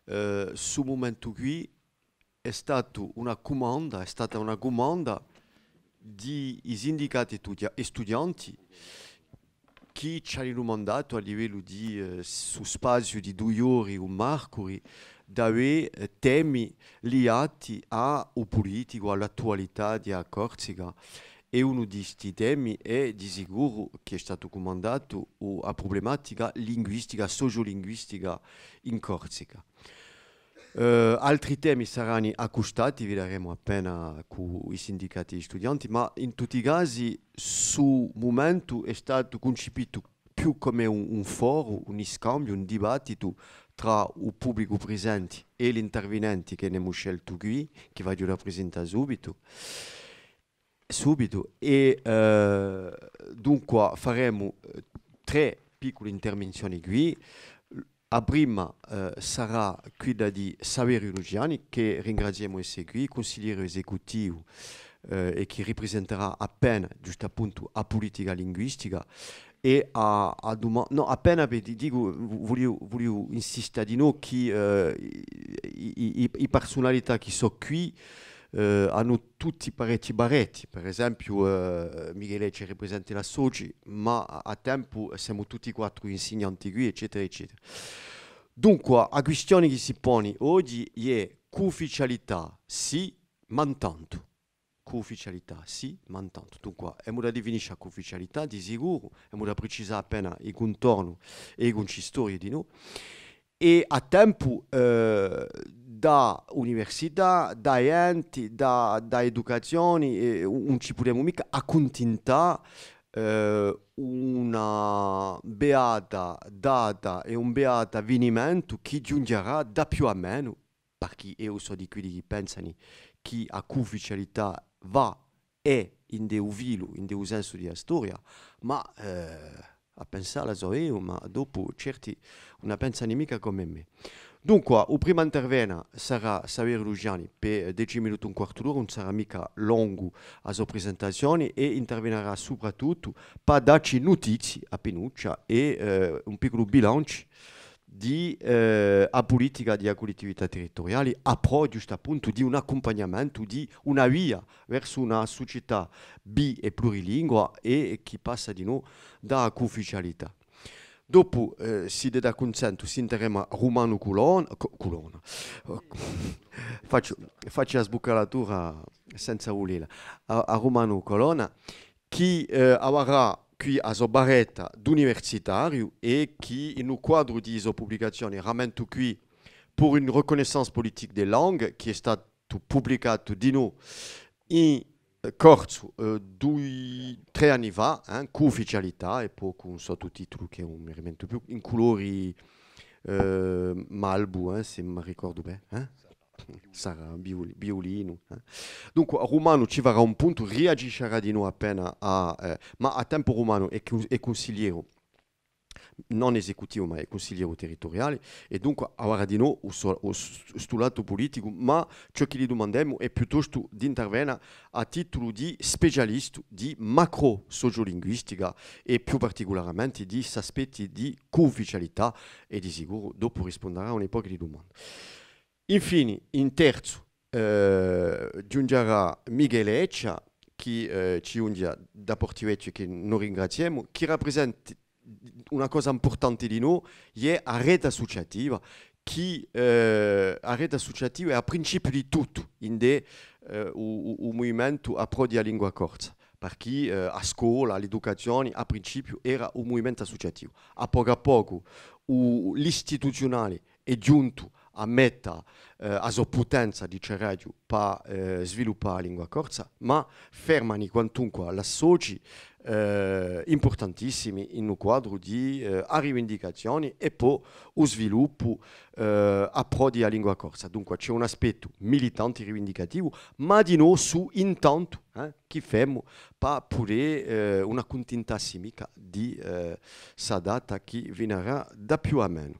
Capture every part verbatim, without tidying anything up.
eh, stu mumentu quì hè statu una cumanda, hè stata una cumanda di i sindicati studia-, è studianti chì ci anu dumandatu à livellu di, eh, stu spaziu di dui ori u marcuri, d'avè, eh, temi liati à u puliticu, à l'attualità di a Corsica. È unu di sti temi hè, di sicuru, chì hè statu cumandatu, u-, a prublematica linguistica, sociolinguistica in Corsica. Eh, altri temi sarani accustati, vidaremu appena cù i sindicati di studianti, ma in tutti i casi stu mumentu hè statu cuncipitu più cum'è un, un foru, un iscambiu, un dibattitu trà u publicu prisenti è l'intervinenti chì n'emu sceltu quì, chì v'aghju da prisintà subitu. Subitu. È, eh, dunqua, faremu, eh, trè picculi intervenzioni quì. A prima, eh, sarà quidda di Saveriu Luciani, chì ringraziemu d'esse quì, cunsiglieru esecutivu, eh, è chì riprisentarà appena, ghjustappuntu, a pulitica linguistica è a, a duma-, nò, appena per di-, dicu, vu-, vuliu, vuliu insista dinò chì, eh, i, i, i, i parsunalità chì sò quì, eh, anu tutti parechji baretti. Per esempiu, eh, Michele ci ripresenta l'associ, ma à, à tempu semu tutti quattru insignanti quì, eccetera, eccetera. Dunqua, a quistioni chì si poni oghji hè cuufficialità, sì, ma intantu. Cuufficialità, sì, ma intantu. Dunqua, emu da definiscia a cuufficialità, di sicuru, emu da pricisà appena i cuntorni è i cuncistorii dinò. È à tempu, eh, da università, da enti, da, da educazioni, eh, ùn ci pudemu micca accuntintà, eh, una beata data è un beatu avvinimentu chì ghjunghjarà da più à menu, parchì eiu sò di quelli chì pensani chì a cuufficialità và è ind'u filu, ind'u sensu di a storia, ma, eh, à pensalla sò eiu, ma dopu certi ùn a pensani micca cum'è mè. Dunqua, u primu à intervena sarà Saveriu Luciani per deci minuti, un quartu d'ora, ùn sarà micca longu a so presentazioni è intervinarà suprattuttu pà dacci nutizii appinuccia è, eh, un picculu bilanciu di, eh, a pulitica di a cullittività territuriali, à prò, ghjustappuntu, di un accumpagnamentu, di una via versu una sucetà bi è plurilingua è chì passa dinò da a cuufficialità. Dopu, eh, s'iddu dà cunsentu, sintaremu à Rumanu Culon-, Cu-, Culona. Facciu, facciu a sbuccalatura senza vulella. À, à Rumanu Culona, chì, eh, avarà quì a so baretta d'universitariu è chì, in u quadru di so publicazioni, ramentu quì, Pour une reconnaissance politique des langues, chì hè statu publicatu dinò in, eh, corsu, eh, dui, trè anni fà, eh, cuufficialità, è po cù un sottutitulu chì ùn mi ramentu più, in culori, eh, malbu, eh, s'e mi ricordu bè, eh? Sarà viul-, viulinu, eh. Dunqua, Rumanu ci farà un puntu, riagiscerà dinò appena à, eh, ma à tempu Rumanu hè cun-, hè cunsiglieru, ùn esecutivu, ma hè cunsiglieru territuriali, è dunqua avarà dinò u so-, u s-, stu latu puliticu, ma ciò chì li dumandemu hè piuttostu d'intervena à titulu di specialistu di macro-sociolinguistica è più particularamenti di s'aspetti di cuufficialità è di sicuru dopu rispundarà à un pocu di dumande. Infini, in terzu, eh, ghjunghjarà Michele Leccia, chì, eh, ci ghjunghje da Portivechju è chì no ringraziemu, chì raprisenta una cosa impurtante dinò, hè a rete assuciativa, chì, eh, a rete assuciativa hè à principiu di tuttu, ind'è, eh, u, u, u muvimentu à prò di a lingua corsa, parchì, eh, a scola, l'educazioni, à principiu, era un muvimentu assuciativu. À pocu à pocu, u, l'istituziunali hè ghjuntu à metta, eh, a so putenza di carraghju pà, eh, sviluppà a lingua corsa, ma fermani quantunqua l'associ, eh, impurtantissimi in u quadru di, eh, a rivindicazioni è po u sviluppu, eh, à prò di a lingua corsa. Dunqua, ci hè un aspettu militanti, rivindicativu, ma dinò sù intantu, eh, chì femu pà pudè, eh, ùn accuntintassi micca di, eh, sta data chì vinarà da più à menu.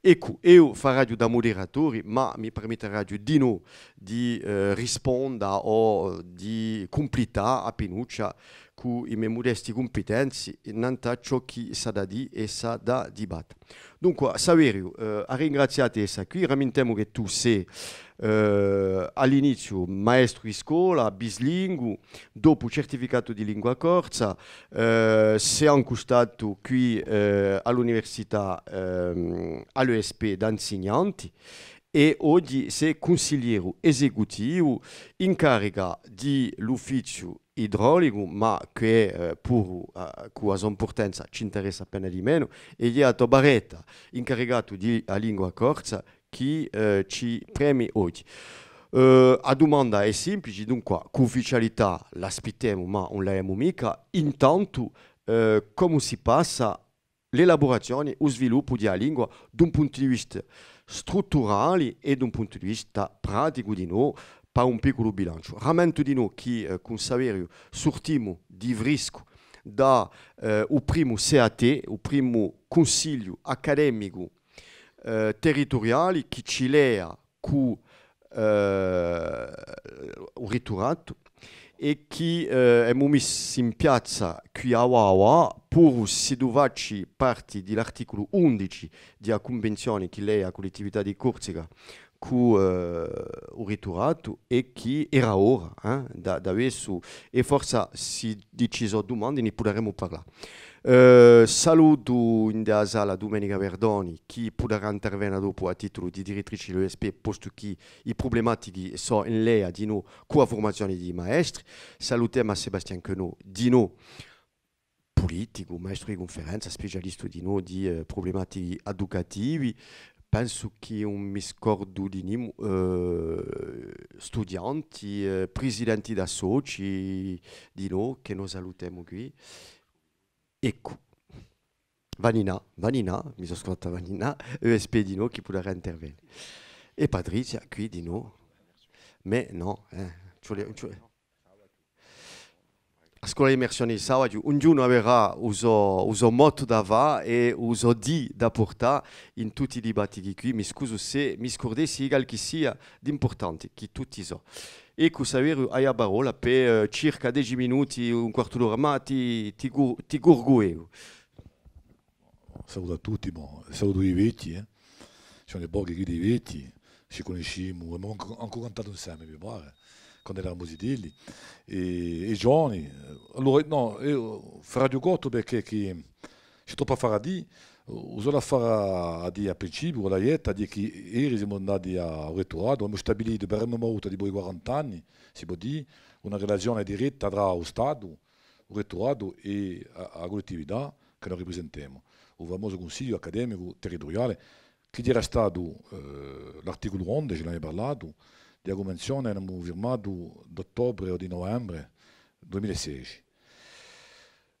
Eccu, eiu faraghju da muderatori, ma mi permettaraghju dinò di, eh, risponda o di cumplittà appinuccia cù i me mudesti cumpitenzi, nant'à ciò chì s'hà da dì è s'hà da dibatte. Dunque, Saveriu, eh, à ringrazià ti d'essa quì, ramintemu chì tù sè, eh, à l'iniziu maestru di scola, bislingu, dopu certificatu di lingua corsa, eh, sè ancu statu quì, eh, à l'università, ehm, à l'E S P da insignanti, è oghji sè cunsiglieru esecutivu in carica di l'uffiziu idraulicu, ma chì, eh, puru, eh, cù a so impurtanza ci interessa appena di menu, è ghjè a to baretta incaricatu di a lingua corsa chì, eh, ci premi oghji. Eh, a dumanda hè simplici, dunque, cù ufficialità l'aspittemu, ma ùn l'avemu micca, intantu, eh, comu si passa l'elaburazioni, u sviluppu di a lingua d'un puntu di vista strutturali è d'un puntu di vista praticu dinò, pà un picculu bilanciu. Rammentu dinò chì, eh, cun Saveriu surtimu di friscu da, eh, u primu C A T, u primu cunsigliu accademicu, eh, territuriali chì ci lea cù, eh, u ritturatu, è chì, eh, emu missu in piazza quì avà avà, puru s'iddu faci parti di l'articulu undici di a cunvinzioni chì leia a Cullettività di Corsica cù, eh, u ritturatu, è chì era ora, eh, da, d'avessu, è forsa s'iddu ci sò dumandi, ni pudaremu parlà. Eh, salutu in a sala Dumenica Verdoni, chì pudarà intervena dopu à titulu di direttrici di l'E S P, postu chì i prublematichi sò in leia dinò cù a furmazioni di i maestri. Salutemu à Sébastien Quenot, dinò puliticu, maestru di cunferenza, specialistu dinò di, eh, prublematichi educativi. Pensu chì ùn mi scordu di nimu, eh, studianti, eh, prisidenti d'associ, dinò, chì no salutemu quì. Eccu. Vanina, Vanina, mi sò scurdata Vanina, E S P dinò, chì pudarà intervene. È Patrizia, quì dinò. Mè nò, eh, ci vole, ci vole. A scola d'immersione di sabatu, ognunu averà u so, u so mottu da fà è u so dì da purtà in tutti i dibattiti quì. Mi scusu s'è mi scurdessi di qualchissia d'impurtanti, chì tutti sò. Eccu, Saveriu, hai a parolla per, eh, circa deci minuti, un quartu d'ora, ma ti, ti cu-, ti curgu eiu. Salutu à tutti, bon, salutu i vechji, eh. Ci sò pochi quì di vechji, ci cunniscimu, emu ancu, ancu cantatu inseme, mi pare, quandu eramu zitelli. È, è i giovani, eh, allora, nò, eiu faraghju cortu perchè chì ci hè troppu affari à dì, u solu affari à dì à principiu, à a ghjetta, hè chì eri simu andati à u retturatu, emu stabilitu per a prima volta dipoi quarant'anni, si pò dì, una relazione diretta trà u Statu, u retturatu è a, a cullettività chì no riprisentemu, u famosu cunsigliu accademicu territuriale, chì era statu, eh, l'articulu ondeci, n'avemu parlatu, di a cunvinzione ch'avemu firmatu d'ottobre o di nuvembre dui mila è sedeci.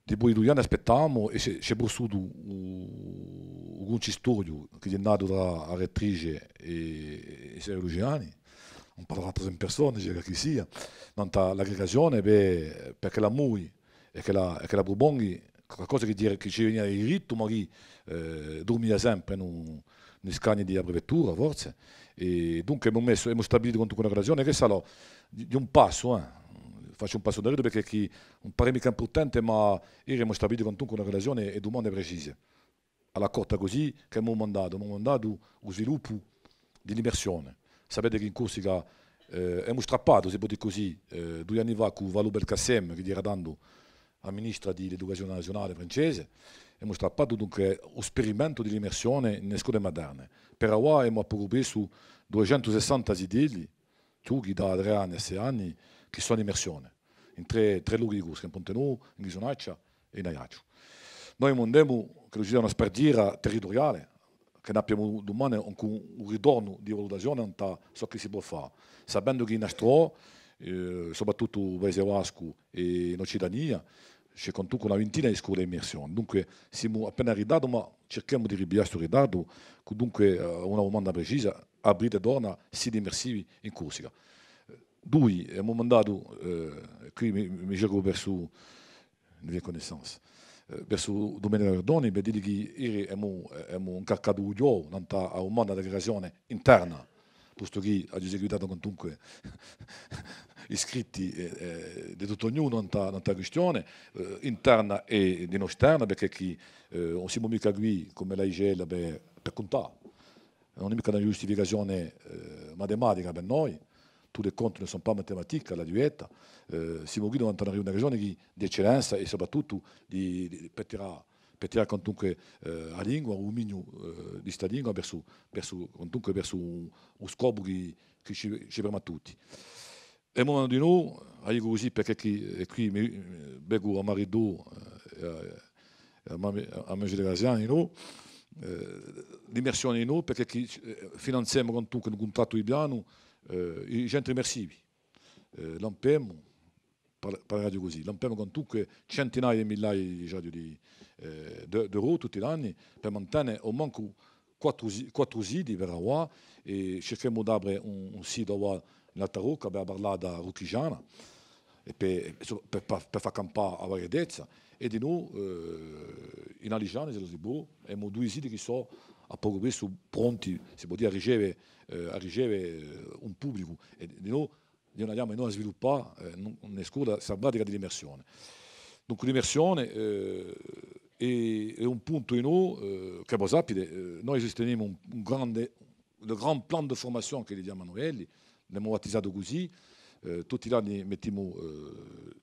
Dipoi dui anni aspettavamu è s'hè, s'hè pursutu u, u cuncistoriu chì hè natu trà a rettrice è, è Sergio Luciani, ùn parlerà trà in persona, dice chì sia, nant'à l'aggregazione per, per ch'ella mui è ch'ella, è ch'ella pruponghi qualcosa chì, chì ci venia di dirittu, ma chì, eh, durmia sempre in u, in i scagni di a prefettura, forse. È dunque emu messu, emu stabilitu quantunque una relazione, chì sarà di, di un passu, eh. Facciu un passu indietru perchè chì ùn pare micca impurtante, ma eri emu stabilitu quantunque una relazione è dumande precise. À l'accorta cusì chì emu mandatu, emu mandatu u sviluppu di l'immersione. Sapete chì in Corsica, eh, emu strappatu, si pò dì cusì, eh, dui anni fà cù Vallaud-Belkacem, chì era tandu a ministra di l'Educazione Naziunale francese, emu strappatu dunque u sperimentu di l'immersione in e scole materne. Per avà emu à pocu pressu duiecentu sessanta zitelli, chjuchi da trè anni à sei anni, chì sò in immersione, in trè, trè lochi di Corsica, in Ponte Novu, in Ghisunaccia è in Aiacciu. Noi mandemu ch'ellu ci sia una sparghjera territuriale, chì n'abbiamu dumane ancu un ritornu di valutazione nant'à ciò chì si pò fà, sapendu chì in Astrò, eh, soprattuttu u Paese Bascu è in Occitania, ci hè quantunque una vintina di scole d'immersione. Dunque, simu appena in ritardu, ma circhemu di ripiglià stu ritardu, cù dunque, eh, una dumanda precisa, aprite torna siti immersivi in Corsica. Dui, emu mandatu, eh, quì mi, mi cercu versu, une vieille connaissance, eh, versu Dumenica Verdoni, per dì chì eri emu, emu incarcatu u chjovu, nant'à a dumanda di creazione interna postu chì aghju seguitatu quantunque i scritti, eh, eh, di tuttu ognunu nant'à, nant'à a quistione, eh, interna è dinò esterna, perchè chì, eh, ùn simu micca quì, cum'è l'A I G L, per, per cuntà. Ùn hè micca una ghjustificazione, eh, matematica per noi. Tutti i conti ùn sò pas matematica, à a dietta. Eh, simu quì davanti à una riunificazione chì, d'eccellenza è soprattuttu di, di, per tirà, per tirà quantunque, eh, a lingua, u duminiu, eh, di sta lingua versu, versu, quantunque versu un, un scopu chì, chì ci, ci preme à tutti. È à un mumentu dinò, a dicu cusì, perchè chì, è quì mi, vecu à Maridù, eh, è à, è à Mami-, à Monsieur de Graziani, nò? Eh, l'immersione dinò, perchè chì, eh, finanzemu quantunque un cuntrattu di pianu, eh, i centri immersivi. Eh, lampemu, par-, parleraghju cusì, lampemu quantunque centinaie di millaie di, di, eh, d'e-, d'euro tutti l'anni per mantene o mancu quattru si-, quattru siti per avà, è circhemu d'apre un, un situ avà in Alta Rocca, per a parlata rucchigiana, è per, per, per fà campà a varietezza, è dinò, eh, in Alisgiani, s'ellu si pò, emu dui siti chì sò à pocu pressu pronti, si pò dì, à riceve, eh, à riceve, eh, un publicu, è dinò, dinò, emu da sviluppà, eh, in, in e scole, sta pratica di l'immersione. Dunque l'immersione, eh, hè, hè un puntu dinò, eh, chì voi sapete, eh, noi sustenimu un, un grande, le grand plan de formation chì li chjamanu elli, l'emu battizatu cusì, eh, tutti l'anni mettimu, eh,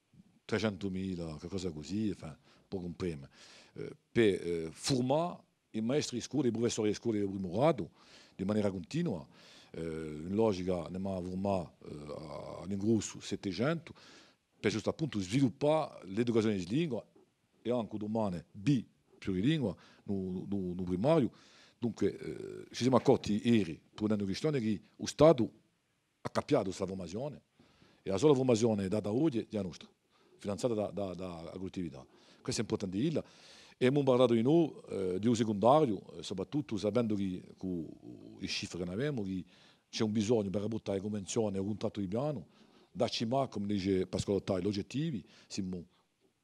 trecentumila, qualcosa cusì, enfin, pocu impreme, eh, per, eh, furmà i maestri di scole, i prufessori di scole di primu gradu, di manera cuntinua, eh, in logica n'emu à furmà, eh, à, à l'ingrossu settecentu, per ghjustappuntu sviluppà l'educazione bislingua è ancu dumane bi plurilingua, in u, in u, in u primariu. Dunque, eh, ci simu accorti eri, punendu a quistione, chì u Statu hà cappiatu sta furmazione, è a sola furmazione data oghje hè a nostra, finanzata da, da, da a Cullettività. Quessa hè impurtante dilla. È emu parlatu dinò, eh, di u secundariu, eh, soprattuttu sapendu chì, cù i cifri chì n'avemu, chì ci hè un bisognu per rapportu à e cunvenzione, à u cuntrattu di pianu, da cimà, cum'è dice Pasquale Ottavi, l'ogettivi, simu,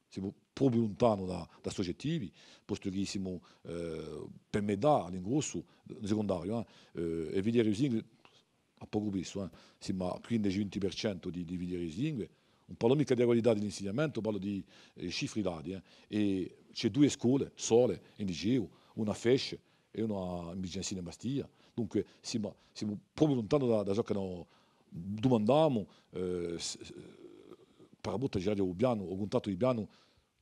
simu propiu luntanu da, da st'ogettivi, postu chì simu, eh, per metà à l'ingrossu, in secundariu, eh, eh, è filiere bislingue, à pocu pressu, eh, simu à quindeci vinti per centu di, di filiere bislingue. Ùn parlu micca di a qualità di l'insignamentu, parlu di, eh, cifri dati, eh. È ci hè duie scole sole in liceu, una à Fesce è una in Vicenza in Bastia. Dunque, simu, simu propiu luntanu da, da ciò chì no dumandamu, eh, s-, s-, per appuntu, diceraghju, u pianu, u cuntrattu di pianu,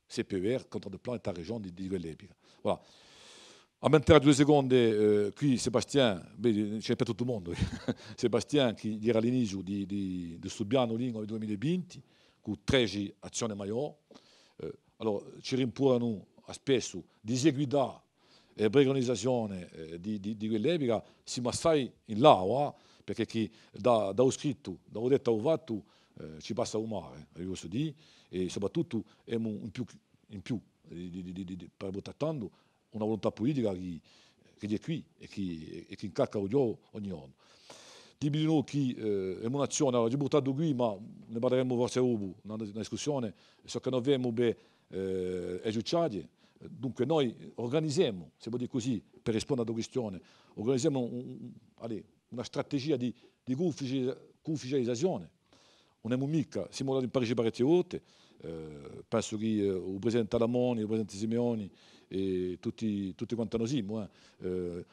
C P E R, contrat de plan État-région di, di quell'epica. Voilà. À mentene dui secondi, eh, quì Sébastien, bè, ci hè per tuttu u mondu. Sébastien, chì era à l'iniziu di, di, di stu pianu lingua di dui mila è vinti, cù tredici azzione maiò. Eh, allora, ci rimpruvanu à spessu di seguità e preconizazione, eh, di, di, di quell'epica, simu assai in là, eh, perchè chì da, da u scrittu, da u dettu à u fattu, eh, ci passa u mare, eh, eiu possu dì, è soprattuttu emu in più, in più, eh, di, di, per purtà tandu, una vuluntà pulitica chì, chì hè quì è chì, è chì incalca u ghjovu ogni ghjornu. Dì dinò chì, eh, emu un'azzione, allora, aghju purtatu quì, ma ne parleremu forse dopu, una, una discussione, ciò chì no femu per, eh, e ciucciaghje. Dunque noi urganizemu, si pò dì cusì, per risponde à a to quistione, urganizemu un, un, allez, una strategia di, di cuuffici-, cuufficializazione. Ùn emu micca, simu andati in Parigi parechje volte, eh, pensu chì, eh, u presidente Talamoni, u presidente Simeoni è tutti, tutti quant'è no simu, eh. Eh,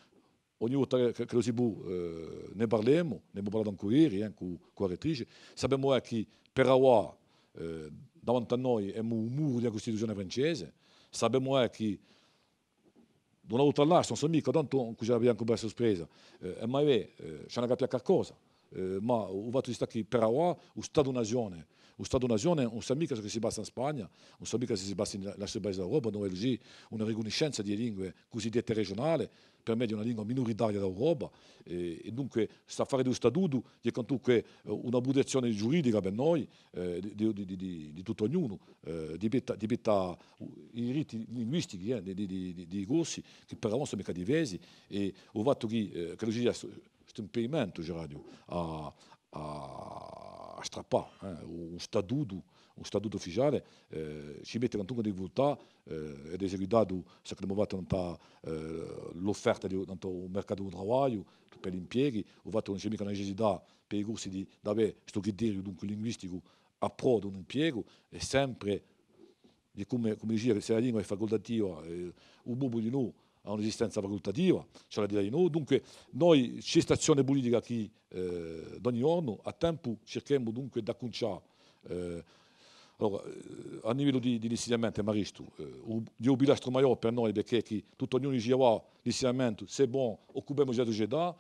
ogni volta chì, chì, chì no si pò, eh, ne parlemu, n'emu parlatu ancu eri, eh, cù, cù a rettrice. Sapemu, eh, chì per avà, eh, davanti à noi emu u muru di a Custituzione francese, sapemu, eh, chì d'una volta à l'altra, ùn sò micca, tandu ùn ci hè micca per sorpresa, eh, è ma hè, eh, ci hè da capì qualcosa. Eh, ma u fattu stà chì per avà u Statu-nazione, u Statu-nazione ùn sà micca ciò chì si passa in Spagna, ùn sà micca ciò chì si passa in l'altri paesi d'Europa, induve ci hè una ricunniscenza di e lingue cusiddette regiunale, per mè hè una lingua minuritaria d'Europa, è, è dunque st'affare di u statutu hè quantunque, eh, una prutezzione ghjuridica per noi, eh, di, di, di, di, di tuttu ognunu, eh, di pettu, di pettu à i diritti linguistichi, eh, di, di, di, di, di i Corsi, chì per avà ùn sò micca difesi, è u fattu chì, eh, chì ci sia stu, stu impedimentu, diceraghju, à, à, à strappà, eh, un statutu, un statutu ufficiale, eh, ci mette quantunque in difficultà, eh, ed hè seguitatu, ciò chì emu fattu nant'à, eh, l'offerta di, nant'à u mercatu di u travagliu, per l'impieghi, u fattu chì ùn ci hè micca a necessità per i Corsi di, d'avè stu criteriu, dunque, linguisticu à prò d'un impiegu, è sempre, è cum'è, cum'è dicia, s'è a lingua hè facultativa, eh, u populu dinù hà un'esistenza facultativa, ci hè da dì dinù. Dunque, noi, ci hè st'azzione pulitica chì, eh, d'ogni ghjornu, à tempu, circhemu dunque d'accuncià, eh, allora, eh, à livellu di, di l'insignamentu, ma questu, eh, u, hè u pilastru maiò per noi, perchè chì tuttu ognunu dice, và, l'insignamentu, c'est bon, occupemu di a sucetà,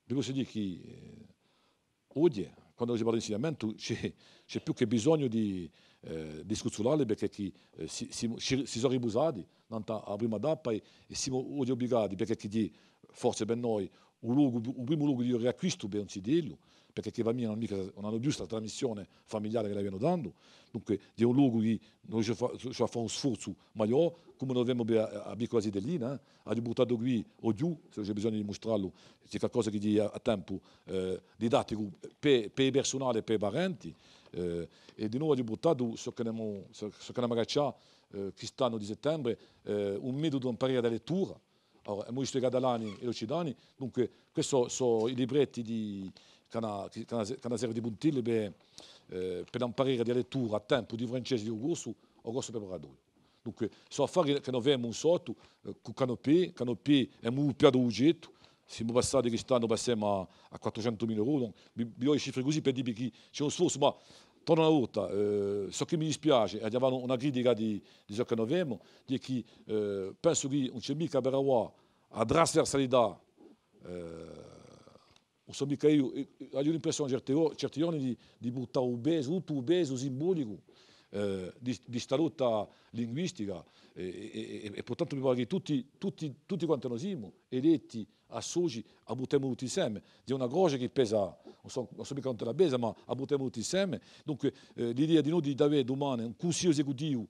vi possu dì chì, eh, oghje, quandu si parla d'insignamentu, ci hè, ci hè più chè bisognu di, eh, di scuzzulalli, perchè chì, eh, si, si, si, si sò ripusati, nant'à a prima tappa, è, è simu oghje ubligati, perchè chì hè, forse per noi, u locu, u primu locu di riacquistu per un zitellu, perchè chì i bambini ùn anu micca, ùn anu più sta trasmissione familiare ch'elli avianu tandu. Dunque, hè un locu chì noi ci fà, ci fà un sforzu maiò, cum'è no femu per a, a piccula zitellina, eh. Aghju purtatu quì, oghje, s'è ci hè bisognu di mustrallu, hè qualcosa chì hè à, à tempu, eh, didatticu per, per u persunale è per i parenti, eh, è dinò aghju purtatu ciò chì n'emu, ciò, ciò chì n'emu caccià, eh, quist'annu di settembre, eh, un metodu, un parere di lettura, allora, emu vistu i catalani è l'occitani, dunque, quessi sò i libretti di, chì anu, chì, chì anu, chì anu da serve di puntelli per, eh, per un parere di lettura à tempu di francese è di corsu, o corsu preparatoriu. Dunque, sò affari chì no femu in sottu, eh, cù Canopé, Canopé, emu duppiatu u bugettu, simu passati quist'annu, passemu à, à quattrucentumila euro, donc, vi, vi docu e cifre cusì per dì chì ci hè un sforzu, ma, tornu una volta, eh, ciò chì mi dispiace, è aghju da fà una critica di, di ciò chì no femu, hè chì, eh, pensu chì ùn ci hè micca per avà a trasversalità, eh, ùn sò micca eiu, eh, eh, aghju l'impressione certe vo-, certi ghjorni di, di purtà u pesu, tuttu u pesu simbolicu, eh, di, di sta lotta linguistica, è, è, è, è purtantu mi pare chì tutti, tutti, tutti quanti no simu eletti, associ, a purtemu tutti inseme. Hè una croce chì pesa, ùn sò, ùn sò micca quant'ella pesa, ma a purtemu tutti inseme. Dunque, eh, l'idea dinò di, d'avè dumane un cunsigliu esecutivu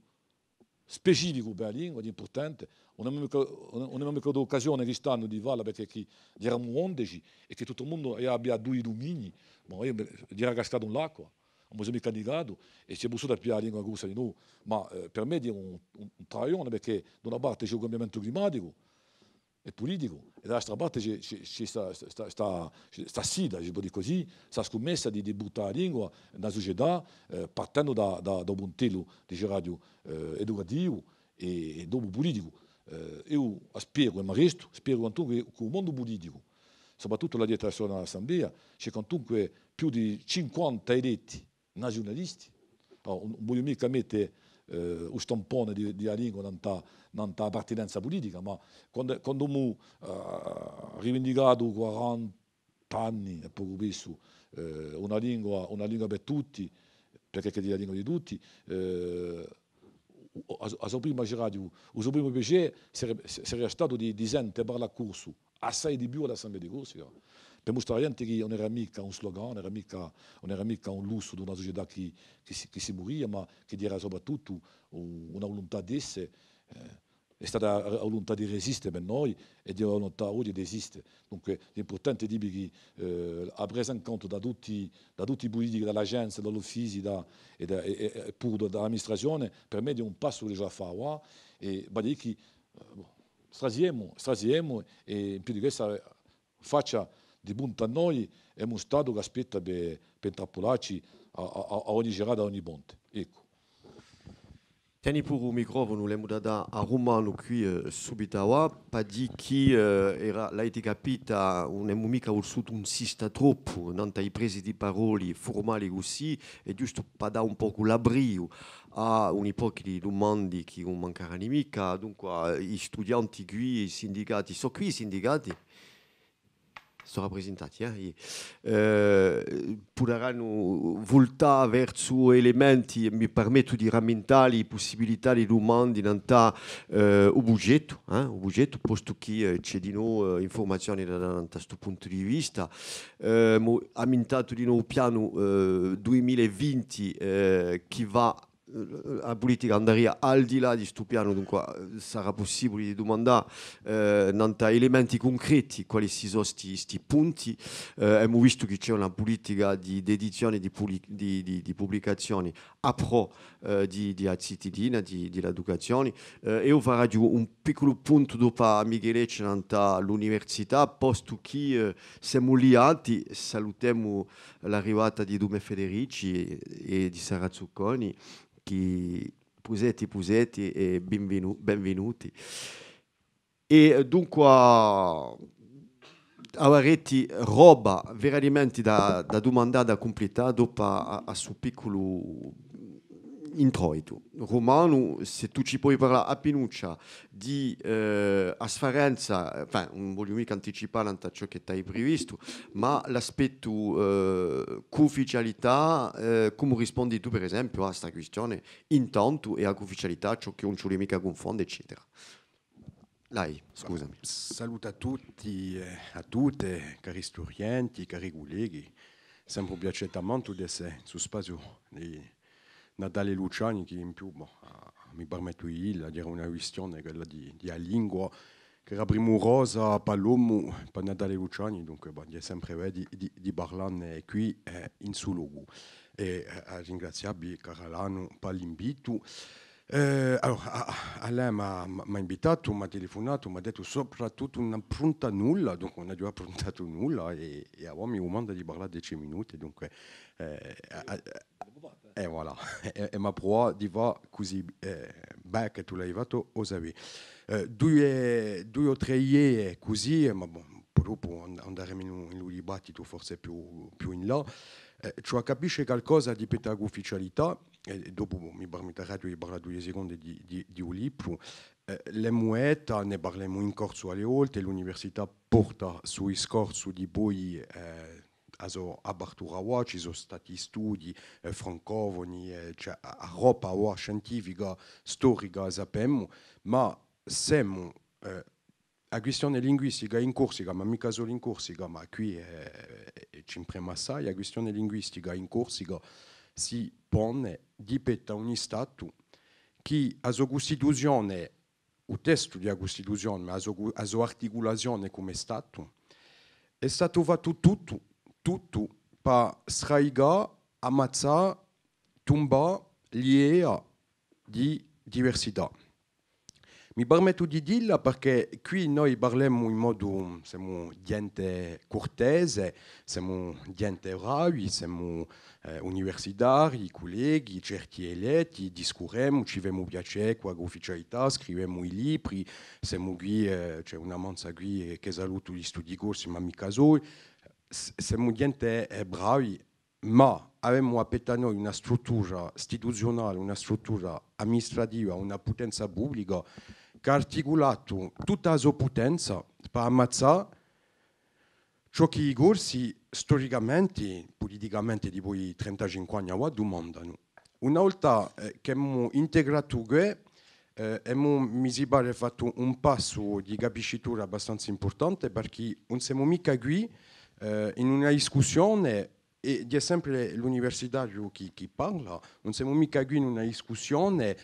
specificu per a lingua, hè impurtante. Ùn avemu micca, ùn, ùn avemu micca avutu occasione quist'annu di falla, perchè chì eramu ondeci è chì tuttu u mondu abbia dui duminii. Bon, eiu mi, era cascatu in l'acqua, ùn mi sò micca annigatu, è ci hè vulsutu à piglià a lingua corsa dinò. Ma, eh, per mè hè un, un, un travaglione, perchè da una parte ci hè u cambiamentu climaticu, è puliticu, è da l'altra parte ci hè, ci hè, ci hè sta, sta, sta, sta, sta sfida, si pò dì cusì, sta scummessa di, di purtà a lingua in a sucetà, eh, partendu da, da, da u puntellu, diceraghju, eh, educativu è, è dopu puliticu. Eh, eiu a speru, è m'arrestu, speru quantunque chì u mondu puliticu, soprattuttu l'hà detta a so assemblea, ci hè quantunque più di cinquanta eletti naziunalisti. Allora, ùn, ùn vogliu micca mette, eh, u stampone di, di a lingua nant'à, nant'à l'appartinenza pulitica, ma quandu, quandu emu, eh, rivindicatu quaranta anni, hè pocu pressu, eh, una lingua, una lingua per tutti, perchè chì hè a lingua di tutti, eh, u, a, a so prima, diceraghju, u so primu piacè sarebbe, sarebbe statu di, di sente parlà corsu assai di più à l'Assemblea di Corsica, per mustrà à a ghjente chì ùn era micca un slogan, ùn era micca, ùn era micca un lussu d'una sucetà chì, chì si, chì si muria, ma chì era soprattuttu u-, una vuluntà d'esse, eh, hè stata a, a vuluntà di resiste per noi è di a vuluntà oghje d'esiste. Dunque, hè impurtante dì chì, eh, a presa in contu da tutti, da tutti i pulitichi, da l'agenze, da l'uffizii, da, è da, è, è, è puru da, da l'amministrazione, per mè hè un passu chì ci hè da fà, è vale à dì chì, eh, bon, straziemu, straziemu, è in più di quessa, faccia di punta à noi, emu un Statu chì aspetta per, per intrappulacci à, à, à, à ogni girata, à ogni ponte. Eccu. Teni puru u microfonu, l'emu da dà à Rumanu quì, eh, subitu avà, pà dì chì, eh, era, l'avete capita, ùn emu micca vulsutu insista troppu, nant'à i presi di paroli furmali cusì, hè ghjustu pà dà un pocu l'abbriu à un pocu di dumandi chì ùn mancarani micca, dunque, i studianti quì, i sindicati, sò quì i sindicati? Sò raprisintati, eh? I, eh, pudaranu vultà versu elementi, mi permettu di rammintà li pussibilità di dumandi nant'à, eh, u bugettu, eh, u bugettu, postu chì, eh, ci hè dinò, eh, infurmazioni da, da, da stu puntu di vista. Eh, emu ammintatu dinò u pianu, eh, dui mila è vinti, eh, chì và eh, a pulitica andaria al di là di stu pianu, dunque, eh, sarà pussibuli di dumandà, eh, nant'à elementi cuncreti quali si sò sti, sti punti. Eh, emu vistu chì ci hè una pulitica di, d'edizioni di puli-, di, di, di publicazioni à prò, eh, di, di a zitiddina, di, di l'educazioni. Eh, eiu faraghju un picculu puntu dopu à Micheleccia nant'à l'università, postu chì, eh, semu liati, salutemu l'arrivata di Dumè Federici è, è di Sara Zucconi, chì puseti, puseti è benvenu-, benvinuti. È, eh, dunque, avareti roba veramenti da, da dumandà, da cumplittà, dopu à, à, à stu picculu introitu. Rumanu, s'è tù ci poi parlà appinuccia di, eh, a sfarenza, enfin, ùn vogliu micca anticipà nant'à ciò chì t'hai privistu, ma l'aspettu, eh, cuufficialità, eh, cumu rispondi tù, per esempiu, à sta quistione, intantu, è a cuufficialità, ciò chì ùn ci voli micca cunfonde, eccetera. Lai, scusami. Salutu à tutti, eh, à tutte, cari studienti, cari culleghi. Sempre un piacè tamantu d'esse in stu spaziu di Natale Luciani, chì in più, bò, ah, mi permettu di dilla, era una quistione, quella di, di a lingua, chì era primurosa pà l'omu, pà Natale Luciani, dunque, bò, hè sempre bè di, di, di parlanne quì, eh, in stu locu. È, eh, à ringraziavvi, cari Alanu, pà l'invitu. Eh, allora, a-, a-, Alain m'hà, m'hà, m'hà invitatu, m'hà telefunatu, m'hà dettu soprattuttu ùn apprunta nulla, dunque ùn aghju appruntatu nulla, è, è avà mi dumanda di parlà dece minuti, dunque, eh, a-, a-, è voilà, è, è m'hà pruvatu di fà cusì, eh, bè chì tù l'hai fattu, o sapè. Eh, duie, duie o trè idee cusì, eh, ma bon, po dopu and-, andaremu in, in un dibattitu forse più, più in là. Eh, ci vole à capisce calcosa di pettu à a cuufficialità, è, è dopu mi permetteraghju di parlà duie seconde di, di, di u libru. Eh, l'emu detta, ne parlemu in corsu à e volte, l'università porta stu discorsu dipoi, eh, a so apertura avà, ci sò stati studii, eh, francofoni, eh, ci hè a, a roba avà scientifica, storica, a sapemu, ma semu, eh, a quistione linguistica in Corsica, ma micca solu in Corsica, ma quì, eh, eh, ci impreme assai, a quistione linguistica in Corsica si pone di pettu à un Statu chì a so Custituzione, u testu di a Custituzione, ma a so cu-, a so articulazione cum'è Statu, hè statu fattu tuttu, tuttu pà sradicà, ammazzà, tumbà l'idea di diversità. Mi permettu di dilla perchè quì noi parlemu in modu, semu ghjente curtese, semu ghjente bravi, semu, eh, universitarii, culleghi, certi eletti, discurremu, ci femu piacè cù a cuufficialità, scrivemu i libri, semu quì, eh, ci hè una manza quì, eh, chì salutu, di studii corsi, ma micca soli. S-, semu ghjente, eh, bravi, ma avemu à pettu à noi una struttura istituziunale, una struttura amministrativa, una putenza publica chì hà articulatu tutta a so putenza pà ammazzà ciò chì i Corsi storicamente, puliticamente, dipoi trentacinque anni avà dumandanu. Una volta, eh, ch'emu integratu què, eh, emu, mi si pare, fattu un passu di capiscitura abbastanza impurtante, perchè ùn semu micca quì, eh, in una discussione, è hè sempre l'universitariu chì, chì parla, ùn semu micca quì in una discussione,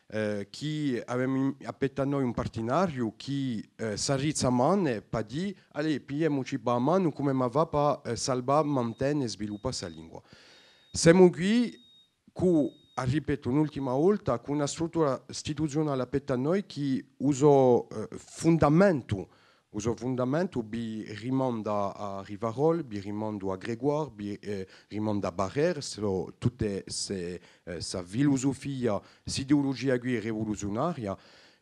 eh, chì avemu in, à pettu à noi un partenariu chì, eh, s'arrizza mane pà dì, allez, pigliemuci pà a manu cum'emu à fà pà, eh, salvà, mantene, sviluppà sta lingua. Semu quì cù, a ripetu un'ultima volta, cù una struttura istituziunale à pettu à noi chì u so, eh, fundamentu, u so fundamentu vi rimanda à Rivarol, vi rimanda à Grégoire, vi, eh, rimanda à Barrère, sò tutte ste, eh, sta filusufia, st'ideulugia quì rivuluziunaria,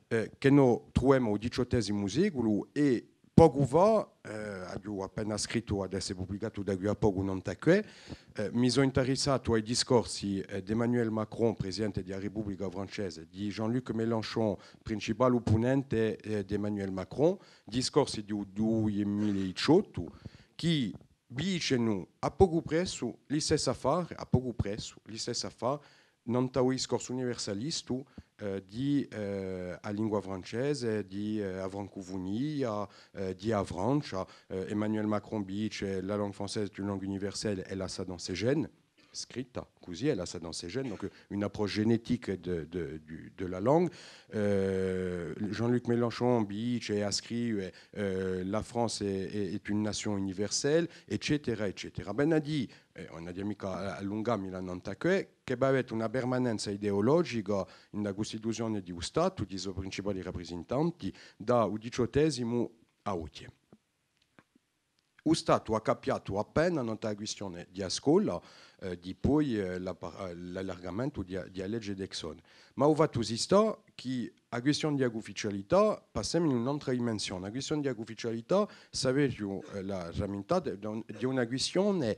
eh, chì no truvemu à u diciottesimu seculu è pocu fà, eh, aghju appena scrittu, hà da esse publicatu da quì à pocu, nant'à què, eh, mi sò intarissatu à i discorsi, eh, d'Emmanuel Macron, presidente di a Republica francese, di Jean-Luc Mélenchon, principale oppunente, eh, d'Emmanuel Macron, discorsi di u dui mila è diciottu, chì dicenu à pocu pressu listessu affare, à pocu pressu listessu affare, nant'à u discorsu universalistu, eh, di, eh, a lingua francese, di, eh, a francufunia, eh, di a Francia. Eh, Emmanuel Macron vi dice: la langue française est une langue universelle, elle a ça dans ses gènes. scritta, cusì, elle a ça dans ses gènes, donc, euh, une approche génétique de, de, du, de la langue. Euh, Jean-Luc Mélenchon, vi dice, hà scrittu, euh, la France est, est, est une nation universelle, eccetera, eccetera. Bè, ùn aghju da dì, eh, ùn aghju da dì micca à, à lunga, mi la nant'à què, chì avete una permanenza ideologica in a custituzione di u Statu, di i so principali raprisentanti, da u diciottesimu à oghje. U Statu hà cappiatu appena nant'à a quistione di a scola, eh, dipoi, eh, la par-, eh, l'allargamentu di a, di a lege Deixonne. Ma u fattu si stà chì a quistione di a cuufficialità, passemu in un'antra dimensione. A quistione di a cuufficialità, sapete, eh, l'hà ramintata, hè un-, hè una quistione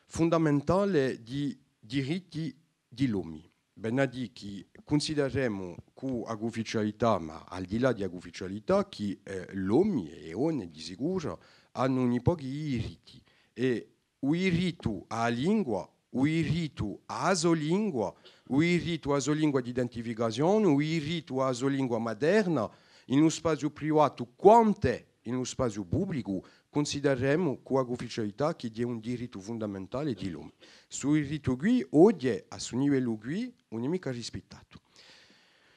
fundamentale di diritti di l'omi. Vene à dì chì cunsideremu cù a cuufficialità, ma al di là di a cuufficialità, chì, eh, l'omi, è e donne di sicuru, anu uni pochi di diritti. È u dirittu à a lingua, u dirittu à a so lingua, u dirittu à a so lingua d'identificazione, u dirittu à a so lingua materna, in u spaziu privatu quant'è in u spaziu publicu, cunsideremu cù a cuufficialità chì hè un dirittu fundamentale di l'omi. Stu dirittu quì, oghje, à stu livellu quì, ùn hè micca rispittatu.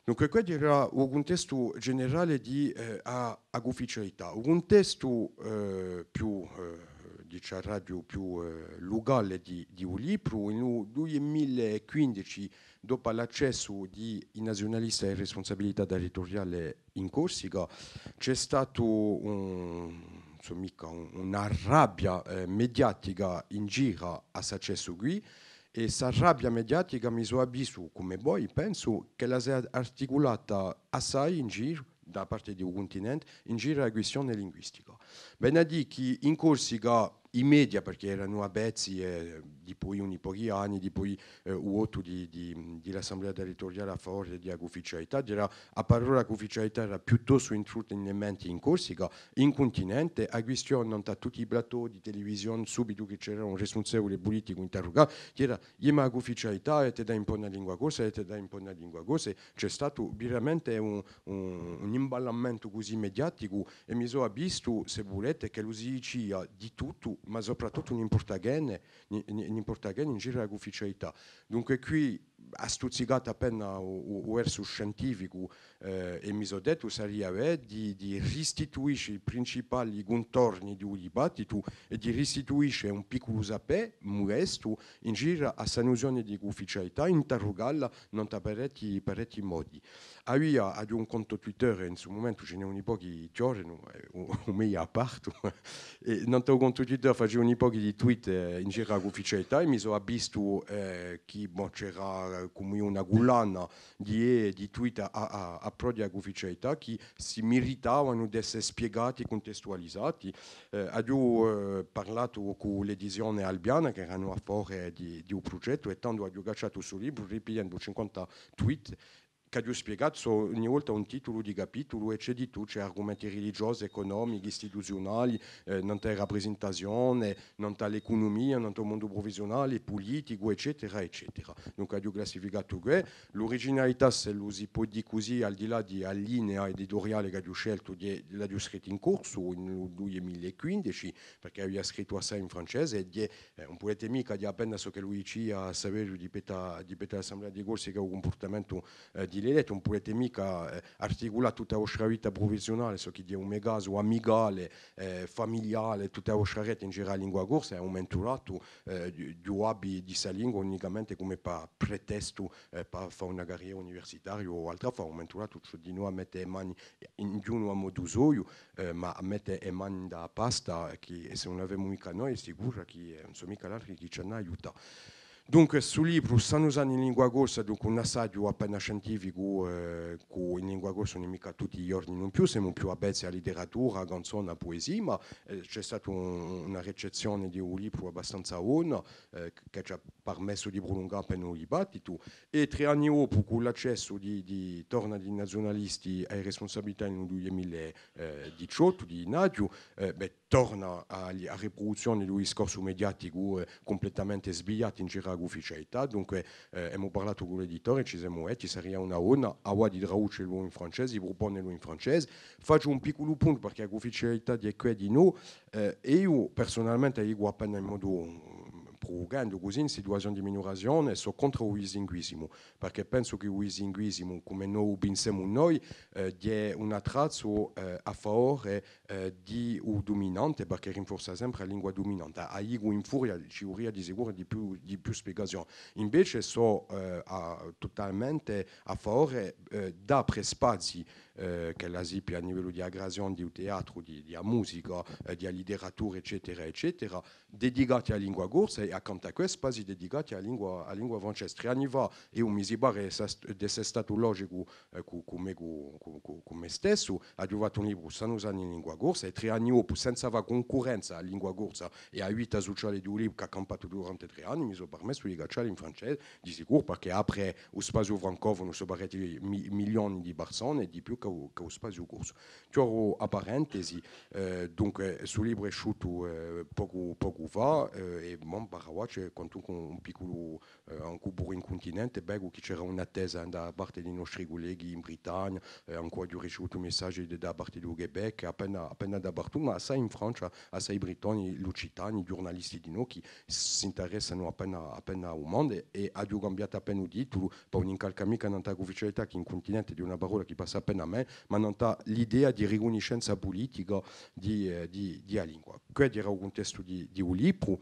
Dunque, quessu era u cuntestu generale di, eh, a, a cuufficialità. U cuntestu, eh, più, eh, diceraghju, più, eh, lucale di, di u libru, in u dui mila è quindeci, dopu à l'accessu di i naziunalisti à e respunsabilità territuriale in Corsica, ci hè statu un, insomma, micca un, una rabbia, eh, mediatica in giru à st'accessu quì, è sta rabbia mediatica mi sò avvistu, cum'è voi, pensu, ch'ella s'hè articulata assai in giru, da parte di u cuntinente, in giru à a quistione linguistica. Vene à dì chì in Corsica i media, perchè eranu avvezzi, eh, dipoi uni pochi anni, dipoi, eh, u votu di, di, di l'Assemblea territuriale à favore di a cuufficialità, era, a parolla cuufficialità era piuttostu intruta in e menti in Corsica, in cuntinente, a quistione nant'à tutti i plateau di televisione, subitu chì c'era un respunsevule puliticu interrugatu, era, iè, ma a cuufficialità, avete da impone a lingua corsa, avete da impone a lingua corsa, è ci hè statu veramente un, un, un imballamentu cusì mediaticu, è mi sò avvistu, s'è vulete, ch'ellu si dicia di tuttu, ma soprattuttu n'importa chè, n'importa chè in giru à a cuufficialità. Dunque quì hà stuzzicatu appena u, u, u versu scientificu, eh, è mi sò dettu, saria bè di, di ristituisce i principali cuntorni di u dibattitu è di ristituisce un picculu sapè, mudestu, in giru à sta nuzione di cuufficialità, interrugalla nant'à parechji, parechji modi. Avia, aghju un contu Twitter, è in stu mumentu ci n'hè uni pochi chì ghjornanu, eh, u, u meiu à parte, è nant'à u contu Twitter facia uni pochi di tweet, eh, in giru à a cuufficialità, è mi sò avvistu, eh, chì, bon, c'era, eh, cum'è una cullana di, eh, di tweet à, à, à, à prò di a cuufficialità, chì si miritavanu d'esse spiegati, cuntestualizati. Eh, aghju, eh, parlatu cù l'edizione Albiana, chì eranu à favore di, di u prugettu, è tandu aghju cacciatu stu libru, ripigliendu cinquanta tweet, ch'aghju spiegatu, sò ogni volta un titulu di capitulu, è ci hè di tuttu, ci hè argumenti religiosi, ecunomichi, istituziunali, eh, nant'à a raprisentazione, nant'à l'ecunumia, nant'à u mondu prufessiunale, puliticu, eccetera, eccetera. Dunque, aghju classificatu què. L'uriginalità, s'ellu si pò dì cusì, al di là di a linea edituriale ch'aghju sceltu, di, l'aghju scrittu in corsu, in u dui mila è quindeci, perchè avia scrittu assai in francese, è di, eh, ùn pudete micca dì appena ciò ch'ellu dicia Saveriu di pettu à, di pettu à l'Assemblea di Corsica, u cumpurtamentu, eh, di l'eletti, ùn pudete micca, eh, articulà tutta a vostra vita prufessiunale, ciò chì hè u me casu, amicale, eh, familiale, tutta a vostra rete in giru à a lingua corsa, è à un mumentu datu, eh, di, di u abbi di sta lingua unicamente cum'è pà pretestu, eh, pà fà una carriera universitaria o altra, à un mumentu datu, ci hè dinù à mette e mani, ognunu à modu soiu, eh, ma à mette e mani in a pasta, chì, è s'è ùn l'avemu micca noi, hè sicuru chì, eh, ùn sò micca l'altri chì ci anu à aiutà. Dunque, stu libru, Sanu Sanu in lingua corsa, dunque un assaghju appena scientificu, eh, cù in lingua corsa ùn hè micca tutti i ghjorni, nò più, semu più avvezzi à a literatura, à a canzona, à a puesia, ma, eh, ci hè stata un, una ricezzione di u libru abbastanza bona, eh, chì ci hà parmessu di prulungà appena u dibattitu, è trè anni dopu, cù l'accessu di, di, torna di i naziunalisti à e respunsabilità in u dui mila è diciottu, di ghjennaghju, eh, bè, torna à, à a ripruduzzione di u discorsu mediaticu, eh, cumpletamente sviatu in giru à a cuufficialità. Dunque, eh, emu parlatu cù l'editore, ci semu detti, saria una bona, avà di traducelu in francese, di pruponelu in francese. Facciu un picculu puntu, perchè a cuufficialità hè què dinù, eh, è eiu persunalmente a dicu appena in modu, mm, pruvuchendu cusì in situazione di minurazione, sò contr'à u bislinguisimu, perchè pensu chì u bislinguisimu, cum'è no u pinsemu noi, eh, hè un attrazzu, eh, à favore, eh, di u duminante, perchè rinforza sempre a lingua duminante. A dicu in furia, ci vuleria di sicuru di più, di più spiegazione. Invece sò, eh, à, totalmente à favore, eh, d'apre spazii, eh, ch'ella sippia à livellu di a creazione, di u teatru, di, di a musica, eh, di a litteratura, eccetera, eccetera, dedicati à a lingua corsa è accantu à quessi spazii dedicati à a lingua, à a lingua francese. Trè anni fà, eiu mi si pare d'esse statu logicu, eh, cù, cù mè, cù, cù, cù, cù mè stessu, aghju fattu un libru, Sanu sanu in lingua corsa, è trè anni dopu, senza fà cuncurrenza à a lingua corsa è à a vita suciale di u libru chì hà campatu durante trè anni, mi sò permessu di caccià in francese, di sicuru, perchè apre u spaziu francofonu sò parechji mi-, milioni di persone, di più chè u, chè u spaziu corsu. Chjodu a parentesi, eh, dunque, stu libru hè esciutu, eh, pocu, pocu fà, eh, è bon, par avà ci hè quantunque un, un picculu, eh, ancu puru in cuntinente, vecu chì c'era un'attesa da parte di i nostri culleghi in Britannia, eh, ancu aghju ricevutu messaggi da, da parte di u Québec, appena, appena dapertuttu, ma assai in Francia, assai brittoni, l'Occitani, ghjurnalisti di noi chì s'interessanu appena, appena à u mondu, è aghju cambiatu appena u titulu, pà ùn incalcà micca nant'à a cuufficialità, chì in cuntinente hè una parolla chì passa appena male, ma nant'à l'idea di ricunniscenza pulitica di, eh, di, di a lingua. Quessu era u cuntestu di, di u libru.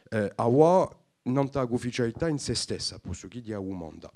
Eh, avà, nant'à a cuufficialità in sè stessa, postu chì hè a dumanda.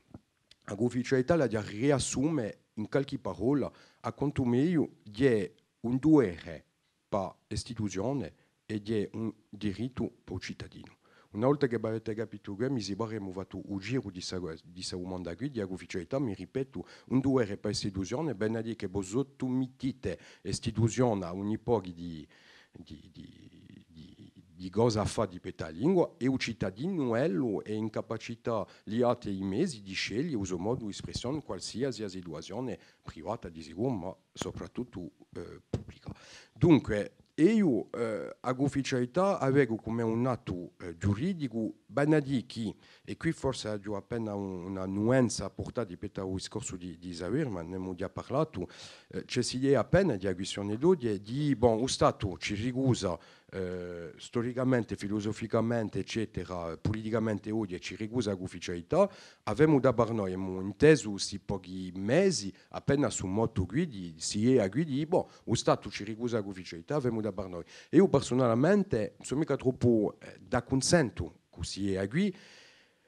A cuufficialità l'aghju da riassume in calchì parolla, à contu meiu, hè un duvere pà e istituzione è hè un dirittu pà u citadinu. Una volta chì v'avete capitu chì mi si pare emu fattu u giru di sta, di sta dumanda quì, di a cuufficialità, mi ripetu, un duvere pà e istituzione, vene à dì chì vo sottumittite e istituzione à un pocu di, di, di, di, di cosa à fà di pettu à a lingua, è u citadinu, ellu, hè in capacità, li ati i mezi, di sceglie u so modu d'espressione, qualsiasi a situazione privata di sicuru, ma soprattuttu, eh, publica. Dunque, eiu, eh, a cuufficialità a vecu cum'è un attu, eh, ghjuridicu, vene à dì chì, è quì forse aghju appena un, una nuanza à purtà di pettu à u discorsu di, di Xavier, ma n'emu digià parlatu, eh, ci hè st'idea appena di a quistione d'oghje, di, bon, u Statu ci ricusa, eh, storicamente, filusuficamente, eccetera, puliticamente oghje ci ricusa a cuufficialità, avemu da par noi, emu intesu sti pochi mesi, appena stu mottu quì di, sta idea quì di, bon, u Statu ci ricusa a cuufficialità, avemu da par noi. Eiu persunalmente sò micca troppu, eh, d'accunsentu cù sta idea quì,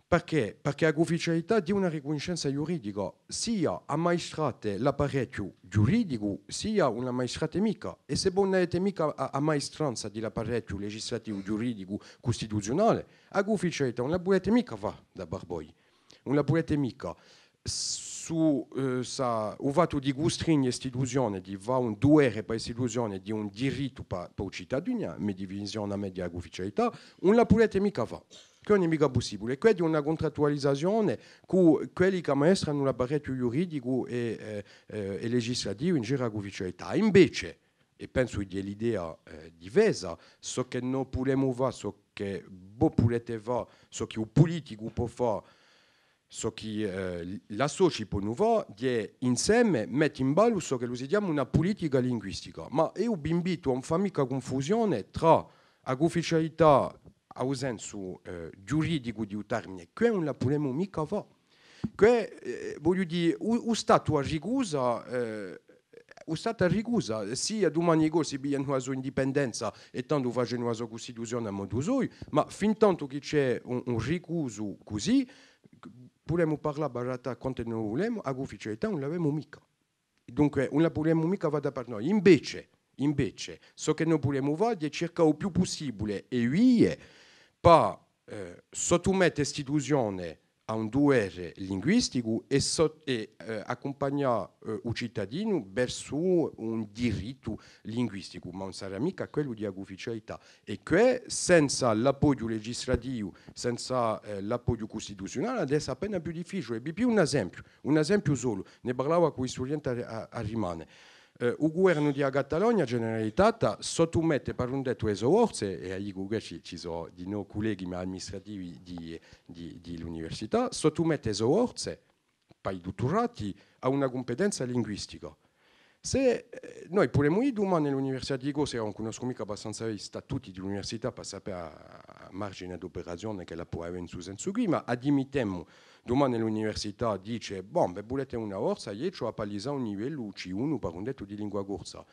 perchè? Perchè a cuufficialità hè una ricunniscenza ghjuridica, sia ammaestrate l'apparechju ghjuridicu, sia ùn l'ammaestrate micca. È s'è vo ùn avete micca a, a maestranza di l'apparechju legislativu ghjuridicu custituziunale, a cuufficialità ùn la pudete micca fà da par voi. Ùn la pudete micca. Su, eh, sa, u fattu di custrigne e istituzione, di fà un duvere pà e istituzione, di un dirittu pà, pà u citadinu, a me difinizione à me di a cuufficialità, ùn la pudete micca fà. Què ùn hè micca pussibule. Què hè una cuntrattualizazione cù quelli chì ammaestranu l'apparechju ghjuridicu è, eh, eh, è legislativu in giru à a cuufficialità. Invece, è pensu chì hè l'idea, eh, difesa, ciò chì no pudemu fà, ciò chì vo pudete fà, ciò chì u puliticu pò fà, ciò chì, eh, l'associ ponu fà, hè inseme mette in ballu ciò ch'ellu si chjama una pulitica linguistica. Ma eiu v'invitu à ùn fà micca cunfusione trà a cuufficialità à u sensu, eh, ghjuridicu di u termine, què ùn la pudemu micca fà. Què, eh, vogliu dì, u, u Statu a ricusa, eh, u Statu a ricusa, sia dumane i Corsi piglianu a so indipendenza è tandu facenu a so custituzione à modu soiu, ma fin tantu chì ci hè un, un ricusu cusì, pudemu parlà, barattà quant'è no vulemu, a cuufficialità ùn l'avemu micca. Dunque, ùn la pudemu micca fà da par noi. Invece, invece, ciò chì no pudemu fà hè circà u più pussibule e vie pà, eh, sottumette e istituzione à un duvere linguisticu è sot-, è, eh, accumpagnà, eh, u citadinu versu un dirittu linguisticu, ma ùn sarà micca quellu di a cuufficialità. È què, senza l'appoghju legislativu, senza, eh, l'appoghju custituziunale, hà da esse appena più difficiule. Vi pigliu un esempiu, un esempiu solu, ne parlava cù i studienti a, a, arimane. Eh, u guvernu di a Catalogna, Generalitat, sottumette par un dettu e so borse, è a dicu chì ci, ci sò dinò culleghi amministrativi di, di, di l'università, sottumette e so borse, pà i dutturati, à una cumpetenza linguistica. S'è, eh, noi pudemu dì dumane l'Università di Corsica, ùn cunnoscu micca abbastanza i statuti di l'università pà sapè à, à, margine d'operazione ch'ella pò avè in stu sensu quì, ma ammittemu, dumane l'università dice, bon, bè, vulete una corsa, eiu ci aghju à palisà un livellu C unu, par un dettu, di lingua corsa.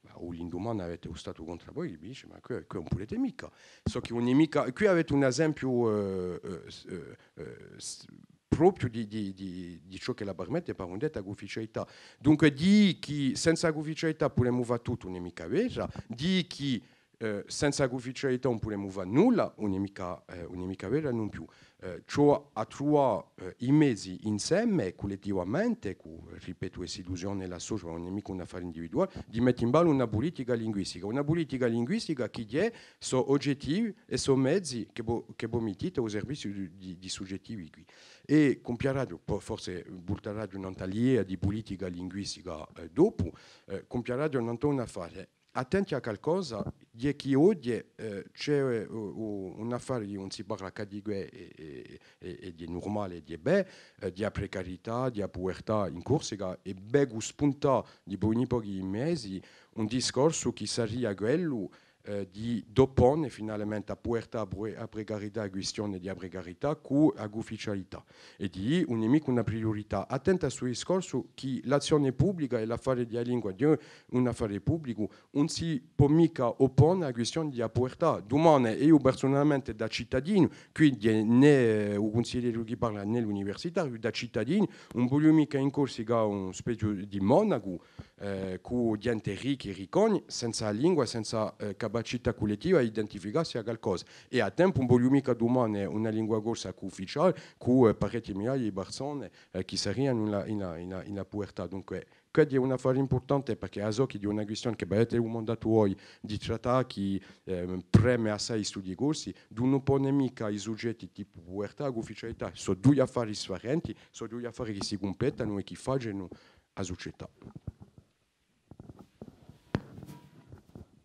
Ma u lindumane avete u Statu contr'à voi, chì vi dice, ma quì, quì ùn pudete micca. Sò chì ùn hè micca, quì avete un esempiu, eh, eh, s-, eh, eh, s-, propiu di, di, di, di ciò ch'ella permette, par un dettu, a cuufficialità. Dunque, dì chì senza a cuufficialità pudemu fà tuttu, ùn hè micca vera, dì chì, eh, senza a cuufficialità ùn pudemu fà nulla, ùn hè micca, eh, ùn hè micca vera, nò più. Eh, ci hè à truvà, eh, i mezi inseme, cullettivamente, cù, ripetu, e istituzione è l'associu, ma ùn hè micca un affare individuale, di mette in ballu una pulitica linguistica. Una pulitica linguistica chì hè, sò ughjettivi è sò mezi chì vo, chì vo mittite à u serviziu di, di, di st'ughjettivi quì. È cumpiaraghju, po, forse vultaraghju nant'à l'idea di pulitica linguistica, eh, dopu, eh, cumpiaraghju nant'à un affare. Attenti à calcosa, hè chì oghje, eh, ci hè, eh, u-, u-, un affare chì ùn si parla chè di què è, è, è, è hè nurmale, hè bè, eh, di a precarità, di a puvertà in Corsica, è vecu spuntà dipoi un pocu di mesi un discorsu chì saria quellu, eh, di, d'oppone finalmente a puvertà, a pre-, a precarità, a quistione di a precarità cù a cuufficialità. È dì, ùn hè micca una priurità. Attenti à stu discorsu chì l'azzione publica è l'affare di a lingua, di un affare publicu, ùn si pò micca oppone à a quistione di a puvertà. Dumane, eiu persunalmente da citadinu, quì ùn hè nè, eh, u cunsiglieru chì parla, nè l'universitariu, da citadinu, ùn vogliu micca in Corsica un spezia di Monacu, eh, cù ghjente ricchi è ricconi, senza lingua, senza, eh, capacità cullettiva à identificassi à calcosa. È à tempu ùn vogliu micca dumane una lingua corsa cuufficiale, cù, eh, parechje migliaia di persone, eh, chì sarianu in a, in a, in a, in a puvertà. Dunque, quessu hè un affare impurtante, perchè a sò chì hè una quistione chì avete u mandatu voi di trattà, chì, eh, preme assai i studii corsi, d'ùn oppone micca i sughjetti tipu puvertà, cuufficialità, sò dui affari sfarenti, sò dui affari chì si cumpletanu è chì facenu a sucetà.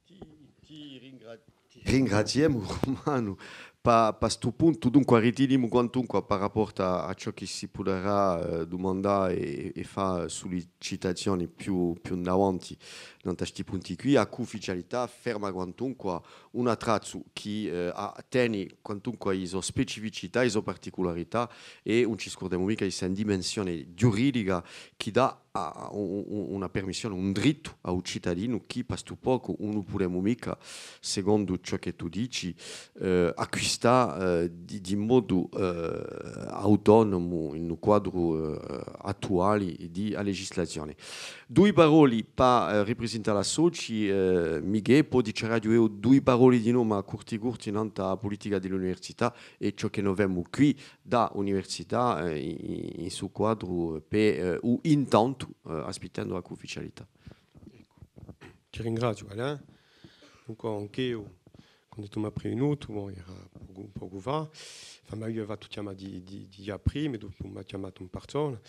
Ti, ti ringra-, ti ringraziemu, Rumanu, pà, pà stu puntu. Dunque, ritinimu quantunque, par rapportu à, à ciò chì si pudarà, eh, dumandà è, è fà sullicitazioni più, più in avanti, nant'à sti punti quì, a cuufficialità ferma quantunque un attrazzu chì, eh, hà, teni quantunque i so specificità, i so particularità, è ùn ci scurdemu micca di sta dimensione ghjuridica chì dà à, à un, un, una permissione, un drittu à u citadinu chì, pà stu pocu, ùn u pudemu micca, secondu ciò chì tù dici, eh, acquistà, eh, di, di modu, eh, autonomu in u quadru, eh, attuali di a legislazione. Dui paroli pà, eh, riprisintà l'associ, eh, Michè, po diceraghju eiu dui paroli dinò, ma curti curti, nant'à a pulitica di l'università è ciò chì no avemu quì da università, eh, in, in, in stu quadru, eh, pè, eh, u intantu, eh, aspittendu a cuufficialità. Eccu. Ti ringraziu, Alain. Dunque, anch'eiu, quandu tù m'hai prevenutu, bon, era pocu, pocu fà, ma m'aviu fattu chjamà di, di, di ghjà prima, dopu m'hai chjamatu in parsona.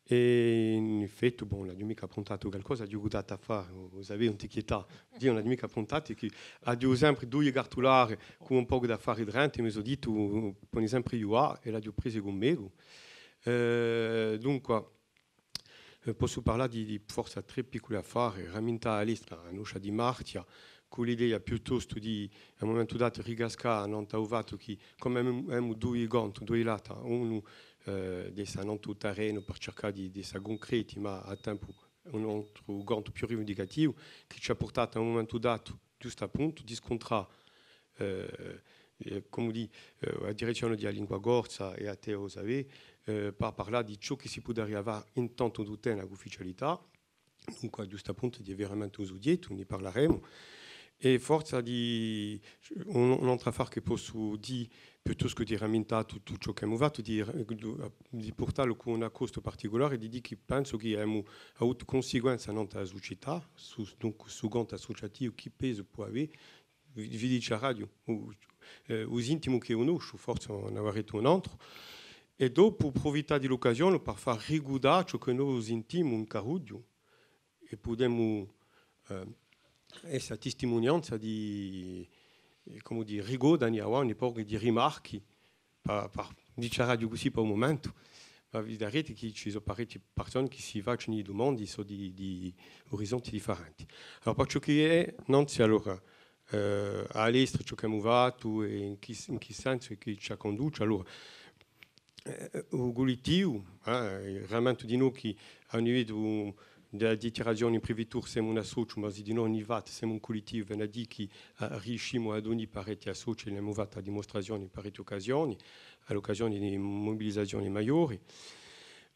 È in effettu, bon, ùn aghju micca appruntatu calcosa, aghju datu à fà, u, u sapete, in antichità, eiu ùn aghju micca appruntatu, chì aghju sempre dui cartulari cù un pocu d'affari drentu, è mi sò dittu, poni sempre ghjuvà, è l'aghju presi cù mecu. Eh, dunque, eh, possu parlà di, di forse trè picculi affari, ramintà à a lista, a noscia dimarchja, cù l'idea piuttostu di, à un mumentu datu, ricascà nant'à u fattu chì, cum'è emu, emu dui conti, dui lati, unu, eh, d'essa nant'à u tarrenu per circà di, d'essa cuncreti, ma à tempu un antru contu più rivindicativu, chì ci hà purtatu à un mumentu datu, ghjustappuntu, di scuntrà, eh, eh, cumu dì, eh, a direzzione di a lingua corsa è à tè, o sapè, eh, pà parlà di ciò chì si pudaria fà intantu d'ottene a cuufficialità, dunque, ghjustappuntu, hè veramente un sughjettu, ni parlaremu, è forse di un, un antru affare chì possu dì, piuttostu chè di ramintà tuttu ciò ch'emu fattu, di, di purtallu cù un accostu particulare, di dì chì pensu chì emu avutu cunsiquenze nant'à a sucetà, su, dunque, stu contu assuciativu, chì pesu pò avè, vi, vi diceraghju, u, eh, u sintimu ch'eiu cunnoscu, forse n'avarete un antru, è dopu prufittà di l'occasione per fà ricurdà ciò chì no sintimu in carrughju, è pudemu, eh, essa tistimunianza di, eh, cumu dì, ricorda, ni avà un pocu di rimarchi, pà, pà, diceraghju cusì pà u mumentu, ma vidarete chì ci sò parechji parsoni chì si facenu i dumandi, sò di, di orizonti differenti. Allora, per ciò chì hè, nanzi, allora, eh, à l'estru ciò ch'emu fattu è in chì, in chì sensu è chì ci hà cunduciu. Allora, eh, u cullettivu, eh, rammentu dinò chì à u liveddu di a dichjarazione in prefettura semu un associu, ma sì dinò in i fatti semu un cullettivu, vene à dì chì, eh, riiscimu à unì parechji associ, l'emu fattu à dimustrazione in parechje occasioni, à l'occasione di mubilizazioni maiori.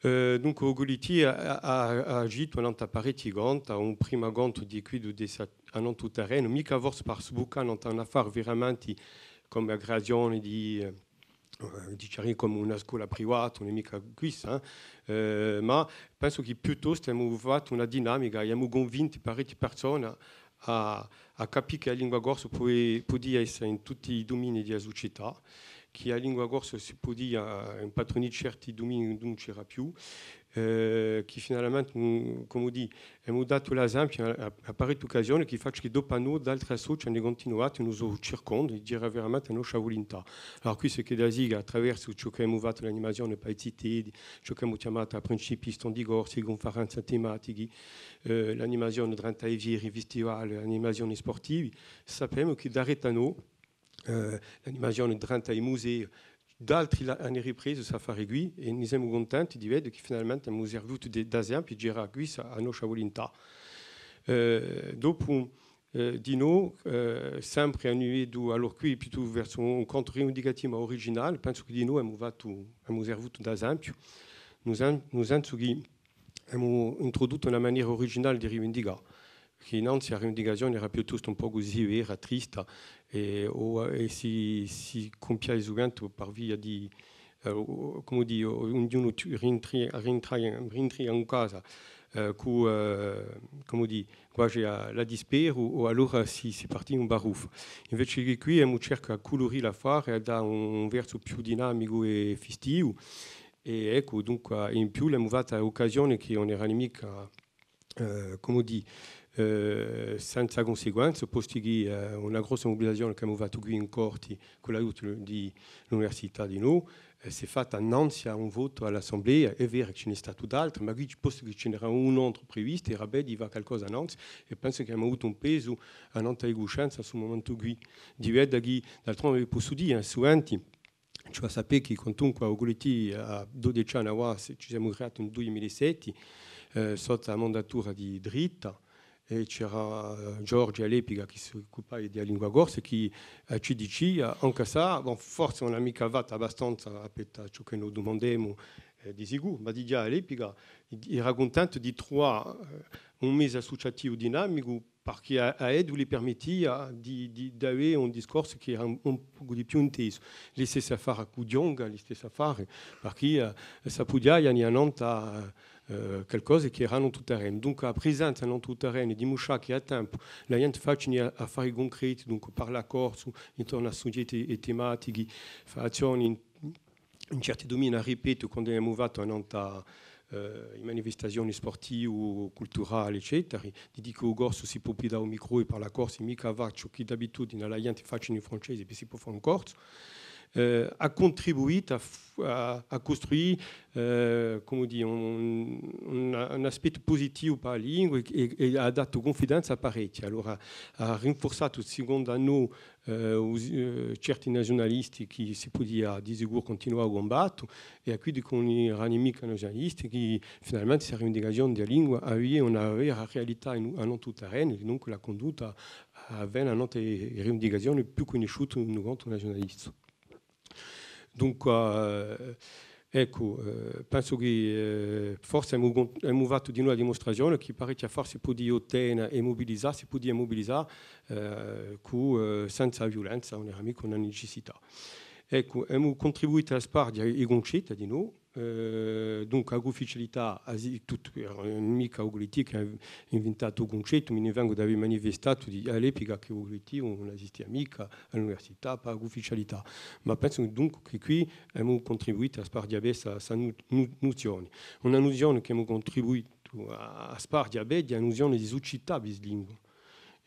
Eh, dunque, u cullettivu hà, hà, hà agitu annant'à parechji conti, un primu contu di quiddu di sa, annant'à u terrenu, micca forse per sbuccà annant'à un affare veramenti cum'è a creazione di, eh, eh, dicemu cum'è una scola privata, ùn hè micca quissa, eh, ma pensu chì piuttostu emu fattu una dinamica è emu cunvintu parechje persone à, à capì chì a lingua corsa pò-, pudia esse in tutti i duminii di a sucetà, chì a lingua corsa si pudia, eh, impatrunì certi duminii induve ùn c'era più, eh, chì finalmente, mm, cumu dì, emu datu l'esempiu à, à, à parechje occasioni, chì face chì dopu à noi d'altri associ anu cuntinuatu, nus circondanu, è era veramente a noscia vulintà. Allora, quì si hè chì da dì chì à traversu ciò ch'emu fattu l'animazione pà i ziteddi, ciò ch'emu chjamatu à principiu i standi corsi, i cunferenzi tematichi, eh, l'animazione durante i fieri, i festivali, l'animazione spurtivi, sapemu chì daretu à noi, eh, l'animazione durante i musei, d'altri l'anu ripresu st'affari quì, è ni semu cuntenti di vede chì finalmente emu servutu di, d'esempiu, era quissa a noscia vulintà. Eh, dopu, eh, dinò, eh, sempre à liveddu, allora quì piuttostu versu un contu rivindicativu ma uriginale, pensu chì dinò emu fattu, emu servutu d'esempiu, in u sen-, in u sensu chì emu intruduttu una manera uriginale di rivindicà, chì innanzi a rivindicazione era piuttostu un pocu severa, trista, è, o, è si, si cumpia suvente par via di, eh, o, cumu dì, o, ognunu ci-, rintri-, rintria, rintria in casa, eh, cù, eh, cumu dì, quasi à, à u disperu, o allora si, si partia in baruffa. Invece chì quì emu circatu à culurì l'affare, à dà un, un versu più dinamicu è festivu, è eccu, dunque, in più l'emu fatta à occasione chì ùn era micca, eh, cumu dì, eh, senza cunsequenze, postu chì, eh, una grossa mubilizazione ch'emu fattu quì in Corti cù l'aiutu di l'Università dinò, eh, s'hè fatta annanzi à un votu à l'Assemblea. Hè vera chì ci n'hè statu d'altri, ma quì, postu chì ci n'era un altru previstu, era bè di fà calcosa annanzi, è pensu chì emu avutu un pesu annant'à a cuscenza à stu mumentu quì, di vede chì, d'altronde, vi possu dì, eh, suventi, ci hè da sapè chì, quantunque, u cullettivu hà dodeci anni avà, si, ci semu creati in dui mila è setti, eh, sottu à a mandatura di dritta, è c'era, eh, Giorgi à l'epica chì s'occupava di a lingua corsa, chì, eh, ci dicia, ancu s'è, bon, forse ùn hà micca fattu abbastanza rispettu à ciò chì no dumandemu, eh, di sicuru, ma digià à l'epica era cuntentu di truvà, eh, un mezu assuciativu dinamicu, parchì à, à eddu li permittia di, di, d'avè un discorsu chì era un, un pocu di più intesu. Li stessi affari cù Ghjonga, li stessi affari, parchì, eh, s'appughjavani annant'à, eh, calcosa chì era annant'à u terrenu. Dunque, a presenza annant'à u terrenu dimustra chì à tempu a ghjente facia affari cuncreti, dunque, parlà corsu, intornu à sughjetti è tematichi, fà azzioni in, in certi duminii, ripetu, quandu emu fattu annant'à, eh, i manifestazioni spurtivi, culturali, eccetera, di dì chì u corsu si pò piddà u micru è parlà corsu, micca fà ciò chì d'abitudine a ghjente faci in francese, bè, si pò fà in corsu, eh, hà cuntribuitu à f-, à, à custruì, eh, cumu dì, un, un, un aspettu pusitivu pà a lingua è, è, è hà datu cunfidenza à parechji. Allora, hà rinfurzatu, sicondu à noi, eh, u-, eh, certi naziunalisti chì si pudia di sicuru cuntinuà à cumbattu, è à quiddi chì ùn erani micca naziunalisti, chì finalmente sta rivindicazione di a lingua avia una vera realità in, annant'à u terrenu, è dunque l'hà cundotta à vene annant'à e rivindicazioni più cunnisciute in u campu naziunalistu. Dunque, eh, eccu, eh, pensu chì, eh, forse emu con-, emu fattu dinò a dimustrazione chì parechji affari si pudia ottene è mubilizà, si pudia mubilizà, eh, cù, eh, senza viulenza, ùn era micca una nicissità. Eccu, emu cuntribuitu à sparghje i cuncetti dinò, eh, dunque a cuufficialità, a si-, tuttu, eh, micca u cullettivu chì hà inventatu u cuncettu, mi ni vengu d'avè manifestatu di, à l'epica chì u cullettivu ùn esistia micca à l'università, pà a cuufficialità. Ma pensu dunque chì quì emu cuntribuitu à sparghje bè sta, sta nu-, nu-, nuzione. Una nuzione chì emu cuntribuitu à, à sparghje bè, hè a nuzione di sucetà bislingua.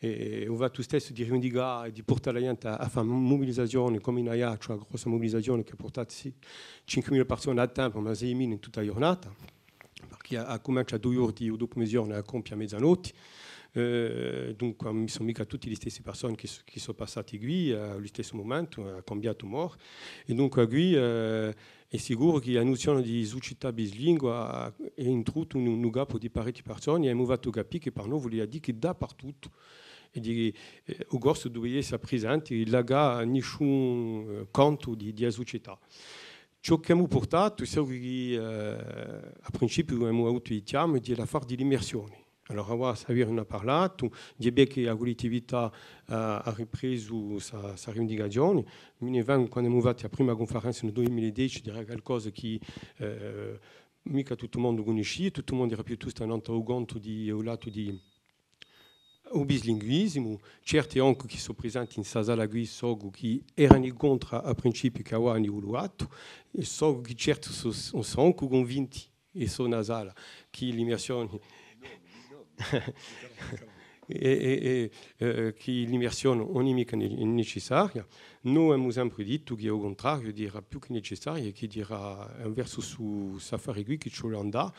È u fattu stessu di rivindicà è di purtà a ghjente à, à fà mubilizazione, cum'è in Aiacciu, a grossa mubilizazione chì hà purtatu si-, cinquemila persone à tempu, ma seimila in tutta a ghjurnata, parchì hà, hà cuminciatu à dui ori di, dopu meziornu, hà compiu à mezanotti, Eh, dunque, ùn sò micca tutti i stessi persone chì s-, chì sò passati quì, eh, à u listessu mumentu, hà cambiatu mori. È dunque quì, eh, hè sicuru chì a nuzione di sucità bislingua hè intruta in u, in u capu di parechji persone, è emu fattu capì chì per noi vulia dì chì dapertuttu, è di, eh, u corsu duvia esse prisente, lacà nisciun, eh, cantu di, di a sucità. Ciò ch'emu purtatu, hè ciò chì, eh, à principiu emu avutu i chjami, hè l'affare di l'immersione. Allora, avà Saveriu n'hà parlatu, hè bè chì a cullittività, eh, hà ripresu sta, sta rivindicazione. Mi ne vengu quandu emu fattu a prima cunferenza in u dui mila è dece, era qualcosa chì, eh, micca tuttu u mondu cunniscia, tuttu u mondu era piuttostu annantu à u contu di, à u latu di u bislinguisimu, certi ancu chì sò prisenti in sta sala quì, sò chì erani contra à principiu chì avà ani vulatu, è sò chì certi sò, sò ancu cunvinti, è sò in a sala, chì l'immersione è, è, è, eh, chì l'immersione ùn hè micca ne-, necessaria. Noi emu sempre dittu chì, à u cuntrariu, era più chè necessaria, chì era, eh, versu stu, st'affari quì chì ci vole à andà,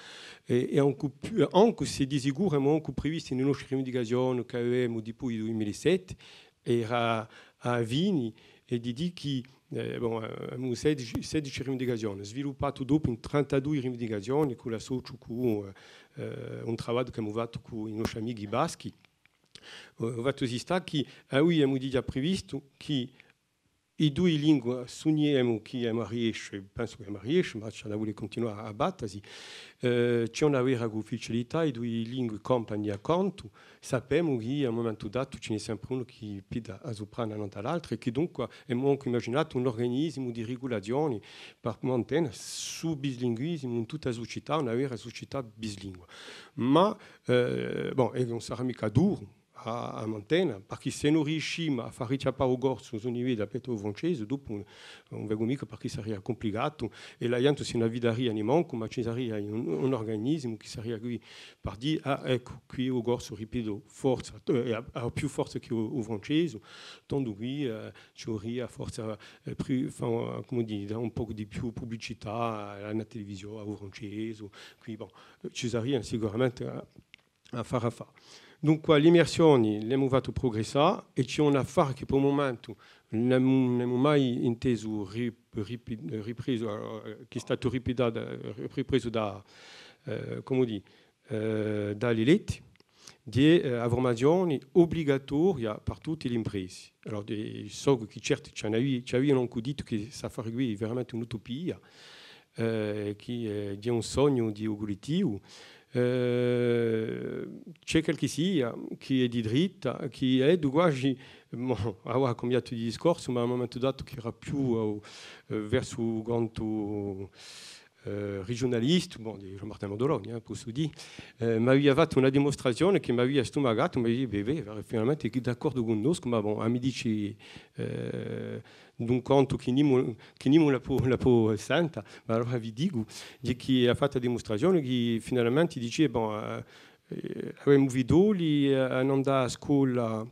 è, è ancu più, ancu s'è di sicuru emu ancu previstu in e nostre rivindicazioni chì avemu dipoi u dui mila è sette, era à veni è di dì chì, eh, bon, eh, emu sedeci, sedeci rivindicazioni, sviluppatu dopu in trentadui rivindicazioni, cù l'associu, cù, eh, eh, un travagliu ch'emu fattu cù i nostri amichi baschi. Eh, u fattu si stà chì, eh, avemu digià previstu chì i dui lingui, sunniemu chì emu à riesce, pensu chì emu à riesce, ma ci hà da vulè cuntinuà à battasi, eh, ci hè una vera cuufficialità, i dui lingui campani accantu, sapemu chì à un mumentu datu ci n'hè sempre unu chì pidda a suprana annantu à l'altru, è chì dunque emu ancu imaginatu un urganisimu di rigulazioni per mantena stu bislinguisimu in tutta a sucità, una vera sucità bislingua. Ma, eh, bon, è ùn sarà micca duru, à, à mantena, parchì s'è no riescimu à fà richjappà u corsu à u so livellu à pettu à u francese, dopu ùn, ùn vecu micca parchì saria cumplicatu, è a ghjente si n'avvidaria nimancu, ma ci saria un, un urganisimu chì saria quì per dì, ah, eccu, quì u corsu, ripetu, forza, eh, hà, hà più forza chè u, u francese, tandu quì, eh, ci vuleria forza, eh, pri-, fà, cumu dì, dà un pocu di più publicità à a televisione, à u francese, quì, bon, ci saria sicuramente, eh, affari à fà. Dunque, l'immersioni l'emu fattu prugressà è ci hè un affari chì per u mumentu ùn emu, ùn emu mai intesu ri-, ripi-, ripresu, eh, chì hè statu ripidatu, eh, ripresu da, eh, cumu dì, eh, da l'eletti, hè, eh, a furmazioni ubligatoria per tutti l'impresi. Allora, di, sò chì certi ci anu, ci avianu ancu dittu chì st'affari quì hè veramenti un'utupia, eh, chì, eh, hè un sognu di u cullittivu. Eh, ci hè qualchissia chì hè di dritta, chì hè quasi, bon, avà hà cambiatu di discorsu, ma à un mumentu datu chì era più, eh, versu u cantu, eh, rigiunalistu, bon, di Jean-Martin Mondoloni, eh, possu dì, eh, m'avia fattu una dimustrazioni chì m'avia stumacatu, m'avia dittu, bè, bè, finalmenti hè d'accordu cun noscu, ma bon, a mi dici, eh, d'un cantu chì nimu, chì nimu la pò, la pò senta, ma allora vi dicu, hè chì hà fattu a dimustrazioni chì finalmenti dici, bon, eh, eh, avemu fiddoli, eh, à andà à a scola,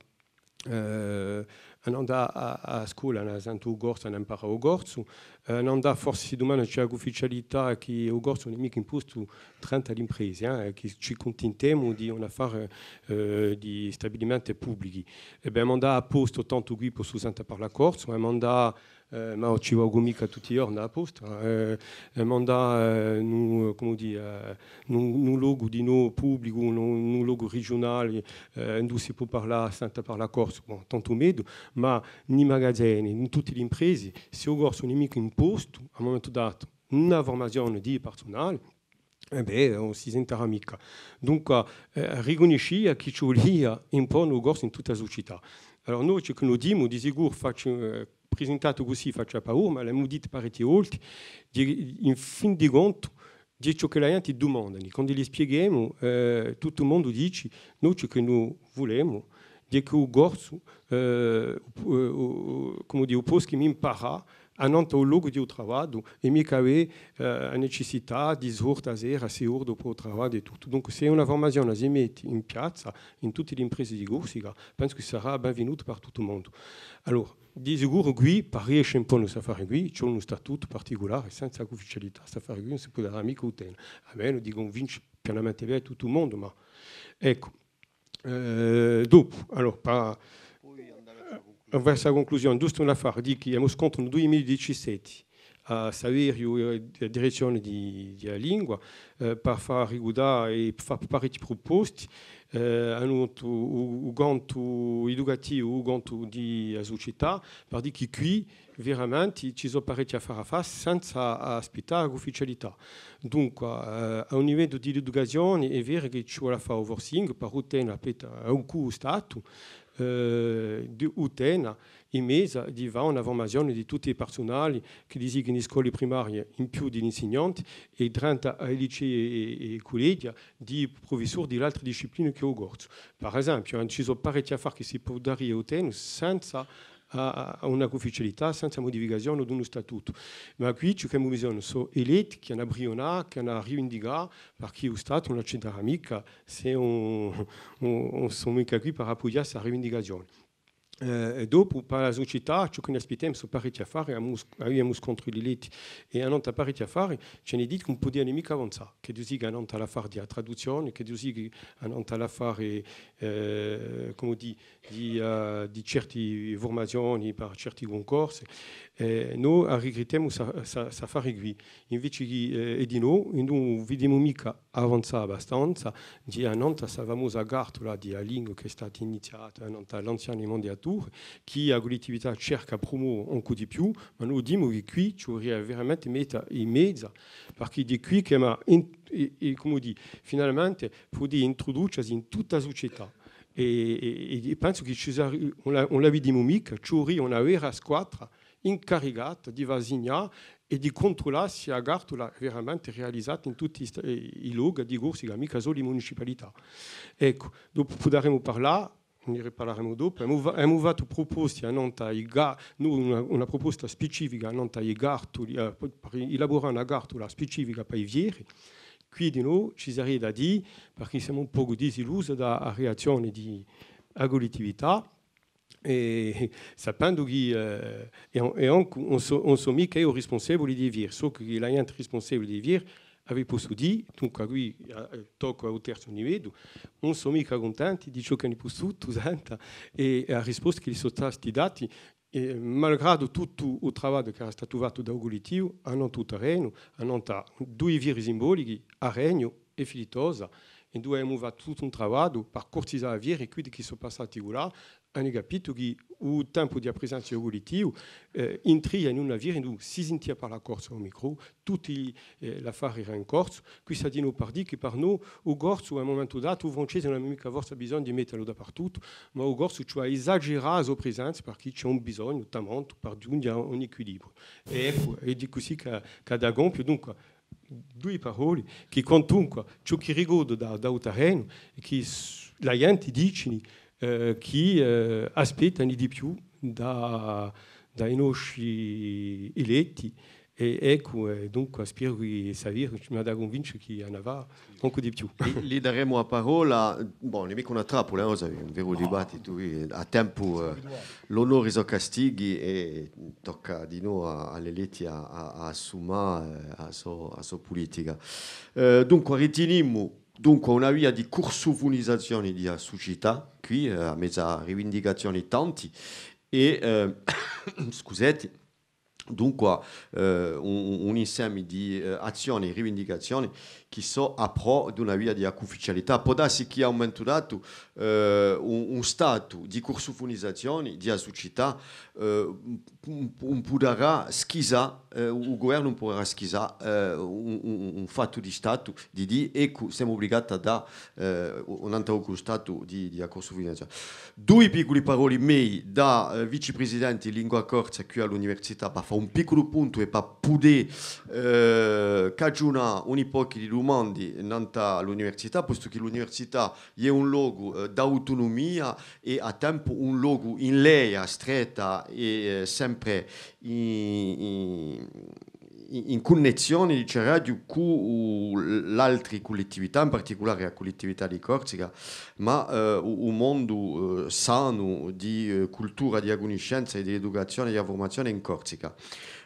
eh, à andà à, à a scola, ùn sentu u corsu, ùn amparanu u corsu, eh, à andà forsi si dumani ci hè l'ufficialità chì u corsu ùn hè micca impostu trenta l'impresi, eh, chì ci cuntintemu di un affari, eh, di stabilimenti publichi. È bè, à andà à postu, tandu quì possu senta parlà corsu, à andà, eh, ma ci vogu micca tutti i ghjorni à postu, eh, à andà, eh, in un, cumu dì, eh, in un, in un locu di novu publicu, in un, in un locu rigiunali, eh, induve si pò parlà, senta parlà corsu, bon, tantu megliu, ma in i magazini, in tutti l'impresi, s'è u corsu ùn hè micca impostu, à un mumentu datu, una furmazioni di persunali, è bè, ùn si sentarà micca. Dunque, eh, ricunniscia chì ci vulia impone u corsu in tutta a sucità. Allora, noi ciò chì no dimu, di sicuru, facciu, eh, prisintatu cusì, facciu a paura, ma l'emu dittu parechji volti, di, in fin di contu, hè ciò chì a ghjenti dumandani. Quandu li spieghemu, eh, tuttu u mondu dici, noi ciò chì no vulemu, hè chì u corsu, eh, u, u, u, cumu dì, u possi impara annantu à u locu di u travagliu, è micca avè, eh, a necessità di sorta a sera, sei ore dopu u travagliu è tuttu. Dunque, s'è una furmazioni si metti in piazza, in tutti l'impresi di Corsica, pensu chì sarà benvinuta per tuttu u mondu. Allora, di sicuru quì, per riesce à impone st'affari quì, ci vole un statutu particulari, senza ufficialità, st'affari quì ùn si pudarà micca ottena, à menu di cunvince pienamenti bè tuttu u mondu, ma eccu, Eh, dopu, allora, pà, versu a cunclusione, ghjustu un affare, dì chì emu scontru in dui mila diciassette à Saveriu, eh, a direzzione di, di a lingua, eh, pà fà ricurdà è fà parechji pruposti, eh, à u, u, u cantu educativu, u cantu di a sucetà, pà dì chì quì veramenti ci sò parechji affari à fà senza aspittà l'ufficialità. Dunque, eh, à u livellu di l'educazione hè vera chì ci vole à fà u forcing, pà ottena, appena, à u Statu, eh, di ottena i mezi di fà una furmazione di tutti i persunali, ch'iddi sighi in e scole primarie in più di l'insignanti è trenta à i licei è, è, è culleghji di prufissori di l'altre discipline chè u corsu. Per esempiu, eh, ci sò parechji affari chì si pudaria ottena senza à, à una cuufficialità, senza mudificazione d'un statutu. Ma quì ciò ch'emu bisognu sò eletti chì anu à briunà, chì anu à rivindicà, perchè u Statu ùn accetterà micca s'è ùn, ùn, ùn sò micca quì per appughjà sta rivindicazione. Eh, è dopu, per a sucetà, ciò chì no aspittemu sò parechji affari, avemu, aviamu scontru di l'eletti, è annantu à parechji affari, ci anu dittu chì ùn pudianu micca avanzà, ch'eddu sighi annantu à l'affare di a traduzzione, ch'eddu sighi annantu à l'affare, eh, cumu dì, di, eh, di certi furmazioni per certi cuncorsi. Eh, no rigrittemu sta, sta, st'affari quì. Inveci chì, eh, è dinò, ùn vidimu micca avanzà abbastanza, di annantu à sta famosa cartula di a lingua chì hè stata iniziata annantu à l'anziani mandatura, chì a cullettività cerca à prumova ancu di più, ma no dimu chì quì ci vuleria veramente metta i mezi, perchè hè quì chì, ma in, è, è, cumu dì, finalmente pudè intruducesi in tutta a sucetà. È, è, è pensu chì ci sari-, ùn la, ùn la vidimu micca, ci vuleria una vera squadra incaricata di fà signà è di cuntrullà s'è a cartula hè veramente realizata in tutti i sta-, i, i lochi di Corsica, micca solu e municipalità. Eccu, dopu pudaremu parlà, ne riparlaremu dopu. Emu fa-, emu fattu pruposti annantu à i ca-, no, una, una pruposta specifica annantu à i cartuli, eh, per, per elaburà una cartula specifica per i fieri. Quì dinò ci saria da dì, perchè simu un pocu disillusi da a reazzione di a cullettività, è sapendu chì, eh, è, è ancu, ùn sò, ùn sò micca eiu rispunsevuli di i fieri, sò chì a ghjente rispunsevuli di i fieri, avi possutu dì, dunque quì, eh, toccu à u terzu livellu, ùn sò micca cuntenti di ciò ch'anu possutu senta è, è a risposta chì li sò stati dati, è, malgradu tuttu u travagliu chì era statu fattu da u cullettivu, annantu à u terrenu, annantu à dui fieri simbolichi, Aregnu è Filitosa, induve emu fattu tuttu un travagliu per cursizà i fieri, è quiddi chì sò passati culà, anu capitu chì u tempu di a prisenza di u cullettivu, eh, intria in una fiera induve si sintia parlà corsu à u micru, tutti, eh, l'affari era in corsu, quissa dinò per dì chì per no u corsu à un mumentu datu, u francese ùn avia micca forse bisognu di mettelu dapertuttu, ma u corsu ci vole à esagerà a so prisenza perchè ci hè un bisognu, tamantu, per ghjunghje à un equilibriu. È eccu, hè di cusì chì, chì hà da compie, dunque, dui paroli, chì quantunque ciò chì ricordu da, da u terrenu, hè chì s-, a ghjente dicini, eh, chì, eh, aspettani di più da, da i nosci eletti, è eccu, eh, dunque, speru chì Saveriu m'hà da cunvince chì anu da fà ancu di più. Li, li daremu a parolla, bon, ùn hè micca una trappula, eh, o Saveriu, hè un veru dibattitu, quì, à tempu, eh, l'onori sò castighi è tocca dinò à, à l'eletti à, à, à assuma, eh, a so, a so pulitica. Eh, dunque, ritinimu, dunque, una via di cursufunizazioni di a sucità, quì, eh, à mezu à rivindicazioni tanti, è, eh, scuseti, dunque, eh, un, un, un insemi di, eh, azzioni è rivindicazioni chì sò à prò d'una via di a cuufficialità. Pò dassi chì à un mumentu datu, eh, un, un statu di cursufunizazioni di a sucità, eh, ùn, ùn pudarà schisà, eh, u guvernu ùn pudarà schisà, eh, un, un, un fattu di statu, di dì, eccu, semu ubligati à dà, eh, u-, un antru statu di, di a cursufunizazioni. Dui picculi paroli mei da, eh, vicepresidenti di Lingua Corsa quì à l'università, pà fà un picculu puntu è pà pudè, eh, cagiunà un pocu di dumandi nantu à l'università, postu chì l'università hè un locu, eh, d'autunumia è à tempu un locu in leia stretta è, eh, sempre in, in, in cunnessioni, diceraghju, cù l'altri cullettività, in particulari a cullettività di Corsica, ma, eh, u, u mondu, eh, sanu di, eh, cultura, di a cunniscenza è di l'educazioni è di a furmazioni in Corsica.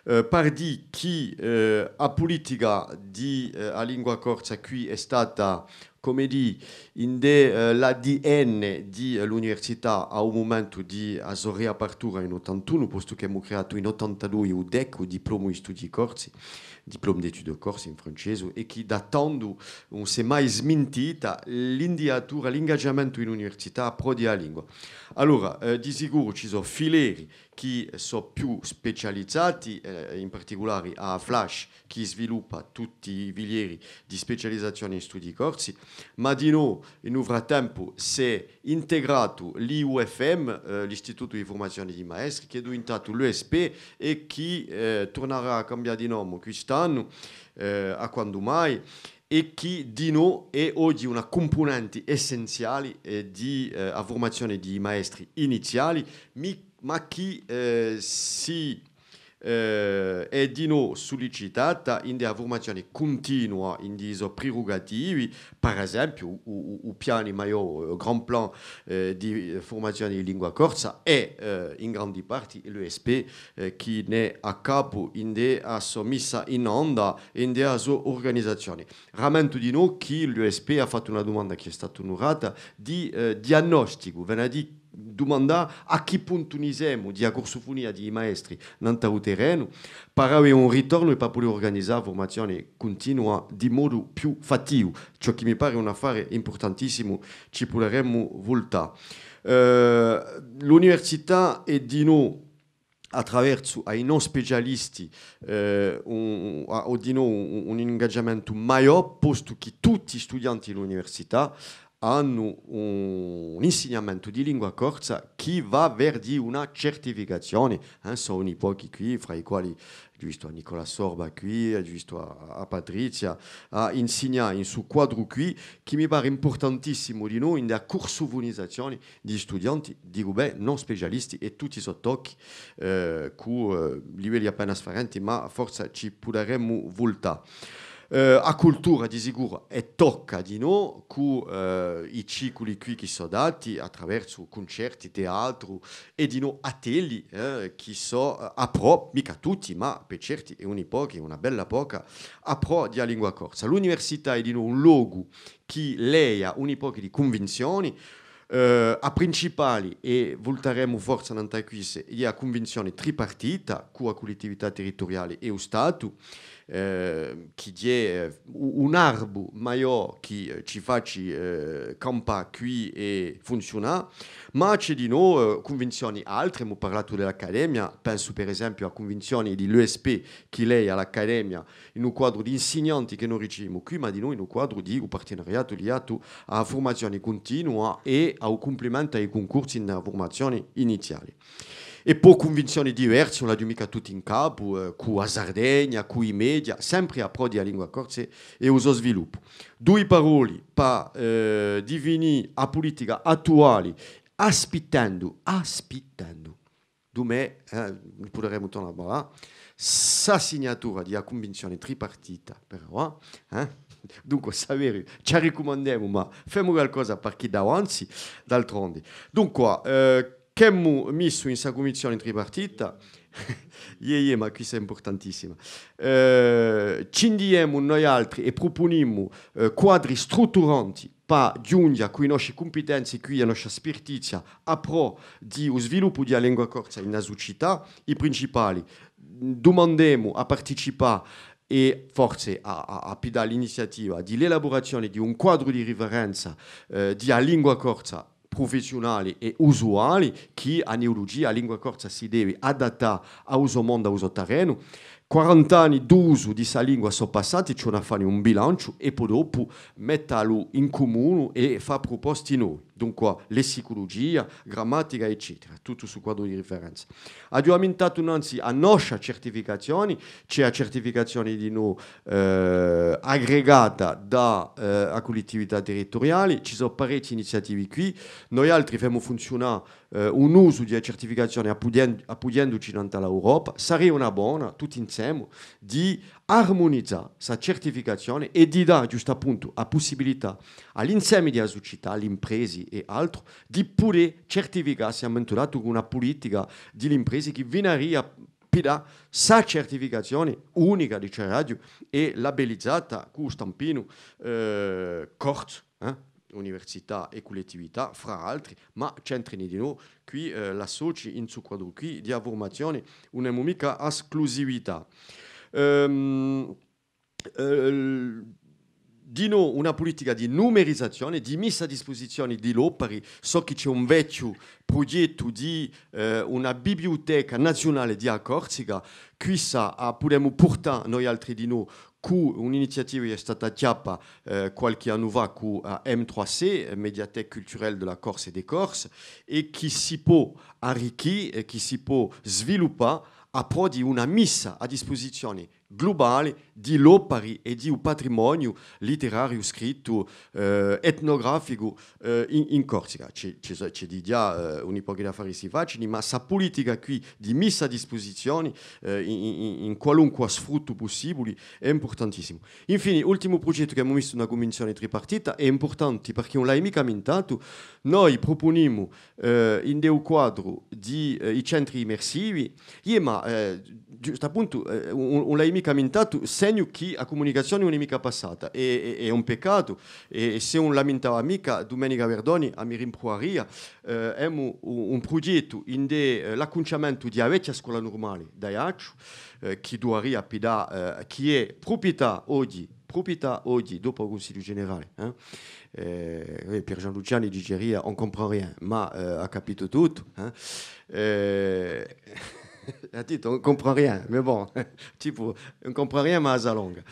Eh, par dì chì, eh, a pulitica di, eh, a lingua corsa quì hè stata cum'è dì, ind'è, eh, l'A D N di, eh, l'università à u mumentu di a so riapartura in ottantunu, postu ch'emu creatu in ottantadui u DEC, u Diplomu di Studii Corsi, Diplôme d'études corses in francesu, è chì da tandu ùn s'hè mai smintita l'indiatura, l'ingagiamentu in università à prò di a lingua. Allora, eh, di sicuru ci sò fileri chì sò più specializati, eh, in particulari a FLASH, chì sviluppa tutti i filieri di specializazione in studii corsi, ma dinò, in u frattempu, s'hè integratu l'I U F M, eh, l'Istitutu di Furmazione di Maestri, chì hè diventatu l'E S P è chì, eh, turnarà à cambià di nomu quist'annu, eh, à quandu mai, è chì dinò hè oghji una cumpunenti essenziali, eh, di, eh, a furmazione di i maestri iniziali, mi-, ma chì, eh, si eh, hè dinò sullicitata ind'è a furmazione cuntinua, ind'è i so prerugativi, per esempiu, u, u, u piani maiò, eh, grand plan, eh, di furmazione di lingua corsa, hè, eh, in grandi parti l'E S P, eh, chì n'hè à capu ind'è a so missa in onda, ind'è a so urganizazione. Rammentu dinò chì l'E S P hà fattu una dumanda chì hè stata unurata di, eh, diagnosticu, vene à dì dumandà à chì puntu ni semu di a cursufunia di i maestri nant'à u terrenu, per avè un ritornu è per pudè urganizà a furmazione cuntinua di modu più fattivu, ciò chì mi pare un affare impurtantissimu, ci puderemu vultà. Eh, l'università hè dinò à traversu à i no specialisti, eh, un, un, à, o dinò un, un ingagiamentu maiò, postu chì tutti i studianti di l'università anu un, un insignamentu di lingua corsa chì và versu una certificazione, eh, sò uni pochi quì, fra i quali aghju vistu à Nicola Sorba quì, aghju vistu à, à Patrizia, à insignà in su quadru quì, chì mi pare impurtantissimu dinò ind'è a cursufunizazione di studianti, dicu bè, non specialisti, è tutti i so tocchi, eh, cù, eh, livelli appena sfarenti, ma forse ci puderemu vultà. Eh, a cultura, di sicuru, hè tocca dinò cù, eh, i ciculi quì chì sò dati attraversu cuncerti, teatru è dinò attelli, eh, chì sò, eh, à prò, micca tutti, ma per certi è uni pochi, una bella poca, à prò di a lingua corsa. L'università hè dinò un locu chì leia uni pochi di cunvinzioni, eh, a principali, è vultaremu forse nant'à quissa, hè a cunvinzione tripartita, cù a cullittività territuriale è u Statu, eh, chì hè, eh, u-, un arbu maiò chì, eh, ci faci, eh, campà quì è funziunà, ma ci hè dinò, eh, cunvinzioni altre, emu parlatu di l'accademia, pensu per esempiu à a cunvinzione di l'E S P chì leia l'accademia in u quadru d'insignanti chì no ricivimu quì, ma dinò in u quadru di u partenariatu liatu à a furmazione cuntinua è à u cumplimentu à i cuncursi in furmazione iniziale. È po cunvinzioni diversi, ùn l'aghju micca tutti in capu, eh, cù a Sardegna, cù i media, sempri à prò di a lingua corsa è u so sviluppu. Dui paroli pà, eh, difinì a pulitica attuali, aspittendu, aspittendu, dumè, eh, ni puderemu turnà à parlà, sta signatura di a cunvinzione tripartita, però, eh? Dunque, Saveriu, ci arricumandemu, ma femu qualcosa per chì d'avanzi, d'altrondi. Dunque, eh, ch'emu missu in sta cunvinzione tripartita, iè, iè, ma quissa hè impurtantissima, eh, ci indiemu noi altri è prupunimu, eh, quadri strutturanti pà ghjunghja cù i nosci cumpitenzi quì, a noscia spirtizia, à prò di u sviluppu di a lingua corsa in a sucità, i principali, dumandemu à participà è forse à, à, à piddà l'iniziativa di l'elaburazione di un quadru di riferenza, eh, di a lingua corsa prufessiunali è usuali, chì a neulugia, a lingua corsa si devi adattà à u so mondu, à u so terrenu. Quarant'anni d'usu di sta lingua sò passati, ci vole à fà un bilanciu è po dopu mettalu in cumunu è fà pruposti novi. Dunque, lessiculugia, grammatica, eccetera. Tuttu stu quadru di riferenza. Aghju ammintatu nanzi a noscia certificazioni, ci hè a certificazioni dinò, eh, aggregata da, eh, a cullittività territuriali, ci sò parechji iniziativi quì, noi altri femu funziunà, eh, un usu di a certificazioni appughjen-, appughjenduci nant'à l'Europa, saria una bona, tutti insemu, di armunizà sta certificazioni è di dà ghjustappuntu a pussibilità à l'insemi di a sucità, l'impresi è altru, di pudè certificassi, ammenturatu cù una pulitica di l'impresi chì vinaria piddà sta certificazioni unica, diceraghju, è labellizata cù u stampinu, eh, corsu, eh? Università è cullettività, fra altri, ma c'entrani dinò quì, eh, l'associ in stu quadru quì di a furmazioni, ùn emu micca a sclusività. Ehm, eh, dinò una pulitica di numerizazioni, di missa à dispusizioni di l'opari, sò chì ci hè un vechju prughjettu di, eh, una bibliuteca naziunali di a Corsica, quissa a pudemu purtà noi altri dinò cù un'iniziativa chì hè stata chjappa, eh, qualchì annu fà cù, eh, M trois C, eh, Médiathèque culturelle de la Corse et des Corses, è chì si pò arricchì è chì si pò sviluppà à prò di una missa à dispusizioni glubali di l'opari è di u patrimoniu litterariu, scrittu, eh, etnograficu, eh, in, in Corsica. Ci hè, ci hè, ci hè digià, eh, un pocu d'affari si facini, ma sta pulitica quì di missa à dispusizioni, eh, in, in, in, in qualunqua sfruttu pussibuli hè impurtantissimu. Infini, ultimu prughjettu chì emu missu in una cunvinzioni tripartita, hè impurtanti perchè ùn l'hai micca mintatu, noi prupunimu, eh, in u quadru di, eh, i centri immersivi, iè, ma, eh, ghjustu appuntu, eh, ùn, ùn l'hai micca mintatu, segnu chì a cumunicazioni ùn hè micca passata, è, è, hè un peccatu, è, è s'ùn la mintava micca, Dumenica Verdoni a mi rimpruvaria, eh, emu u-, un prughjettu indè, eh, l'accunciamentu di a vechja scola nurmali d'Aiacciu, eh, chì duvaria appidà, eh, chì hè pruprietà oghji, pruprietà oghji, dopu u Cunsigliu Generali, eh? Eh, eh, Pierre-Jean Luciani diceria: "On comprend rien", ma, eh, hà capitu tuttu, eh? Eh, hà dettu: "On comprend rien", mais bon, tipu, "On comprend rien", ma a s'allonga.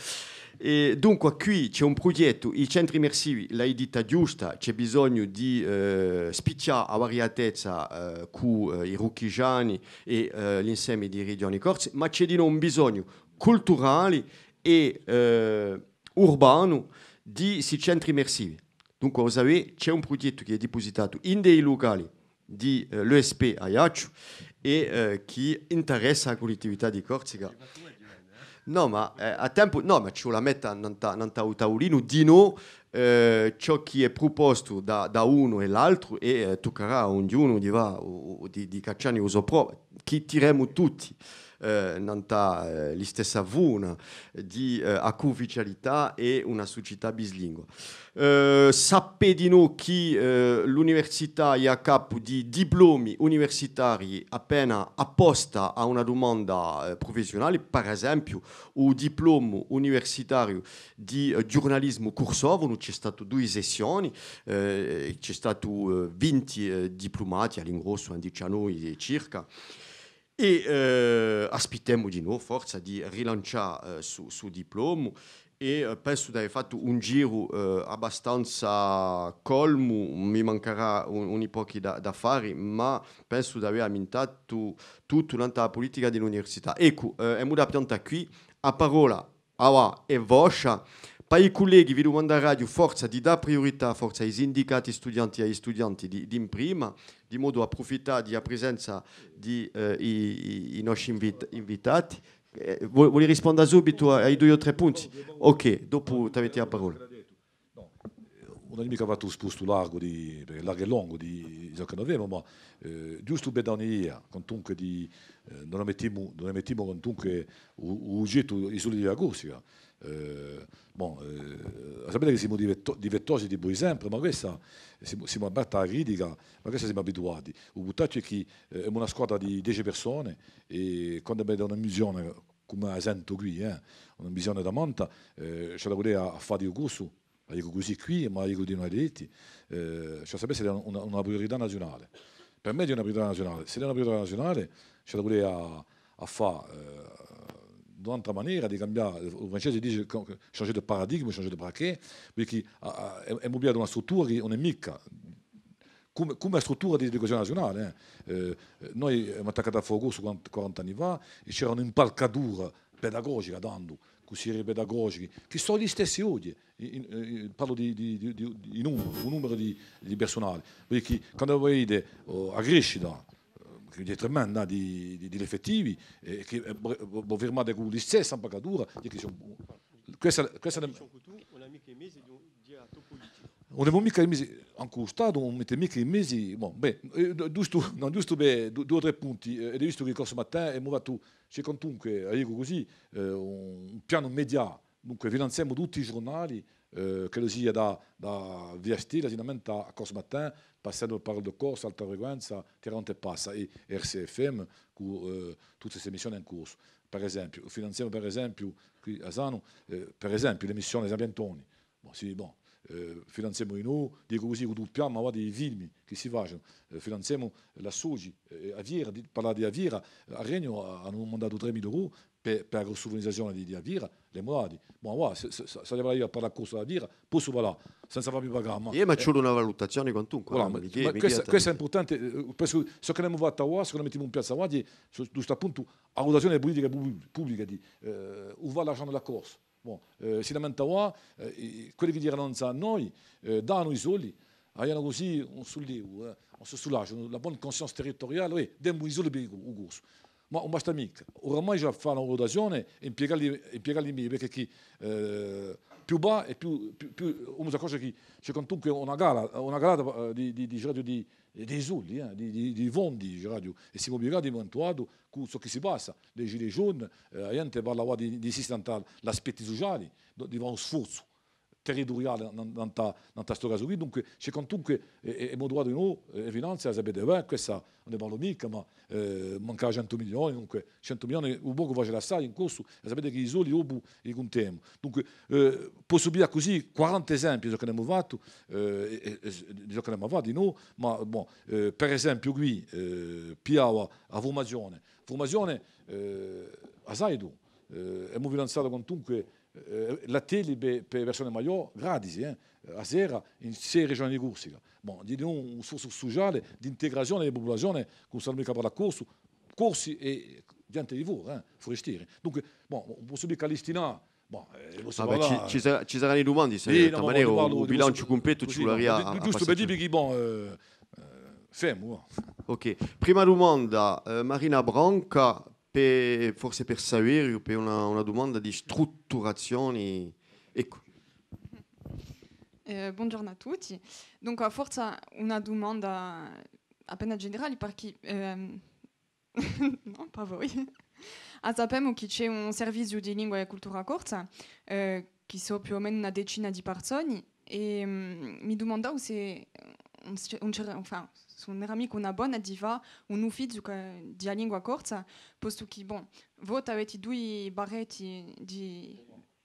È dunqua, quì ci hè un prughjettu, i centri immersivi, l'hai ditta ghjusta, ci hè bisognu di, eh, spiccià a variatezza, eh, cù, eh, i Rucchigiani è, eh, l'insemi di i Righjoni Corsi, ma ci hè dinò un bisognu culturali è, eh, urbanu di sti centri immersivi. Dunqua, o sapè, ci hè un prughjettu chì hè dipusitatu indè i lucali di, eh, l'E S P Aiacciu è, eh, chì interessa a Cullettività di Corsica. Nò, ma, eh, à tempu, nò, ma ci vole à metta nant'à, nant'à u tavulinu dinò, eh, ciò chì hè prupostu da, da unu è l'altru, è, eh, tuccarà à ognunu di fà, u, u, di, di caccià ni u so pro, chì tiremu tutti, eh, nant'à, eh, listessa funa di, eh, a cuufficialità è una sucità bislingua. Eh, sapè dinò chì, eh, l'università hè à capu di diplomi universitarii appena apposta à una dumanda, eh, prufessiunali, per esempiu, u diplomu universitariu di, eh, ghjurnalismu cursofonu, ci hè statu dui sessioni, eh, ci hè statu, eh, vinti, eh, diplumati à l'ingrossu, eh, diciannove circa. È, eh, aspittemu dinò, forsa, di rilancià, eh, stu, stu diplomu. È, eh, pensu d'avè fattu un giru, eh, abbastanza colmu, mi mancarà un, un pochi da, da fà, ma pensu d'avè ammintatu tuttu nant'à a pulitica di l'università. Eccu, eh, emu da piantà quì, a parolla avà hè voscia. Pà i culleghi, vi dumandaraghju forsa di dà priurità forsa à i sindicati studianti, à i studianti di, d'imprima, di modu à apprufittà di a presenza di, eh, i, i, i nosci invit-, invitati. Eh, vo-, voli risponda subitu à, à i dui o trè punti? Ok, dopu t'aveti a parolla. Nò, eh, ùn aghju micca fattu u spostu largu di, perchè largu è longu di, di ciò chì no avemu, ma, eh, ghjustu per dà un'idea, quantunque di, eh, no mettimu, no mettimu quantunque u, u sughjettu, i soldi di a Corsica. Eh, bon, eh, sapete chì simu difetto-, difettosi dipoi sempre, ma questa, simu, simu aperti à a critica, ma questa simu abituati. U buttacciu hè chì, eh, simu una squadra di dece persone, è quandu vede una missione, cum'è a sentu quì, eh, una missione tamanta, eh, ci hè da vulè à, à fà u corsu, a dicu cusì quì, ma a dicu dinò à tutti, eh, ci hè da sapè s'ella hè una, una, una priurità naziunale. Per mè hè una priurità naziunale. S'ella hè una priurità naziunale, ci hè da vulè à, à fà, eh, d'un'altra manera, di cambià, u francese dice co-, changer de paradigme, changer de braquet, perchè, à, à, hè, hè mubigliata una struttura chì ùn hè micca, cum'è, cum'è a struttura di l'educazione naziunale, eh. Eh, noi emu attaccatu à fà u corsu quaranta, quaranta anni fà, è c'era un'impalcatura pedagogica tandu, cunsiglieri pedagogichi, chì sò listessi oghje. In, in, eh, parlu di, di, di, di, di numeru, un numeru di, di persunale. Perchè quandu voi vede, oh, a crescita, eh, chì hè tremenda, eh, di, di, di l'effettivi, eh, chì, eh, vo, vo, vo firmate cù listessa impalcatura, hè chì sò, questa, questa hè Ùn emu micca i mezi, ancu u Statu ùn mette micca i mezi, bon, bè, eh, ghjustu, nò, ghjustu per du-, dui o trè punti, eh, avete vistu chì Corse Matin, emu fattu, ci hè quantunque, a dicu cusì, eh, un, un pianu media, dunque finanziemu tutti i ghjurnali, eh, ch'ellu sia da, da Via Stella, sinamente à, à Corse Matin, passendu per Paroles de Corse, Alta Frequenza, Terra Nova è Passa, è R C F M, cù, eh, tutte ste emissione in corsu. Per esempiu, finanziemu, per esempiu, quì à Sanu, eh, per esempiu, l'emissione Sapientoni. Bon, sì, bon, eh, finanziemu dinù, dicu cusì, cù u pianu, ma guarda i filmi chì si facenu, eh, finanziemu l'associ, eh, a fiera, di, parla di a fiera, eh, à Rennu, eh, anu dumandatu trè mila euro per, per a grussufinissazione di, di a fiera, l'emu dati. Bon, guarda, s'è, s'è, s'è, s'è io parlu corsu di a fiera, possu parlà, senza fà mi pagà, ma... Iè, ma ci vole una valutazione quantunque, voilà, eh, ma, ma questa, questa hè impurtante, eh, perchè ciò chì n'emu fattu avà, ciò chì no mettimu in piazza avà, hè, su, ghjustu appuntu, a valutazione di a pulitica pub-, publica di, eh, u fà l'argentu di a Corse. Bon, eh, si lamentava, eh, i, quelli chì eranu à noi, eh, danu i soldi, avianu cusì un sullevu, eh, un soulagiu, la bonne conscience territoriale, oui, demu i soldi per u, u corsu. Ma ùn basta micca. Oramai ci hè da fà una valutazione è impiegalli, impiegalli megliu, perchè chì, eh, più và è più, più, più unu s'accorge chì ci hè quantunque una cala, una calata, eh, di, di, di, di, di, di soldi, eh, di, di, di fondi, diceraghju, è simu ubligati, in un mumentu datu, cù ciò chì si passa, les gilets jaunes, eh, a ghjente parlava di, di insiste nant'à l'aspetti suciali, di, di fà un sforzu territuriale nan-, nant'à, nant'à stu casu quì. Dunque, ci hè quantunque, eh, eh, emu truvatu noi, eh, e finanze, a sapete bè, questa ùn ne parlu micca, ma, eh, manca centu milioni, dunque, centu milioni, un pocu face assai in corsu, è sapete chì i soldi dopu i cuntemu. Dunque, eh, possu piglià cusì quaranta esempii di ciò chì n'emu fattu, eh, è, è, è di ciò chì n'emu fattu noi, ma, bon, eh, per esempiu quì, eh, pigliava a furmazione. Furmazione, eh, a sai tù, eh, emu finanziatu quantunque, eh, l'attelli per, per e persone maiò, gratis, eh, a sera, in sei regioni di Corsica. Bon, di un, un sforzu suciale, d'integrazione di a pupulazione, chì ùn sanu micca parlà corsu, corsi è ghjente di fora, eh, furestieri. Dunque, bon, possu micca listinà, bon, eh, possu parlà, ci, ci sarà, ci sarannu e dumande, sì, di tutte maniere, u bilanciu cumpletu ci vularia à, à passà. Ghjustu per dì chì, bon, eh, eh, fermu, và. Ok. Prima dumanda, eh, Marina Branca, per, forse per Saveriu, per una, una dumanda di strutturazione. Eccu. Eh, bonghjornu à tutti. Dunque, forse una dumanda appena generale, perchè, ehm, nò, pà voi. A sapemu chì ci hè un serviziu di lingua è cultura corsa, eh, chì sò più o menu una decina di parsoni, è, mm, mi dumandava s'è, mm, ùn ci-, ùn c'era, enfin, s'ùn era micca una bona di fà un uffiziu chì, di a lingua corsa, postu chì, bon, voi avete dui barretti di,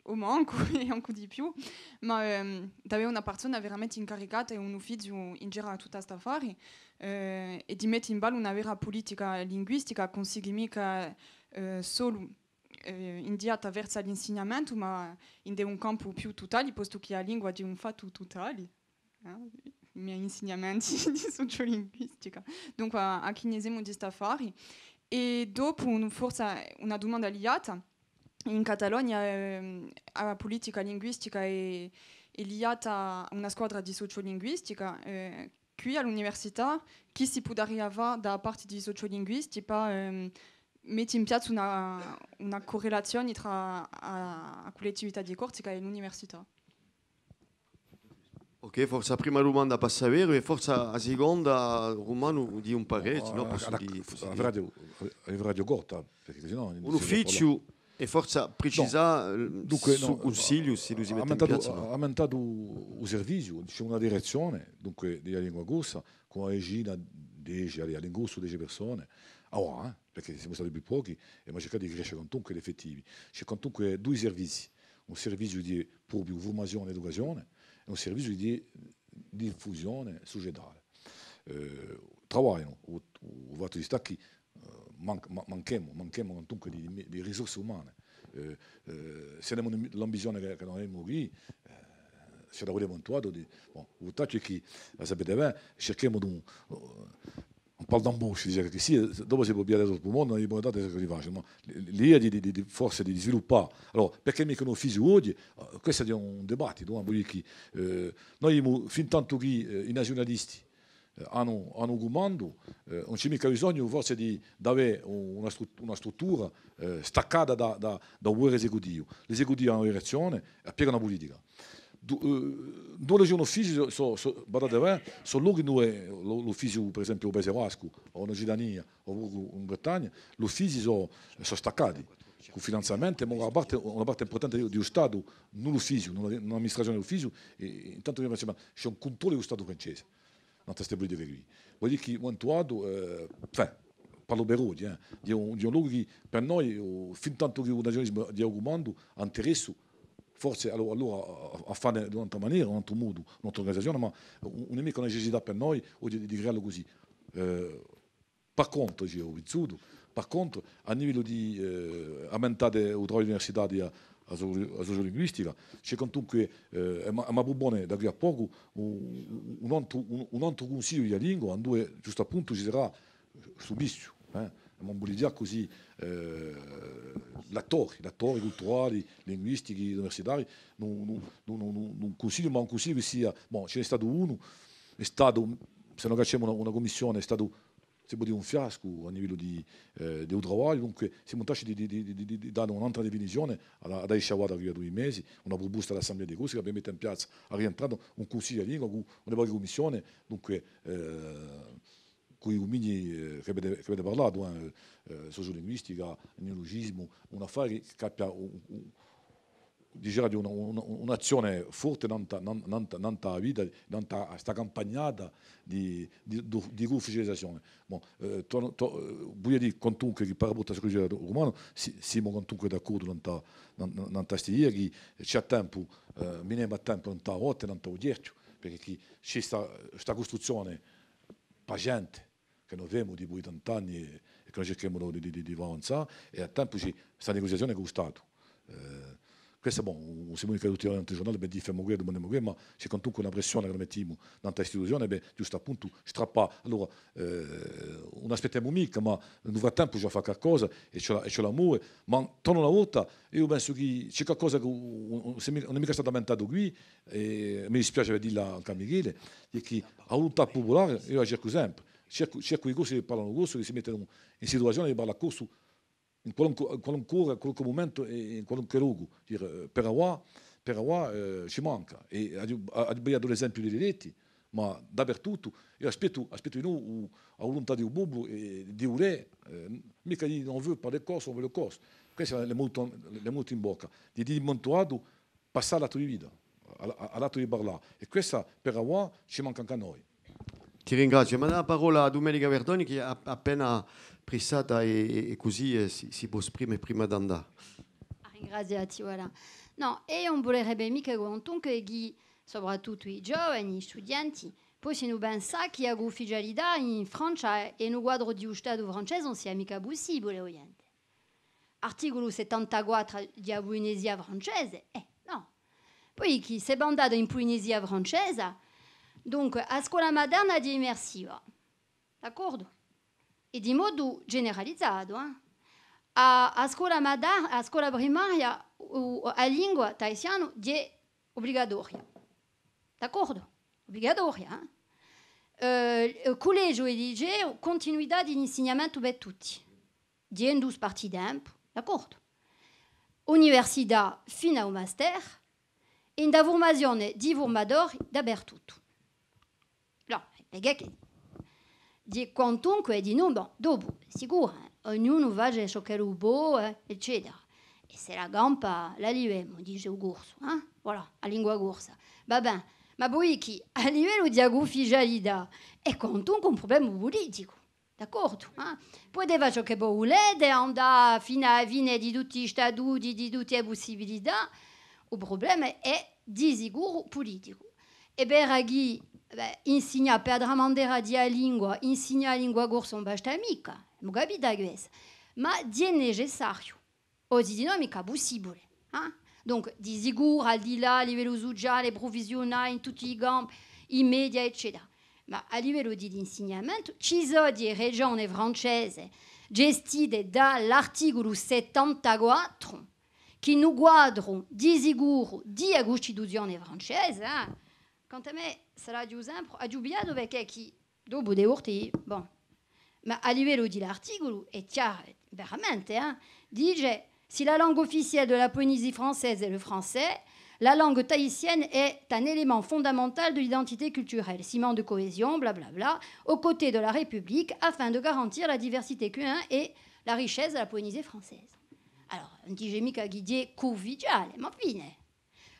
o mancu, è ancu di più, ma, ehm, d'avè una parsona veramente incaricata è un uffiziu in giru à tuttu st'affari, eh, è di mette in ballu una vera pulitica linguistica, chì ùn sighi micca, eh, solu eh, indiata versu à l'insignamentu, ma ind'un campu più tutali, postu chì a lingua hè un fattu tutali, eh, i me insignamenti di suciolinguistica. Dunque, à, à chì ne simu di st'affari? È dopu, un, forse una dumanda liata. In Catalogna, ehm, a pulitica linguistica hè, hè liata à una squadra di suciolinguistica, eh, quì à l'università, chì si pudaria fà da a parte di i suciolinguisti pà, ehm, mette in piazza una, una currelazione trà a, a cullettività di Corsica è l'università? Ok, forse a prima dumanda pà Saveriu è forse a siconda, Rumanu, di un parè, nò, possu dì, possu dì. A radio, a radio corta, perchè sinnò... Un uffiziu È forse precisà, eh, dunque, stu cunsigliu, s'ellu si mette in piazza o nò. Hà aumentatu u serviziu, ci hè una direzzione, dunque, di a lingua corsa, cù una decina, dece, allez, à l'ingrossu dece persone, avà, eh, perchè simu stati più pochi, è emu circatu di cresce quantunque l'effettivi. Ci hè quantunque dui servizii, un serviziu di propiu furmazione è educazione è un serviziu di diffusione sucetale. Eh, travaglianu, u, u fattu di stà chì, eh, man-, ma-, manchemu, manchemu quantunque di, di, di risorse umane. Eh, eh, s'è avemu l'ambizione chì, chì no avemu quì, eh, ci hè da vulè puntuà di, bon, u fattu hè chì, a sapete bè, circhemu d'un, eh, un pal d'embauche, dice chì sì, dopu si pò piglià tuttu u mondu, i pò dà chì si face, ma l'idea di, di, di, di, forse di sviluppà. Allora, perchè micca un uffiziu oghje? Eh, questu hè un dibattitu, eh, vogliu dì chì, eh, noi, fin tantu chì, eh, i naziunalisti, eh, anu, anu u cumandu, eh, ùn ci hè micca bisognu forse di, d'avè una stru-, una struttura, eh, staccata da, da, da u pudere esecutivu. L'esecutivu hà una direzzione è applica una pulitica. Du-, eh, induve ci hè un uffiziu, sò, sò, sò, badate bè, sò lochi induve l'u-, l'uffiziu, per esempiu, in u Paese Bascu, o in Occitania, o in Bretagna, l'uffizi sò, sò staccati. cù finanziamenti, ma una parte, una parte impurtante di, di u Statu, ùn l'uffiziu, ùn l'amministrazione di l'uffiziu, è, è intantu chì ci hè un cuntrollu di u Statu francese, nant'à ste pulitiche quì. Vogliu dì chì, à un mumentu datu, eh, enfin, parlu per oghje, eh, hè un, hè un locu chì per noi, o, fin tantu chì u naziunalisimu hè à u cumandu, hà interessu, forse allo-, allora à, à, à fà in un'altra manera, in un altru modu, un'altra urganizazione, ma ùn, ùn hè micca una necessità per noi, o di, di creallu cusì. Eh, Par contru, eiu aghju pensutu, par contru, à livellu di, eh, aumentà u travagliu di l'università à, à so-, à a sociolinguistica, ci hè quantunque, eh, è mi, mi prupone da quì à pocu un, un antru, un, un antru cunsigliu di a lingua, induve ghjustappuntu ci sarà stu mischju, eh, ma ùn vole dì cusì, eh, l'attori, l'attori culturali, linguistichi, universitarii, un, un, un cunsigliu, ma un cunsigliu chì sia, bon, ci n'hè statu unu, hè statu, s'è no cacciemu una, una cummissione, hè statu si pò dì un fiascu à livellu di, eh, di u travagliu, dunque simu in traccia di, di, di, di, di, di dà un'antra definizione à a, à a sciavata chì hè dui mesi, una pruposta à l'Assemblea di Corsica per mette in piazza, à rientrà un cunsigliu di a lingua cù una poca di cummissione, dunque, eh, cù i duminii, eh, chì avete, chì avete parlatu, eh, eh, sociolinguistica, neologisimu, un affare chì, chì abbia un, un, diceraghju, una, una, un'azzione forte nant'à, nan-, nant'à, nant'à a vita, nant'à sta campagnata di, di, di, di cuufficializazione. Bon, eh, to-, to-, eh, vogliu dì quantunque chì par rapport à ciò chì dice u Rumanu, si-, simu quantunque d'accordu nant'à, nan-, nan-, nant'à st'idea chì ci hè tempu, eh, minemu à tempu nant'à a botte, nant'à u chjerchju, perchè chì ci hè sta, sta custruzzione paziente, chì no femu dipoi tant'anni è, è chì no circhemu di, di, di, di fà avanzà, è à tempu ci hè sta neguziazione cù u Statu. Eh, quessa, bon, ùn, ùn simu micca tutti i ghjorni in u ghjurnale, per dì femu què, dumandemu què, ma ci hè quantunque una pressione chì no mettimu nant'à e istituzione, per ghjustappuntu strappà. Allora, eh, ùn aspettemu micca, ma in u frattempu ci hè da fà qualcosa è ci hè, è ci hè da move, ma tornu una volta, eiu pensu chì ci hè qualcosa chì ùn, ùn, ùn hè micca statu ammentatu quì, è mi dispiace per dilla ancu à Michele, hè chì a vuluntà pupulare, eiu a cercu sempre, cercu, cercu i Corsi chì parlanu corsu, chì si mettenu in situazione di parlà corsu in qualunque, in qualunque ora, in qualunque mumentu è in qualunque locu. Dì, eh, per avà, per avà, eh, ci manca. È aghju, a-, aghju pigliatu l'esempiu di l'eletti, ma dapertuttu, eiu aspettu, aspettu di noi u, a vuluntà di u populu è di vulè, eh, micca dì on veut parler corse, on veut le corse. Quessa hè moltu, hè moltu in bocca. Di, di mumentu datu, passà à l'attu di vita, à, à, à l'attu di parlà. È quessa, per avà, ci manca ancu à noi. Ti ringraziu. Ma dà a parolla à Dumenica Verdoni, chì hè ap-, appena prissata è, è, è cusì, eh, si, si pò sprime prima d'andà. Ah, ringraziu à ti, voilà. Nò, è ùn vulerebbe micca quantunque chì, soprattuttu i giovani, i studienti, possinu pensà chì a cuufficialità in Francia è in u quadru di u Statu francese ùn sia micca pussibule, oghjente. Articulu settantaquattru di a Pulinesia francese, eh, nò. Poichì s'è vo andate in Pulinesia francese, dunque, a scola materna hè immersiva, d'accordu? È di modu generalizatu, eh? A, a scola mater-, a scola primaria, u, a lingua tahissiana hè ubligatoria, d'accordu? Ubligatoria, eh? Eh, cullegiu è liceu, cuntinuità di l'insignamentu per tutti. Hè in dui spartitempu, d'accordu? Università finu à u master, è ind'a furmazione di furmadori dapertuttu. Nò, perchè chì, hè quantunque di noi, bon, dopu, sicuru, eh, ognunu face ciò ch'ellu pò, eh, eccetera. È s'ella campa, l'allevemu, dice u corsu, eh? Voilà, a lingua corsa. Va bè, ma poichì, à livellu di a cuufficialità, hè quantunque un prublema puliticu. D'accordu, eh? Pudete fà ciò chì vo vulete, andà finu à a fine di tutti i statuti, di tutte e pussibilità, u prublema hè di sicuru puliticu. È per chì, bè, insignà per a tramandera di a lingua, insignà a lingua corsa ùn basta micca, emu capitu quessa, ma hè necessariu. Oghje dinò ùn hè micca pussibule, eh? Donc, di sicuru, al di là, à livellu suciale, prufessiunale, in tutti i campi, i media, eccetera. Ma à livellu di l'insignamentu, ci sò di e regione francese gestite da l'articulu settantaquattru, chì hè un quadru di sicuru di a Custituzione francese, eh? Quant'à mè, sarà ghjè u sempru, aghju pigliatu perchè chì dopu di Orti, bon. Ma à livellu di l'articulu hè chjaru, veramente, eh, dice: si la langue officielle de la Polynésie française est le français, la langue tahitienne est un élément fondamental de l'identité culturelle, ciment de cohésion, blablabla, aux côtés de la République, afin de garantir la diversité culturelle et la richesse de la Polynésie française. Allora, ùn dice micca chì hè cuufficiale, ma fine.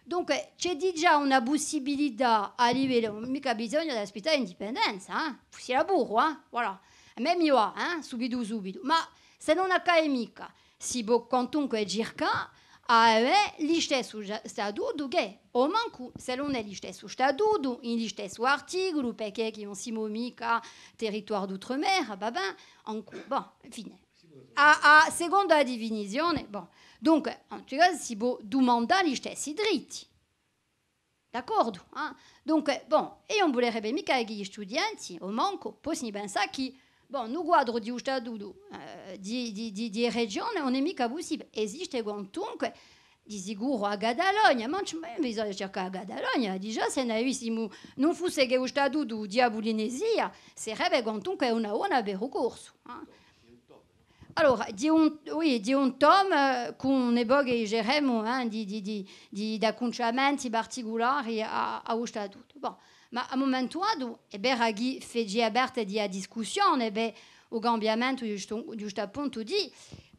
Dunque, ci hè digià una pussibilità à livellu, micca bisognu d'aspittà l'indipendenza, eh? Fussi puru, eh? Voilà. À mè mi và, eh? Subitu, subitu. Ma s'ellu ùn accade micca, si pò quantunque circà à avè listessu sta-, statutu chè, o mancu, s'ellu ùn hè listessu statutu, in listessu articulu, perchè chì ùn simu micca territoire d'outre-mer, va bè, ancu, bon, infine. À, à seconda a difinizione, bon. Dunque, in tutti i casi, si pò dumandà listessi dritti. D'accordu, eh? Dunque, bon, eiu ùn vulerebbe micca chì i studienti, o mancu, possinu pensà chì, bon, in u quadru di u statutu, eh, di, di, di, di regione ùn hè micca pussibule. Esiste quantunque, di sicuru a Catalogna, ma ùn ci, ma bisogna circà a Catalogna, digià s'è no avissimu, ùn fussi chè u statutu di a Pulinesia, sarebbe quantunque una bona per u corsu, eh? Allora, di un, oui, di un tom, eh, cù un pocu, diceremu, eh, di, di, di, di, d'accunciamenti particulari à, à u statutu. Bon, ma à un mumentu datu, hè vera chì facia parte di a discussione, bè, u cambiamentu, ghjustu, ghjustu à puntu di,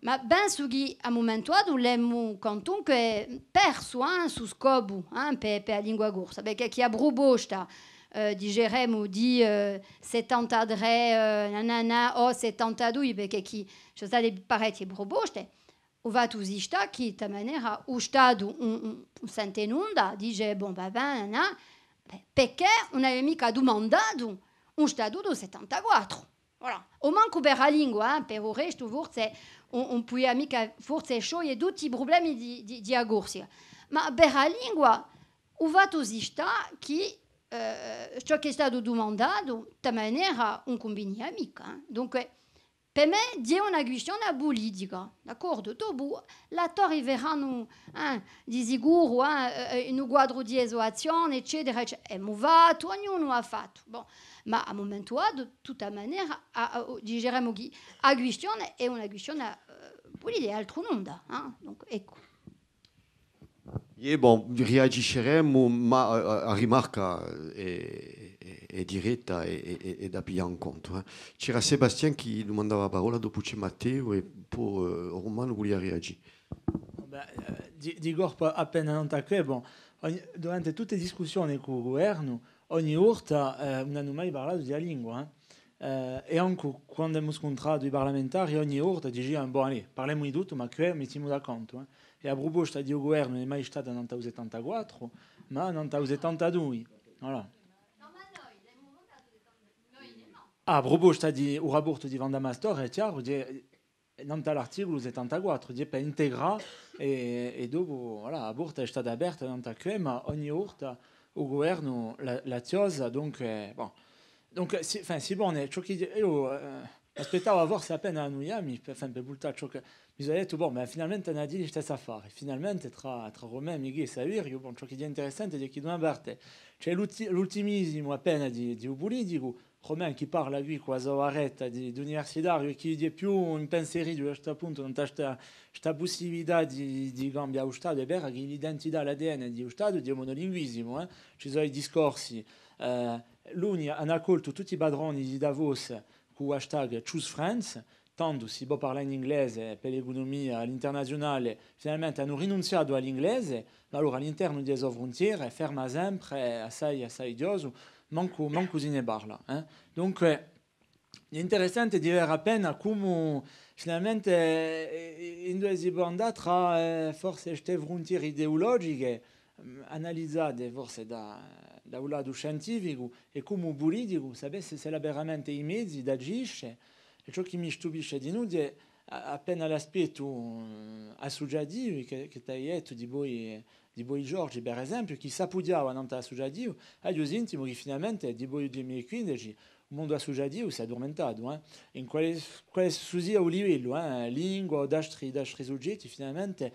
ma pensu chì à un mumentu datu l'emu quantunque persu, eh, stu scopu, eh, per, per a lingua corsa, perchè chì a pruposta, eh, diceremu, di, eh, settantatrè, eh, nananà, o settantadui, perchè chì ci sò state parechje pruposte, u fattu si stà chì, di manera, u Statu ùn, ùn, ùn sente nunda, dice, bon, va bè, nà, bè, perchè ùn avete micca dumandatu un statutu settantaquattru? Voilà. O mancu per a lingua, eh, per u restu forse ùn, ùn pudia micca forse scioglie tutti i prublemi di, di, di a Corsica. Ma per a lingua, u fattu si stà chì, eh, ciò chì hè statu dumandatu, di manera ùn cunvinia micca, eh. Dunque, per mè, hè una quistione pulitica, d'accordu? Dopu, l'attori veranu, eh, di sicuru, eh, eh, in un quadru di esauzione, eccetera, eccetera. Emu fattu, ognunu hà fattu. Bon, ma à un mumentu datu, di tutta manera, a, a, diceremu chì a quistione hè una quistione, eh, pulitica, hè altru nunda, eh? Dunque, eccu. Iè, bon, riagisceremu, ma, eh, a rimarca hè, hè, hè diretta è, è, è, è da piglià in contu, eh. C'era Sébastien chì dumandava a parolla, dopu c'hè Matteu è po, eh, Romanu vulia riagì. Bè, eh, di, di colpu appena nant'à què, bon, ogni, durante tutte e discussione cù u guvernu, ogni volta, eh, ùn anu mai parlatu di a lingua, eh. Eh, è ancu quandu emu scuntratu i parlamentari, ogni volta dicianu, bon, allez, parlemu di tuttu, ma què mettimu da cantu, eh. È a pruposta di u guvernu ùn hè mai stata nant'à u settantaquattru, ma nant'à u settantadui. Voilà. A pruposta di u raportu di Wanda Mastor, hè chjaru, hè, nant'à l'articulu settantaquattru, hè per integrà è, è dopu, voilà, a porta hè stata aperta nant'à què, ma ogni volta u guvernu l'hà, l'hà chjosa, dunque, bon. Dunque, si, enfin, si pone, ciò chì, eiu, eh, m'aspettava forse appena à nuià mi, per, enfin, per vultà ciò chì, mi sò dettu, bon, ma finalmente anu da dì listessu affare, finalmente trà, trà Romain, Michè è Saveriu, bon, ciò chì hè interessante hè chì da una parte ci hè l'utti-, l'uttimisimu appena di, di u puliticu, Romain chì parla quì cù a so barretta di, d'universitariu è chì hè più impenseritu à stu puntu, nant'à sta, sta pussibilità di, di cambià u Statu. Hè vera chì l'identità, l'A D N di u Statu hè u monolinguisimu, eh. Ci sò i discorsi, eh, l'uni anu accoltu tutti i patroni di Davos cù l'hashtag Choose France, tandu si pò parlà in inglese per l'ecunumia à l'internaziunale, finalmente anu rinunziatu à l'inglese, ma allora à l'internu di e so fruntiere ferma sempre assai, assai chjosu, mancu, mancu si ne parla, eh. Dunque, hè interessante di vede appena cumu, finalmente, eh, eh, induve si pò andà trà, eh, forse ste fruntiere ideulugiche, mm, analizate forse da, da un latu scientificu è cumu puliticu, sapesse s'ellu hà veramente i mezi d'agisce, è ciò chì mi stupisce dinù hè a-, appena l'aspettu, mm, assuciativu chì, chì t'hai dettu dipoi, dipoi Giorgi, per esempiu, chì s'appughjava nant'à l'assuciativu, aghju u sintimu chì finalmente dipoi u dui mila è quindeci u mondu assuciativu s'hè addurmentatu, eh. In quale, quale sia u livellu, eh, lingua o d'astri, d'astri sugetti, finalmente,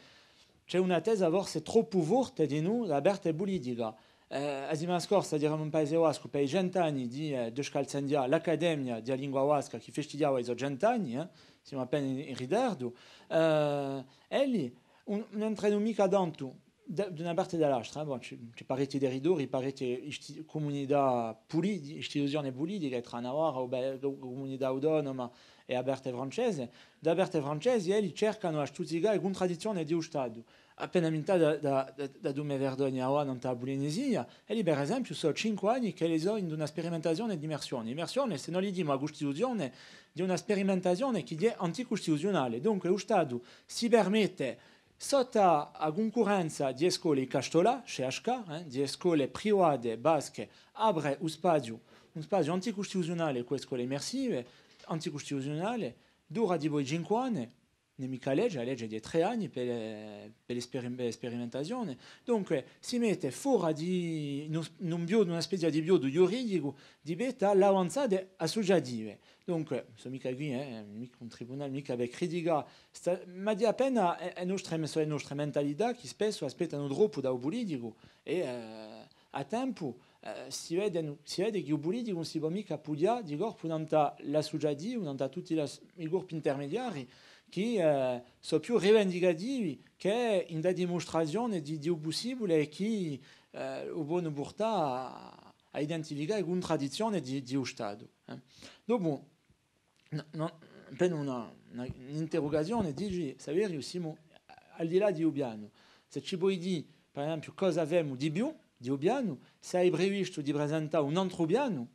ci hè un'attesa forse troppu forte dinù da parte pulitica. Eh, a simana scorsa eramu in Paese Bascu per i cent'anni di, eh, d'Euskaltzaindia, l'Accademia di a Lingua Basca chì festighjava i so cent'anni, eh, simu appena in, in ritardu. Eh, elli ùn, ùn entrenu micca tantu da, da una parte è da l'altra, eh, bon, ci, ci hè parechji territorii, parechje isti-, cumunità puliti-, istituzione pulitiche, trà Navarra, o bè, cu-, cumunità autonoma è a parte francese. Da a parte francese, elli cercanu à stuzzicà e cuntradizzione di u Statu. Appena mintata da, da, da, da duie verdogni avà nant'à a Pulinesia, elli, per esempiu, sò cinque anni ch'elli sò in una sperimentazione d'immersione. Immersione, s'è no lighjimu a Custituzione, di una sperimentazione chì hè anticustituziunale. Dunque, u Statu si permette sottu à a cuncurrenza di e scole Ikastola, C H K, eh, di e scole private basche, apre un spaziu, un spaziu anticustituziunale cù e scole immersive, anticustituziunale, dura dipoi cinque anni, ùn hè micca legge, a legge hè di trè anni per, per l'esperim-, per l'esperimentazione. Dunque, si mette fora di, in un, in un viotu, una spezia di viotu ghjuridicu, di pettu à l'avanzate assuciative. Dunque, sò micca quì, eh, micca un tribunale, micca per criticà, sta, ma dì appena e, e nostre, e nostre mentalità chì spessu aspettanu troppu da u puliticu è, eh, à tempu, eh, si vede, si vede chì u puliticu ùn si pò micca appughjà di corpu nant'à l'assuciativu, nant'à tutti i corpi intermediarii chì, eh, sò più rivendicativi chè in a dimustrazione di, di u pussibule è chì, eh, u ponu purtà à, à identificà e cuntradizzione di, di u Statu, eh. Dopu, no, no, appena una, una, un'interrugazione, dici, Saveriu, simu al di là di u pianu. S'è ci poi dì, per esempiu, cosa avemu di più di u pianu, s'hai previstu di presentà un antru pianu,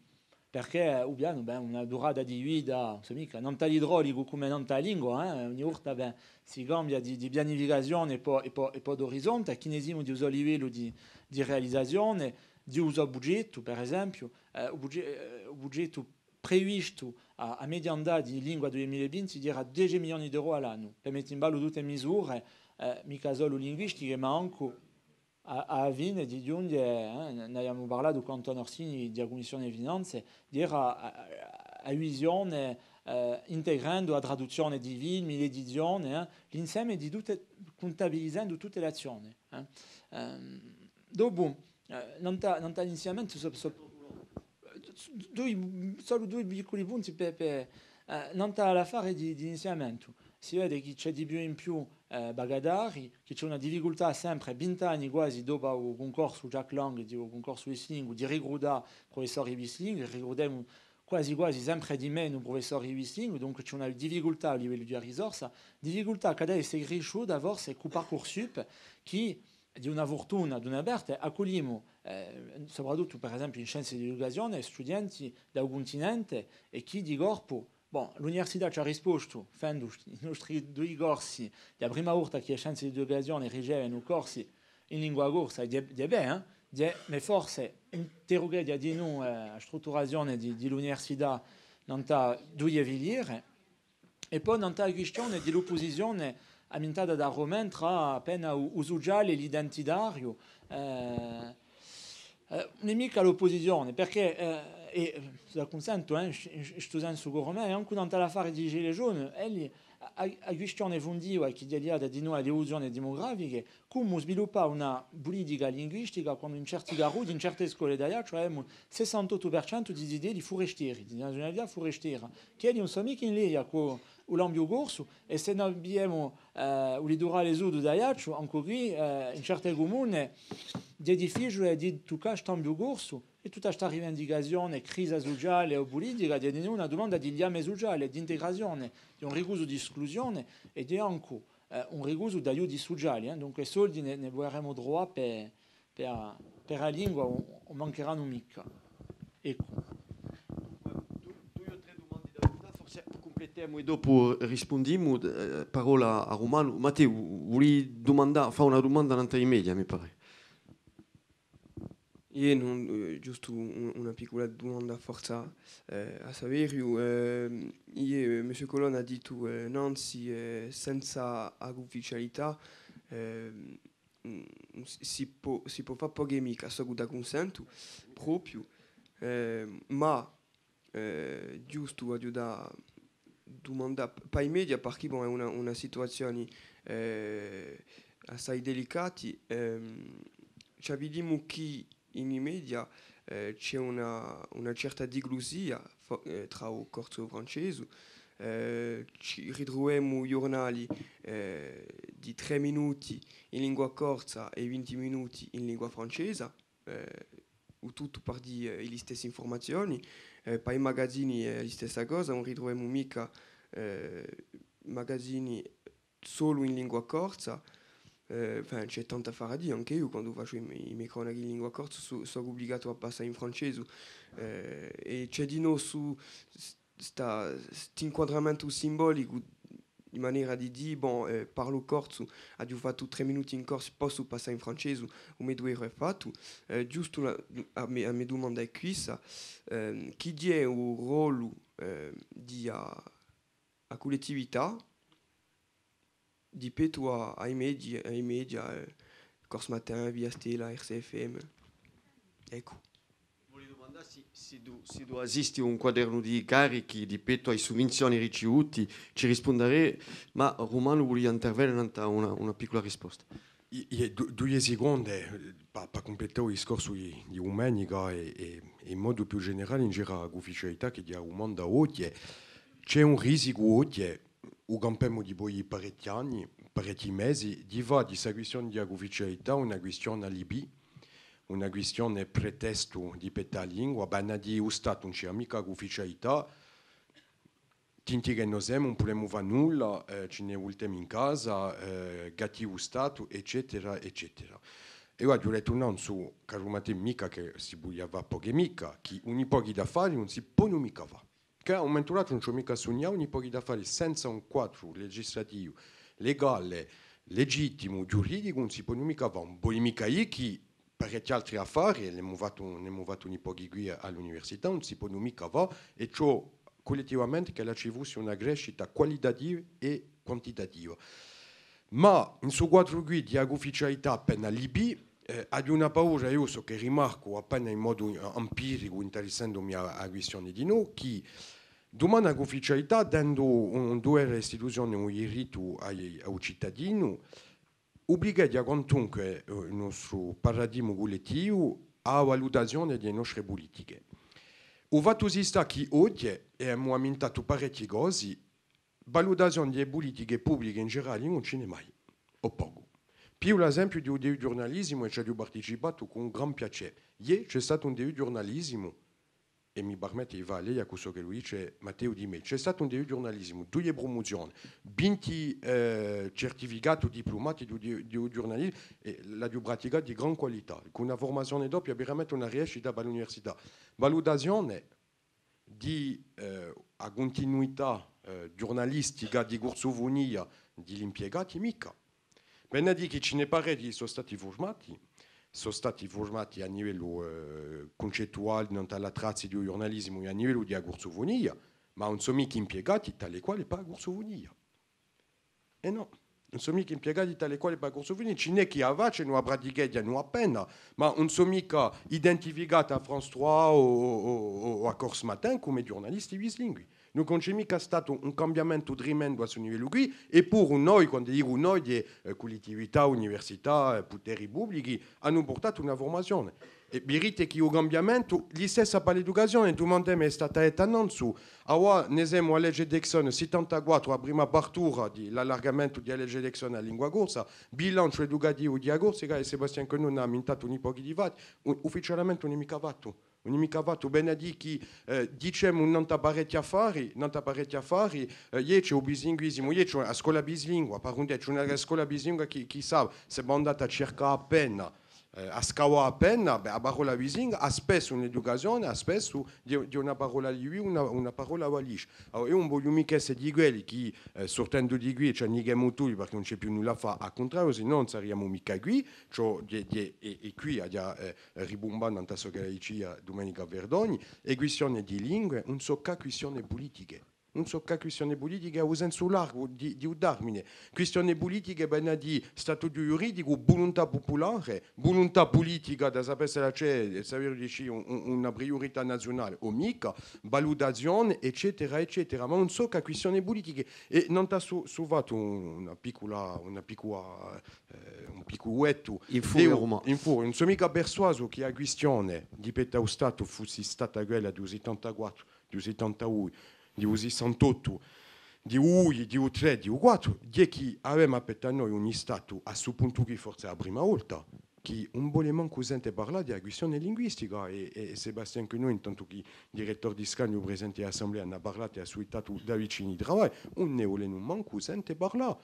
perchè u pianu, bè, una durata di vita, ùn sò micca, nant'à l'idrolicu cum'è nant'à a lingua, eh, ogni volta, bè, si cambia di, di pianificazione è po, è po, è po d'orizonte, chì ne simu di u so livellu di, di realizazione, di u so bugettu, per esempiu, eh, u buge-, eh, u bugettu previstu à, à media andata di Lingua dui mila è vinti era dece milioni d'euro à l'annu, per mette in ballu tutte e misure, eh, micca solu linguistiche, ma ancu à, à a fine di ghjunghje, eh, ne, ne aviamu parlatu cù Antone Orsini di a Cummissione di Finanze, era a, a, a visione, eh, integrendu a traduzzione di filmi, l'edizione, eh, l'inseme di tutte, cuntabilizendu tutte l'azzione, eh. Ehm, dopu, eh, nant'à, nant'à l'insignamentu, sò, sò, dui, solu dui picculi punti per, per, eh, nant'à l'affare di, di l'insignamentu. Si vede chì ci hè di più in più, eh, bagatari, chì ci hè una difficultà sempre, vint'anni quasi dopu u cuncorsu Jack Lang, di u cuncorsu bislinguu, di ricrutà prufessori bislingui, ricrutemu quasi quasi sempre di menu prufessori bislingui, dunque ci hè una difficultà à livellu di a risorsa, difficultà chì hà da esse crisciuta forse cù Parcoursup, chì di una furtuna, da una parte, accuglimu, eh, soprattuttu, per esempiu, in scienze di l'educazione, studienti da u cuntinente è chì di corpu, bon, l'università ci hà rispostu, fendu sti, i nostri dui corsi, hè a prima volta chì e scienze di l'educazione ricevenu corsi in lingua corsa, è di, di bè, eh, di, ma forse interrugheghja dinù, eh, a strutturazione di, di l'università nant'à duie filiere, è po nant'à a quistione di l'oppusizione ammintata da Romain trà appena u, u suciale è l'identitariu, eh, eh, ùn hè micca l'oppusizione, perchè, eh, è, eh, sò d'accunsentu, eh, in, in, in stu sensu cù Romain, è ancu nant'à l'affare di i Gilets jaunes, elli, a, a, a quistione fundiva chì hè liata dinù à l'evoluzione demugrafiche, cumu sviluppà una pulitica linguistica quandu in certi carrughji, in certe scole d'Aiacciu, avemu sessantottu per centu di zitelli furestieri, di naziunalità furestiera, chì elli ùn sò micca in leia cù u lambiu corsu, è s'è no vidimu, eh, u liturale sudu d'Aiacciu, ancu quì, eh, in certe cumune, hè difficiule di tuccà st'ambiu corsu, è tutta sta rivendicazione, crisa suciale o pulitica, hè dinù una dumanda di liame suciale, d'integrazione, di un ricusu d'esclusione, è hè ancu eh, un ricusu d'aiuti suciali, eh. Dunque, soldi ne, ne puderemu truvà per, per, per a lingua, ùn, ùn mancheranu micca. Eccu. Dui, dui o trè dumandi da, forse cumpletemu è dopu rispundimu, eh, parolla à Rumanu. Matteu, vuli dumandà, fà una dumanda nant'à i media, mi pare. Iè, ùn, eh, ghjustu un, una piccula dumanda forse, eh, à Saveriu. Eh, iè, eh, Monsieur Colonna hà dittu, eh, nanzi, eh, senza a cuufficialità, eh, mm, si, si pò, si pò fà pocu è micca, sò d'accunsentu, propiu, eh, ma eh, ghjustu, aghju da dumandà p-, pà i media, parchì, bon, hè una, una situazioni, eh, assai delicati. Ehm, ci avvidimu chì in i media, eh, ci hè una, una certa diglussia fo-, eh, trà u corsu è u francesu. Eh, ci ritruvemu ghjurnali, eh, di trè minuti in lingua corsa è vinti minuti in lingua francesa, eh, u tuttu per dì, eh, i listessi infurmazioni. Eh, per i magazini hè a listessa cosa, ùn ritruvemu micca, eh, magazini solu in lingua corsa. Eh, enfin, ci hè tantu affari à dì, ancu eiu, quandu facciu i, i me cronachi in lingua corsa, sò, sò ubligatu à passà in francesu. Eh, è ci hè dinò stu, sta, st'inquadramentu simbolicu, di manera di dì, bon, eh, parlu corsu, aghju fattu trè minuti in corsu, possu passà in francesu, u me duvere hè fattu. Eh, ghjustu a, a me, a me dumanda hè quissa, ehm, chì hè u rollu, eh, di a, a cullettività, di pettu à, à i medi-, à i media, eh, Corse Matin, Via Stella, R C F M. Eccu. Voli dumandà sì, sì tù, sì tù asisti à un quadernu di carichi di pettu à i suvvinzioni ricevuti, ci rispundarè, ma Rumanu vulia intervene nant'à una, una piccula risposta. I-, i-, du-, duie seconde, eh, pà, pà cumplettà u discorsu di, di dumenica è, è, è in modu più generale in giru à l'ufficialità chì hè a dumanda oghje. Ci hè un risicu oghje, u campemu dipoi parechji anni, parechji mesi, di fà di sta quistione di a cuufficialità una quistione alibi, una quistione pretestu di pettu à a lingua, vene à dì u Statu ùn ci hè micca cuufficialità, tinti chì no semu, ùn pudemu fà nulla, eh, ci ne vultemu in casa, eh, ghjè u Statu, eccetera, eccetera. È guarda, aghju lettu nanzu, caru Matteu, micca chì si pudia fà pocu è micca, chì uni pochi d'affari ùn si ponu micca fà. Chì à un mumentu datu ùn ci vò micca à sunnià, uni pochi d'affari senza un quadru legislativu, legale, legittimu, ghjuridicu, ùn si ponu micca fà. Ùn voli micca dì chì parechji altri affari, è l'emu fattu, n'emu fattu uni pochi quì à, à l'università, ùn si ponu micca fà, è ciò cullettivamente ch'ella ci fussi una crescita qualitativa è quantitativa. Ma in stu quadru quì di a cuufficialità appena alibi, eh, aghju una paura, eiu ciò chì rimarcu appena in modu, eh, empiricu, interessendumi à, à a quistione dinò, chì dumane a cuufficialità, dendu un, un duvere à l'istituzione, un dirittu à, à u citadinu, ublicheghja quantunque, eh, u nostru paradigma cullettivu à a valutazione di e nostre pulitiche. U fattu si stà chì oghje, è emu ammintatu parechji cosi, valutazione di e pulitiche publiche in generale ùn ci n'hè mai, o pocu. Pigliu l'esempiu di u, di u ghjurnalisimu, è ci aghju participatu cù un gran piacè. Iè, ci hè statu un di u ghjurnalisimu, è mi permette di fà a leia cù ciò ch'ellu dice Matteu Di Meglio. Ci hè statu un di u ghjurnalisimu, duie prumuzione, vinti, eh, certificati diplumati di, di, di u ghjurnalisimu, è l'aghju praticatu di gran qualità, cù una furmazione doppia, veramente una riescita per l'università. Valutazione, di, eh, a cuntinuità, eh, ghjurnalistica di Corsufunia di l'impiegati, micca. Vene à dì chì ci n'hè parechji sò stati furmati, sò stati furmati à livellu, eh, cuncettuale, nant'à l'attrazzi di u ghjurnalisimu è à livellu di a Corsufunia, ma ùn sò micca impiegati tale è quale pà a Corsufunia. È nò, ùn sò micca impiegati tale è quale pà a Corsufunia, ci n'hè chì a facenu, a praticheghjanu appena, ma ùn sò micca identificati à France trois o, o, o, o à Corse Matin cum'è ghjurnalisti bislingui. Dunque ùn ci hè micca statu un cambiamentu trimendu à stu livellu quì, è puru noi, quandu dicu noi, hè, eh, cullettività, università, eh, puteri publichi, anu purtatu una furmazione. È vidite chì u cambiamentu, listessa pà l'educazione, dumandemu, hè stata detta nanzu, avà ne semu à a lege Deixonne, settantaquattru, a prima partura di l'allargamentu di a lege Deixonne à a lingua corsa, bilanciu educativu di a Corsica, è Sébastien Quenot n'hà ammintatu uni pochi di fatti, u-, ufficialamente ùn hè micca fattu. Ùn hè micca fattu, vene à dì chì, eh, dicemu, nant'à parechji affari, nant'à parechji affari, eh, iè ci hè u bislinguisimu, iè ci hè a scola bislingua, par un dì, ci hè una scola bislingua chì, chì sà, s'è vo andate à circà appena, eh, à scavà appena, bè, a parolla bislingua, hè spessu in l'educazione, hè spessu di, di una parolla libiu, una, una parolla walise. Allora, eiu ùn vogliu micca esse di quelli chì, eh, surtendu di quì, ci annichemu tutti perchè ùn ci hè più nulla à fà, à u cuntrariu, sinnò ùn sariamu micca quì, ciò, di, di, è, è quì, aghju, eh, ribumbà nant'à ciò ch'ella dicia Dumenica Verdoni, e quistione di lingue ùn sò cà quistione pulitiche. Ùn sò cà quistione pulitiche à u sensu largu di, di u termine. Quistione pulitiche, vene à dì statutu ghjuridicu, vuluntà pupulare, vuluntà pulitica, da sapè s'ella ci hè, s'ella ci hè un, un, una priurità naziunale o micca, valutazione, eccetera, eccetera. Ma ùn sò cà quistione pulitiche. È nant'à stu, stu fattu, una piccula, una piccula, eh, un picculu dettu. In furia, Roma. In furia. Ùn sò micca persuasu chì a quistione di pettu à u Statu fussi stata quella di u settantaquattru, di u settantadui, di u sessantottu, di u, di u trè, di u quattru, hè chì avemu appettu à noi un Istatu à stu puntu quì forse a prima volta, chì ùn vole mancu sente parlà di a quistione linguistica, è, è Sébastien Quenot, in tantu chì direttore di scagnu presente à l'Assemblea, n'hà parlatu è hà suitatu da vicinu i travagli, ùn ne volenu mancu sente parlà.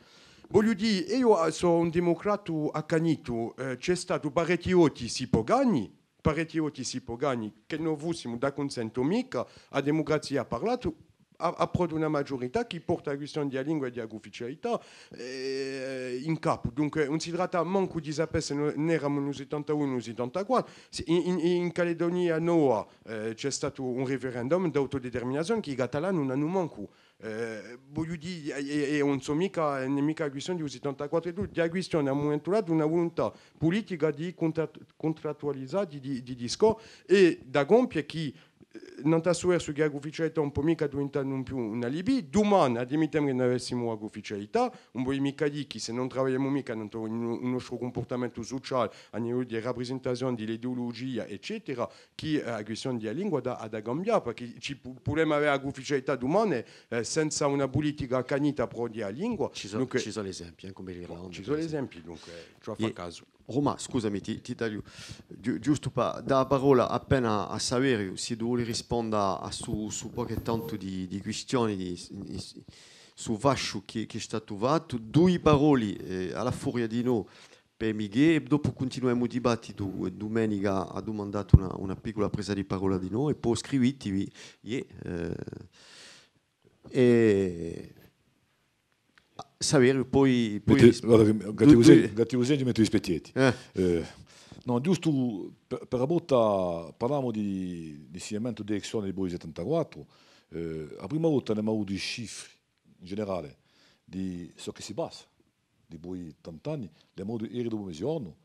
Vogliu dì, eiu, ah, sò un demucratu accanitu, eh, ci hè statu parechji voti, si pò ghjè, parechji voti si pò ghjè, chì no fussimu d'accunsentu o micca, a demucrazia hà parlatu, hà, hà prodottu una maghjurità chì porta a quistione di a lingua è di a cuufficialità, eh, in capu. Dunque, ùn si tratta mancu di sapè s'è no, n'eramu in u settantaunu o in u settantaquattru. Sì, in, in, in Caledonia Nova, eh, ci hè statu un referendum d'autodeterminazione chì i Catalani ùn anu mancu. Eh, vogliu dì, è, è, è ùn sò micca, ùn hè micca a quistione di u settantaquattru è tuttu, hè a quistione à un mumentu datu, una vuluntà pulitica di cuntra-, cuntrattualizà, di, di, di discor-, è da compie chì, eh, nant'à stu versu chì a cuufficialità ùn pò micca diventà ùn più un alibi, dumane, ammittemu chì no avissimu a cuufficialità, ùn vole micca dì chì s'è ùn travagliemu micca nant'à u, u nostru cumpurtamentu suciale, à livellu di raprisentazione, di l'ideulugia, eccetera, chì, eh, a quistione di a lingua hà da, hà da cambià, perchè ci pu-, pudemu avè a cuufficialità dumane, eh, senza una pulitica accanita prò di a lingua. Ci sò, dunque, ci sò l'esempii, eh, cum'è l'Irlanda, ci sò per esempiu, l'esempii, dunque, ci vole à fà casu. Romà, scusami, ti, ti tagliu. Ghju-, ghjustu pà dà a parolla appena à Saveriu, s'è tù voli risponda à stu, stu pocu è tantu di, di quistioni, di, in, in, stu fasciu chì, chì hè statu fattu, dui paroli, eh, à a furia di nò, per Michè, è dopu cuntinuemu u dibattitu, è Dumenica hà dumandatu una, una piccula presa di parolla di nò, è po scrivitivi, iè, eh, è Saveriu, poi, poi Metti, risp-, guarda chì, dui, dui, gattivu segnu, gattivu segnu, mettu i specchietti. Eh. Eh, nò, ghjustu per, per a volta parliamu di, di l'insignamentu di l'elezione di poi settantaquattru, eh, a prima volta n'emu avutu i cifri in generale di ciò chì si passa. Dipoi tant'anni, l'emu avutu eri dopu meziornu,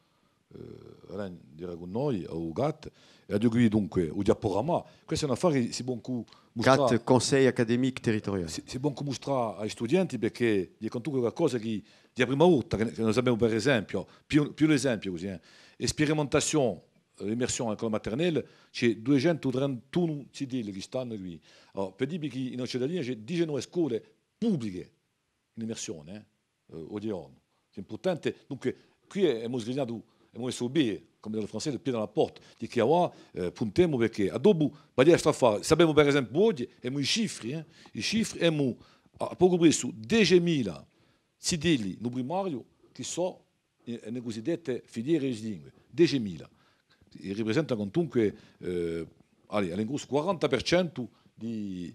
eh, Alain era cù noi, à u gat, è aghju quì dunque u diaporama. Questu hè un affare chì si pò ancu mustrà. Gat, Conseil Académique Territorial. Si, si pò ancu mustrà à i studienti, perchè hè quantunque qualcosa chì, hè a prima volta chì, chì no sapemu, per esempiu, pigliu, pigliu l'esempiu cusì, eh. Sperimentation, eh, immersion avec la maternelle, ci hè duiecentu trentunu zitelli chì stanu quì. Allora, per dì vi chì in Occitania ci hè diciannove scole publiche in immersione, eh, eh, oghje ghjornu. Hè impurtante. Dunque, quì hè, emu sgrignatu, emu messu u piede, cum'è dicenu i Francesi, le pied dans la porte, di chì avà, eh, puntemu, perchè à dopu, và à dì stu affare. Sapemu, per esempiu, oghje, emu i cifri, eh, i cifri, emu à, à pocu pressu dece mila zitelli in u primariu chì sò in, in e cusiddette filiere bislingue, dece mila. È ripresenta quantunque, eh, allez, à l'ingrossu quaranta per centu di,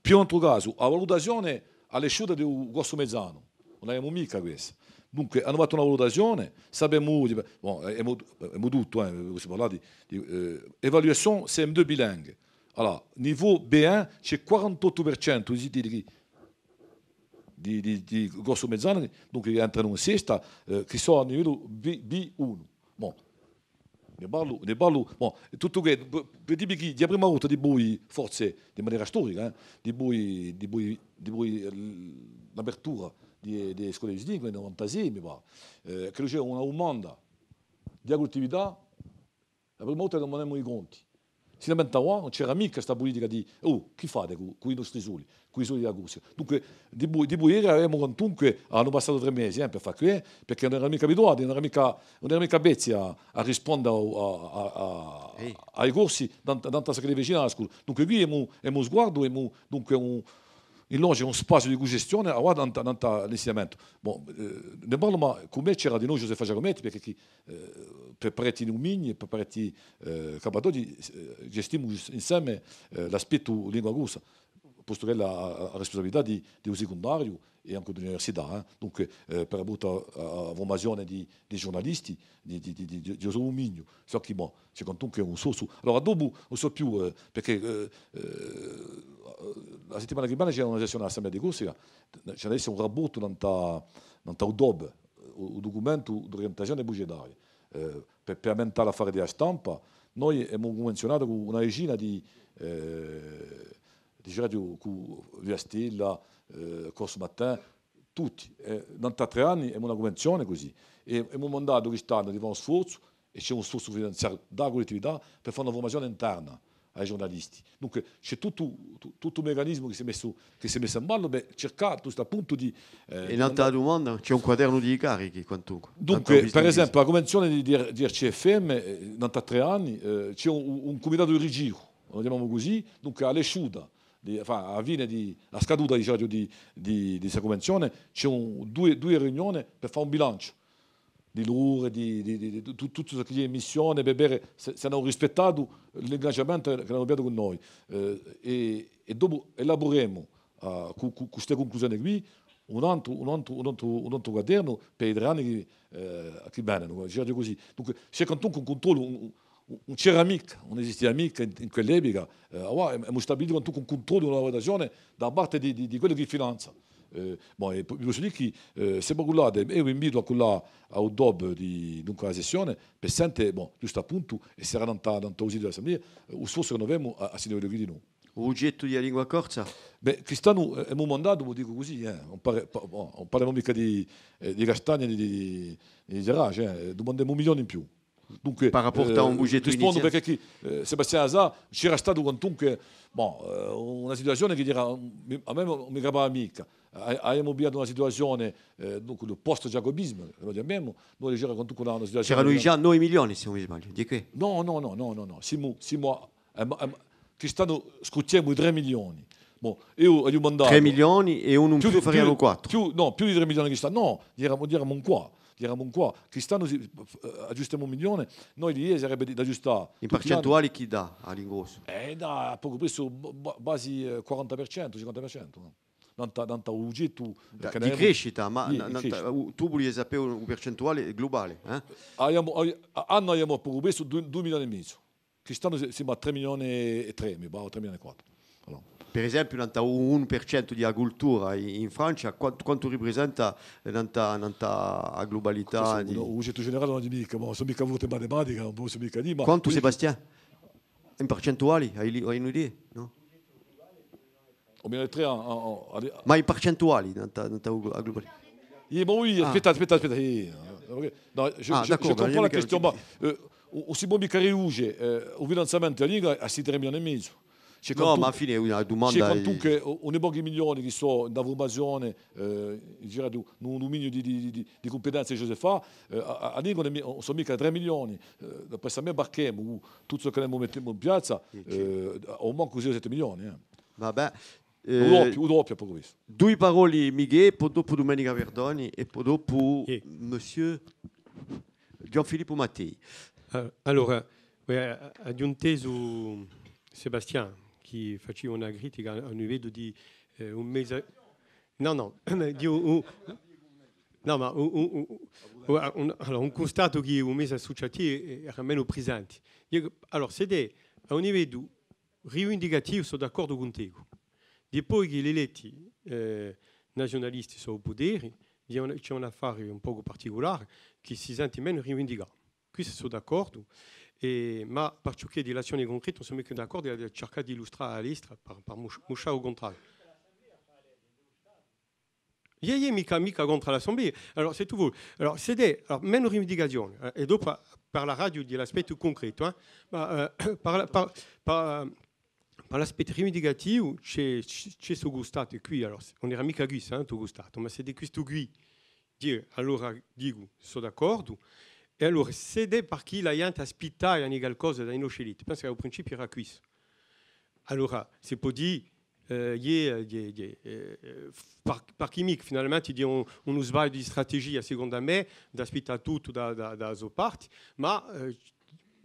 pigliu un antru casu, a valutazione à l'esciuta di u corsu mezanu. Ùn l'avemu micca quessa. Dunque, anu fattu una valutazione, sapemu, bon, eh, emu, emu tuttu, eh, si parla di, di, eh, évaluation C M deux bilingue. Allora, niveau B un, ci hè quarantottu per centu di, di, di di, di, di corsu mezanu, dunque chì entrenu in sesta, eh, chì sò à livellu B, B unu. Bon, ne parlu, ne parlu, bon, è tuttu què, per, per dì vi chì, hè a prima volta dipoi, forse, di manera storica, eh, dipoi, dipoi, dipoi, eh, l'apertura di, di e scole bislingue, in novantasei, mi pare, eh, chì ci hè una dumanda di a cullettività, a prima volta chì dumandemu i conti. Sin'à avà ùn c'era micca sta pulitica di, oh, chì fate cù, cù i nostri soldi, cù i soldi di a Corsica? Dunque, dipoi, dipoi eri avemu quantunque, anu passatu trè mesi, eh, per fà què, perchè ùn eranu micca abituati, ùn eranu micca, ùn eranu micca avvezzi à, à risponde à, à, à, à, à i Corsi, nant'à, nant'à ciò chì li vicina à a scola. Dunque, quì emu, emu sguardu, emu, dunque, un, in logica un spaziu di cugestione, avà nant'à, nant'à l'insignamentu. Bon, eh, ne parlu, ma cù mè c'era dinò Joseph Giacometti, perchè chì, eh, per parechji duminii è per parechji, eh, capitoli, eh, gestimu inseme, eh, l'aspettu lingua corsa, postu ch'ella hà, hà, hà a rispunsabilità di, di u secundariu è ancu di l'università, eh. Dunque, eh, per a, a, a furmazione di, di ghjurnalisti, di, di, di, di, di u so duminiu, ciò chì, bon, ci hè quantunque un sforzu. Allora, dopu, ùn sò più, eh, perchè, eh, eh, a settimana chì vene ci hè una sessione à l'Assemblea di Corsica, ci hà da esse un raportu nant'à, nant'à u DOB, u, u ducumentu d'orientazione budgetaria. Eh, per, per ammentà l'affare di a stampa, noi emu cunvenziunatu cù una decina di, eh, di radio, cù Via Stella, eh, Corse Matin, tutti, eh, nant'à trè anni emu una cunvenzione cusì. È emu dumandatu quist'annu di fà un sforzu, è ci hè un sforzu finanziariu da a cullettività per fà una furmazione interna. à i ghjurnalisti. Dunque, ci hè tuttu, tu-, tuttu un meccanismu chì s'hè messu, chì s'hè messu in ballu, per circà, ghjustu à puntu, di, eh, è di un'altra dumanda, ci hè un quadernu di i carichi, quantunque. Dunque, per esempiu, a cunvenzione di, di, di R C F M, eh, nant'à trè anni, eh, ci hè un, un cumitatu di rigiru, a chjamemu cusì, dunque, à l'esciuta, di, enfin, à a fine di, à a scaduta, dicemu, di, di, di sta cunvenzione, ci hè un, duie, duie riunione per fà un bilanciu di l'ore, di, di, di, di tu-, tuttu ciò chì hè missione, per vede s'è, s'elli anu rispettatu l'ingagiamentu ch'elli anu pigliatu cù noi. Eh, è, è dopu elaburemu, eh, cù, cù, cù ste cunclusione quì, un antru, un antru, un antru, un antru quadernu per i trè anni chì, eh, chì venenu, dicemu cusì. Dunque, ci hè quantunque un cuntrollu, un, un, ùn c'era micca, ùn esistia micca in, in quell'epica, eh, avà, emu, emu stabilitu quantunque un cuntrollu, una valutazione da parte di, di, di quellu chì finanza. Eh, bon, è po-, vi possu dì chì, eh, s'è vo cullate, è eiu vi invitu à cullà à u dopu di, dunque, à a sessione, per sente, bon, ghjustu à puntu, è sarà nant'à, nant'à u situ di l'Assemblea, eh, u sforzu chì no femu à, à sti livelli quì dinù. U bugettu di a lingua corsa? Bè, quist'annu, eh, emu mandatu, vi dicu cusì, eh, ùn pare, pa-, bon, ùn parlemu micca di, eh, di castagne, di, di, di serage, eh, dumandemu un milione in più. Dunque, par rapport à un bugettu iniziale, rispondu perchè chì, eh, Sébastien a sà, c'era statu quantunque, bon, eh, una situazione chì era, mi, à mè ùn mi capava micca. A-, avemu pigliatu una situazione, eh, dunque, di post-giacobismu, chì no chjamemu, noi c'era quantunque una, una situazione... C'eranu digià nove milioni, s'è ùn mi sbagliu, di chì? Nò, nò, nò, nò, nò, nò. Simu, simu à, à, à, quist'annu scrutiemu i trè milioni. Bon, eiu aghju mandatu... Trè milioni è unu in più, più, farianu quattru. Più, nò, più di trè milioni quist'annu. Nò, eramu, eramu in quà. Eramu in quà. Quist'annu si, eh, aghjustemu un milione. Noi l'idea sarebbe di, d'aghjustà tutti l'anni. In percentuali chì dà à l'ingrossu? Eh, dà à pocu pressu ba-, ba-, basi, eh, quaranta per centu, cinquanta per centu, nò? Nant'à, nant'à u bugettu, eh, chì n'avemu. Di crescita, ma... Iè, di crescita. Tù vulia sapè u, u percentuale glubale, eh? Avemu, a-, annu avemu à pocu pressu dui, dui milioni è mezu. Quist'annu si-, simu à trè milioni è trè, mi pare, o trè milioni è quattru. Allora. Per esempiu, nant'à u unu per centu di a cultura in, in Francia, quantu, quantu riprisenta, eh, nant'à, nant'à a glubalità di... Questu, u bugettu generale ùn hè micca, bon, sò micca forte in matematica, ùn possu micca dì, ma... Quantu, Sébastien? In percentuali, hai li-, hai un'idea, nò? O meno di trè à, à, à, à... Ma in percentuali, nant'à, nant'à a glubalità? Iè, ma oui, aspetta, aspetta, aspetta, iè, eh, ok. Nò, je, je, je comprends la question, ma, eh, ùn, ùn si pò micca riduce, eh, u finanziamentu di a lingua à sti trè milioni è mezu. Nò, ma à a fine hè una dumanda. Ci hè quantunque u-, uni pochi milioni chì sò in a furmazione, eh, in giru à un, un duminiu di, di, di, di, di cumpetenze chì si face, eh, a, a, a lingua ùn hè mi-, ùn sò micca trè milioni, eh, d'apressu à mè, barchemu, tuttu ciò chì no mettemu in piazza, eh, à u mancu sei o sette milioni, eh. Và bè. U doppiu, u doppiu, à pocu pressu. Dui paroli Michè, po dopu Dumenica Verdoni è po dopu Monsieur Ghjan Filippu Mattei. Eh, allora, eh, aghju intesu Sébastien chì facia una critica à, à u livellu di, eh, un mese, nò, nò, di un, un, nò, ma un, un, un, un, allora, un custatu chì u mese assuciativu era menu prisenti. Dicu, allora, s'eddu hè à un livellu rivindicativu, sò d'accordu cun tecu. Dipoi chì l'eletti, eh, naziunalisti sò à u puteri, ci hè un, ci hè un affari un pocu particulari, chì si senti menu rivindicà. Quistu sò d'accordu, è, ma per ciò chì hè di l'azzioni cuncreti, ùn sò micca d'accordu, è aghju da circà d'illustrà à a lestra per, per mus-, mustrà u cuntrariu. Iè, iè, micca, micca contr'à l'Assemblea. Allora, s'è tù voli, allora, s'eddu hè, allora, menu rivindicazioni, eh, è dopu parleraghju di l'aspettu cuncretu, eh, ma, eh, per, per, per, per l'aspettu rivindicativu, ci hè, ci hè, ci hè stu custatu quì, allora, ùn era micca quistu, eh, stu custatu, ma s'eddu hè quistu quì, iè, allora dicu, sò d'accordu, è allora, s'eddu hè perchè a ghjenti aspittava qualcosa da i nosci eletti, pensu chì à u principiu era quistu. Allora, si pò dì, eh, iè, iè, iè, eh, eh, par-, parchì micca, finalmenti, hè un, unu sbagliu di strategia, secondu à mè, d'aspittà tuttu da, da, da a so parti, ma, eh,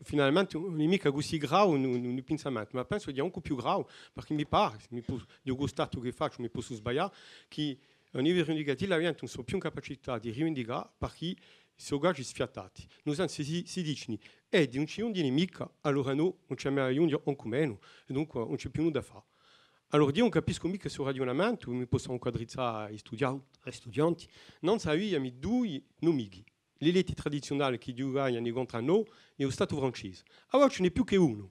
finalmenti ùn hè micca cussì gravu u, u, u pinsamentu, ma pensu chì hè ancu più gravu, parchì mi pari, mi pos-, di u custatu chì facciu, mi possu sbaglià, chì à u livellu rivindicativu a ghjenti ùn sò più in capacità di rivindicà, parchì sò quasi sfiattati. Nò, sensu, si, si dicini, eh, di ùn ci ghjunghjini micca, allora nò, ùn ci emu à ghjunghja ancu menu, è dunque ùn ci hè più nudda da fà. Allora, eiu ùn capiscu micca stu ragiunamentu, mi possu ancu addirizzà à i studia-, à i studianti, nanzu aviamu dui nemichi, l'eletti tradiziunali chì ghjucavanu contr'à noi è u Statu francese. Avà ci n'hè più chè unu.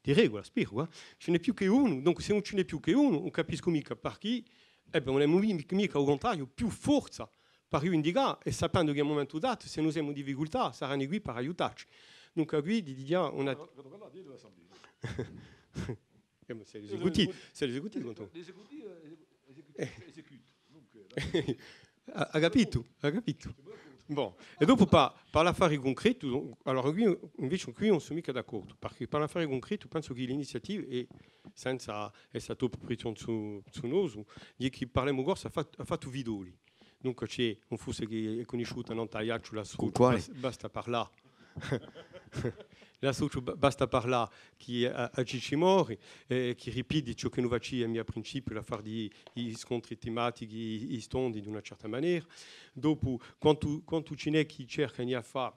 Di regula, speru, eh. Ci n'hè più chè unu, donc s'è ùn ci n'hè più chè unu, ùn capiscu micca parchì, eh bè, ùn emu mi-, micca, à u cuntrariu, più forza per rivindicà, è sapendu chì à un mumentu datu, s'è no semu in difficultà, saranu quì per aiutacci. Dunque, quì, di, di, una... Allora, quellu chì l'hà dettu l'Assemblea. Eh, ma c'est l'exécutif, c'est l'exécutif, Antonio. L'esécutif, euh, exécutif, exécute. Donc, euh, là, a, a capitu, a capitu. Bon. È dopu pà, pà l'affare cuncretu, allora quì, invece quì ùn sò micca d'accordu, perchè pà l'affare cuncretu pensu chì l'iniziativa, è senza esse troppu pretenziu-, pretenziusu, hè chì Parlemu Corsu hà fat-, hà fattu fiddoli. Dunque, ci hè, ùn fussi chì hè cunnisciuta, nant'à Aiacciu, l'associu Bas-, Basta Parlà. L'associu Ba-, Basta Parlà, chì hè à, à Cicci Mori, eh, chì ripeti ciò chì no faciami à principiu, l'affare di i scontri tematichi, i, i stondi, d'una certa manera. Dopu, quantu, quantu ci n'hè chì cercani à fà,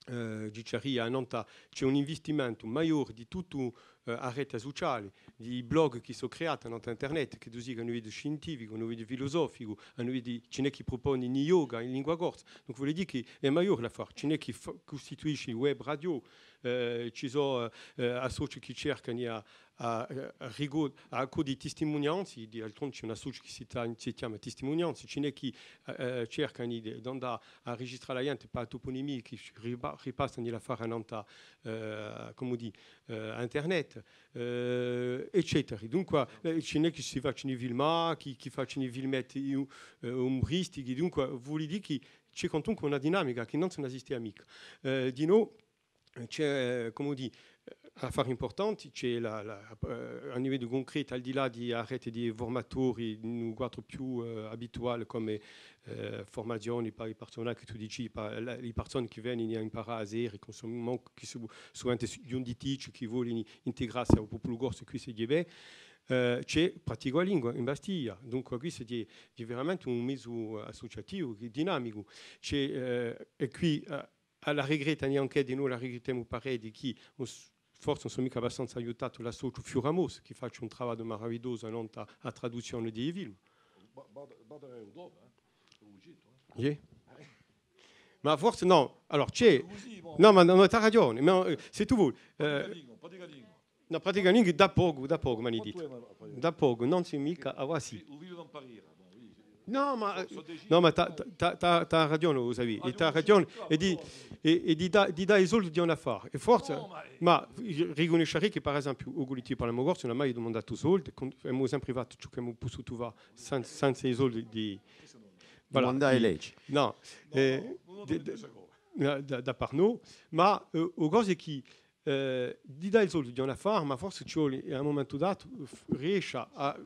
eh, diciaria, nant'à, ci hè un investimentu maiori di tuttu, eh, a rete suciale, di blog chì sò creati nant'à internet, chì tù sii chì anu vidu scientificu, anu vidu filusoficu, anu vidu, ci n'hè chì pruponini yoga in lingua corsa. Dunque, vole dì chì hè maiori l'affare, ci n'hè chì fa-, custituisci web radio, eh, ci sò, eh, eh, associ chì cercani à, à, eh, à ricu-, à accoglie testimunianzi, d'altronde ci hè un associu chì si ta-, si chjama Testimunianzi, ci n'hè chì, eh, eh, cercani di, d'andà à registrà a ghjente pà a tupunimia, chì ripa-, ripassani l'affare nant'à, eh, cumu dì, eh, internet, eh, eccetera. Dunque, eh, ci n'hè chì si facini filmà, chì, chì facini filmetti, eh, umuristichi. Dunque, vole dì chì ci hè quantunque una dinamica chì ùn si esistia micca. Eh, dinò, ci hè, eh, cumu dì, eh, affari impurtanti, ci hè la, la, eh, à livellu cuncretu, al di là di a rete di furmatori, un quadru più, eh, abituale cum'è, eh, furmazioni pà i parsoni chì tù dici, pà la, i parsoni chì venini à imparà a seria, chì sò, chì sò suvente ghjunghjiticci, chì volini integrassi à u populu corsu, quì si dice, bè, eh, ci hè Praticalingua in Bastia, dunque quì si dice, hè veramente un mezu assuciativu, chì hè dinamicu, ci hè, eh, è quì, eh, à la rigretta, ancu dinò a rigrittemu parechji, chì ùn s-, forse ùn sò micca abbastanza aiutatu l'associu Fiura Mossa, chì face un travagliu maravigliosu nant'à a traduzzione di i film. Ba-, ba-, ba-, eh, u dome, eh. Iè. Ma forse nò, allora ci hè, nò, ma, ma t'hai ragione, ma, eh, s'è tù voli, eh, Praticalingua, Praticalingua. Nò, Praticalingua da pocu, da pocu, m'ani dettu. Da pocu, ùn si micca, avà sì. U filu d'amparira, bon, oui. Nò, ma, nò, ma t'hai, t'hai, t'hai, t'hai ragione, u sapii, è t'hai ragione, è di, è, è di dà, di dà i soldi hè un affare. È forse, ma ricunniscerei chì, per esempiu, u Cullettivu Parlemu Corsu ùn hà mai dumandatu soldi, emu sempre fattu ciò ch'emu pussutu fà senza, senza i soldi di, voilà, dumandà e legi. Nò, eh, da, da par noi, ma, eh, u cosu hè chì eh, di dà i soldi hè un affare, ma forse ci vole, à un mumentu datu, f-, riesce à,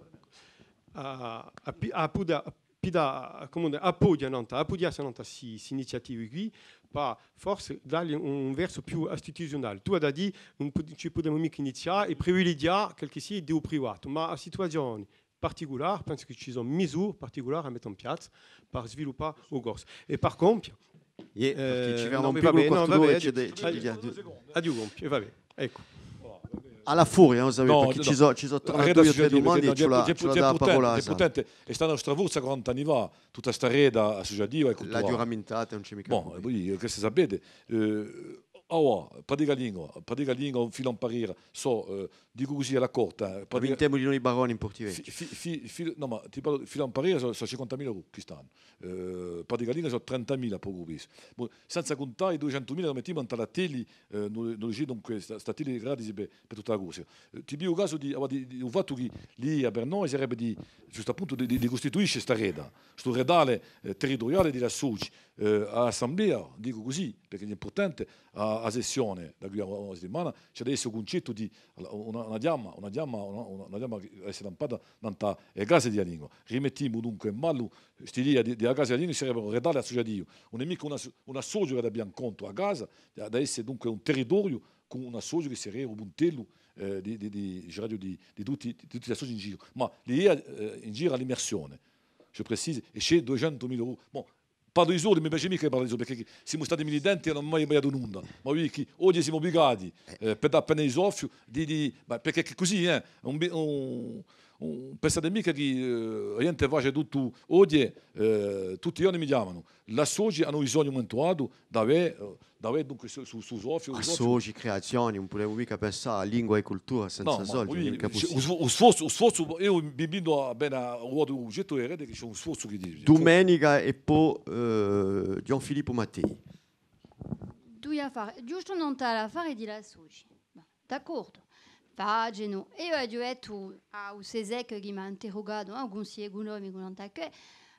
à, à pi-, à pudè, à pudè, à, cumu dì, appughjà nant'à, appughjassi nant'à sti, sti iniziativi quì, pà forse dalli un, un versu più istituziunale. Tù hai da dì, ùn put-, ci pudemu micca inizià è privilegià qualchissia di u privatu, ma a situazione particulare, pensu chì ci sò misure particulare à mette in piazza per sviluppà u corsu. È per compie, iè, perchè ci ferma un picculu quartu d'ora è ci de-, ci dice addiu. Addiu, compie, è va bè, eccu. À a furia, eh, u sapii, perchè ci sò, ci sò torna dui o trè dumande è ci vole, ci vole à dà a parolla. Hè putente, hè stata a nostra forza quaranta anni fà, tutta sta reta assuciativa è culturale. L'aghju ramintata, ùn ci hè micca. Bon, eh, voi, eh, chì si sapete, eh, allora, Praticalingua, Praticalingua, u filu d'amparira, sò, eh, dicu cusì à l'accorta, eh, Pratica-, amintemu dinò i baroni in Portivechju. Fi-, fi-, fi-, filu, nò, ma ti parlu, filu d'amparira sò, sò cinquantamila euru quist'annu. Eh, Praticalingua sò trentamila pocu più. Bon, senza cuntà i duiecentumila chì mettimu in l'attelli, eh, no, no dice dunque sta, st'attelli gratis per, per tutta a Corsica. Eh, ti pigliu u casu di, di, di, u fattu chì l'idea per noi sarebbe di, ghjustu appuntu, di, di, di custituisce sta reta, stu retale, eh, territuriale di l'associ, eh, à l'assemblea, dicu cusì, perchè hè impurtante, a, a sessione da quì à una settimana, ci hà da esse u cuncettu di una, una chjama, una chjama, una, una, una chjama chì hà da esse lampata nant'à e case di a lingua. Rimettimu dunque in ballu st'idea di, di a casa di a lingua, sarebbe un retale assuciativu. Ùn hè micca un as-, un associu chì abbia in contu a casa, hà da esse dunque un territoriu cù un associu chì sarebbe u puntellu, eh, di, di, di, diceraghju di, di tutti, di tutti l'associ in giru. Ma l'idea, eh, in giru à l'immersione, je précise, è ci hè duiecentumila euru. Bon, parlu di soldi, mi piace micca di parlà di soldi, perchè chì simu stati militanti è ùn emu mai, mai datu nunda. Ma vedi chì oghje simu ubligati, eh, per dà appena di soffiu, di, di, ma perchè chì cusì, eh, un bi-, un, un, pensate micca chì, eh, a ghjente face tuttu, oghje, eh, tutti i ghjorni mi chjamanu. L'associ anu bisognu à un mumentu datu d'avè, eh, d'avè dunque stu, stu, stu soffiu, stu soffiu. Associ, creazioni, ùn pudemu micca pensà à lingua è cultura senza soldi, ùn hè micca pussibule. U sfo-, u sforzu, u sforzu, eiu vi inviti à bè à u votu di u prughjettu è viderete chì ci hè un sforzu chì dice. Dumenica è po, eh, Ghjuvan Filippu Mattei. Dui affari, ghjustu nant'à l'affare di l'associ. Bon, d'accordu. pagine. È eiu aghju dettu à u CESEC chì m'hà interrugatu, eh, u Cunsigliu ecunomicu, nant'à què,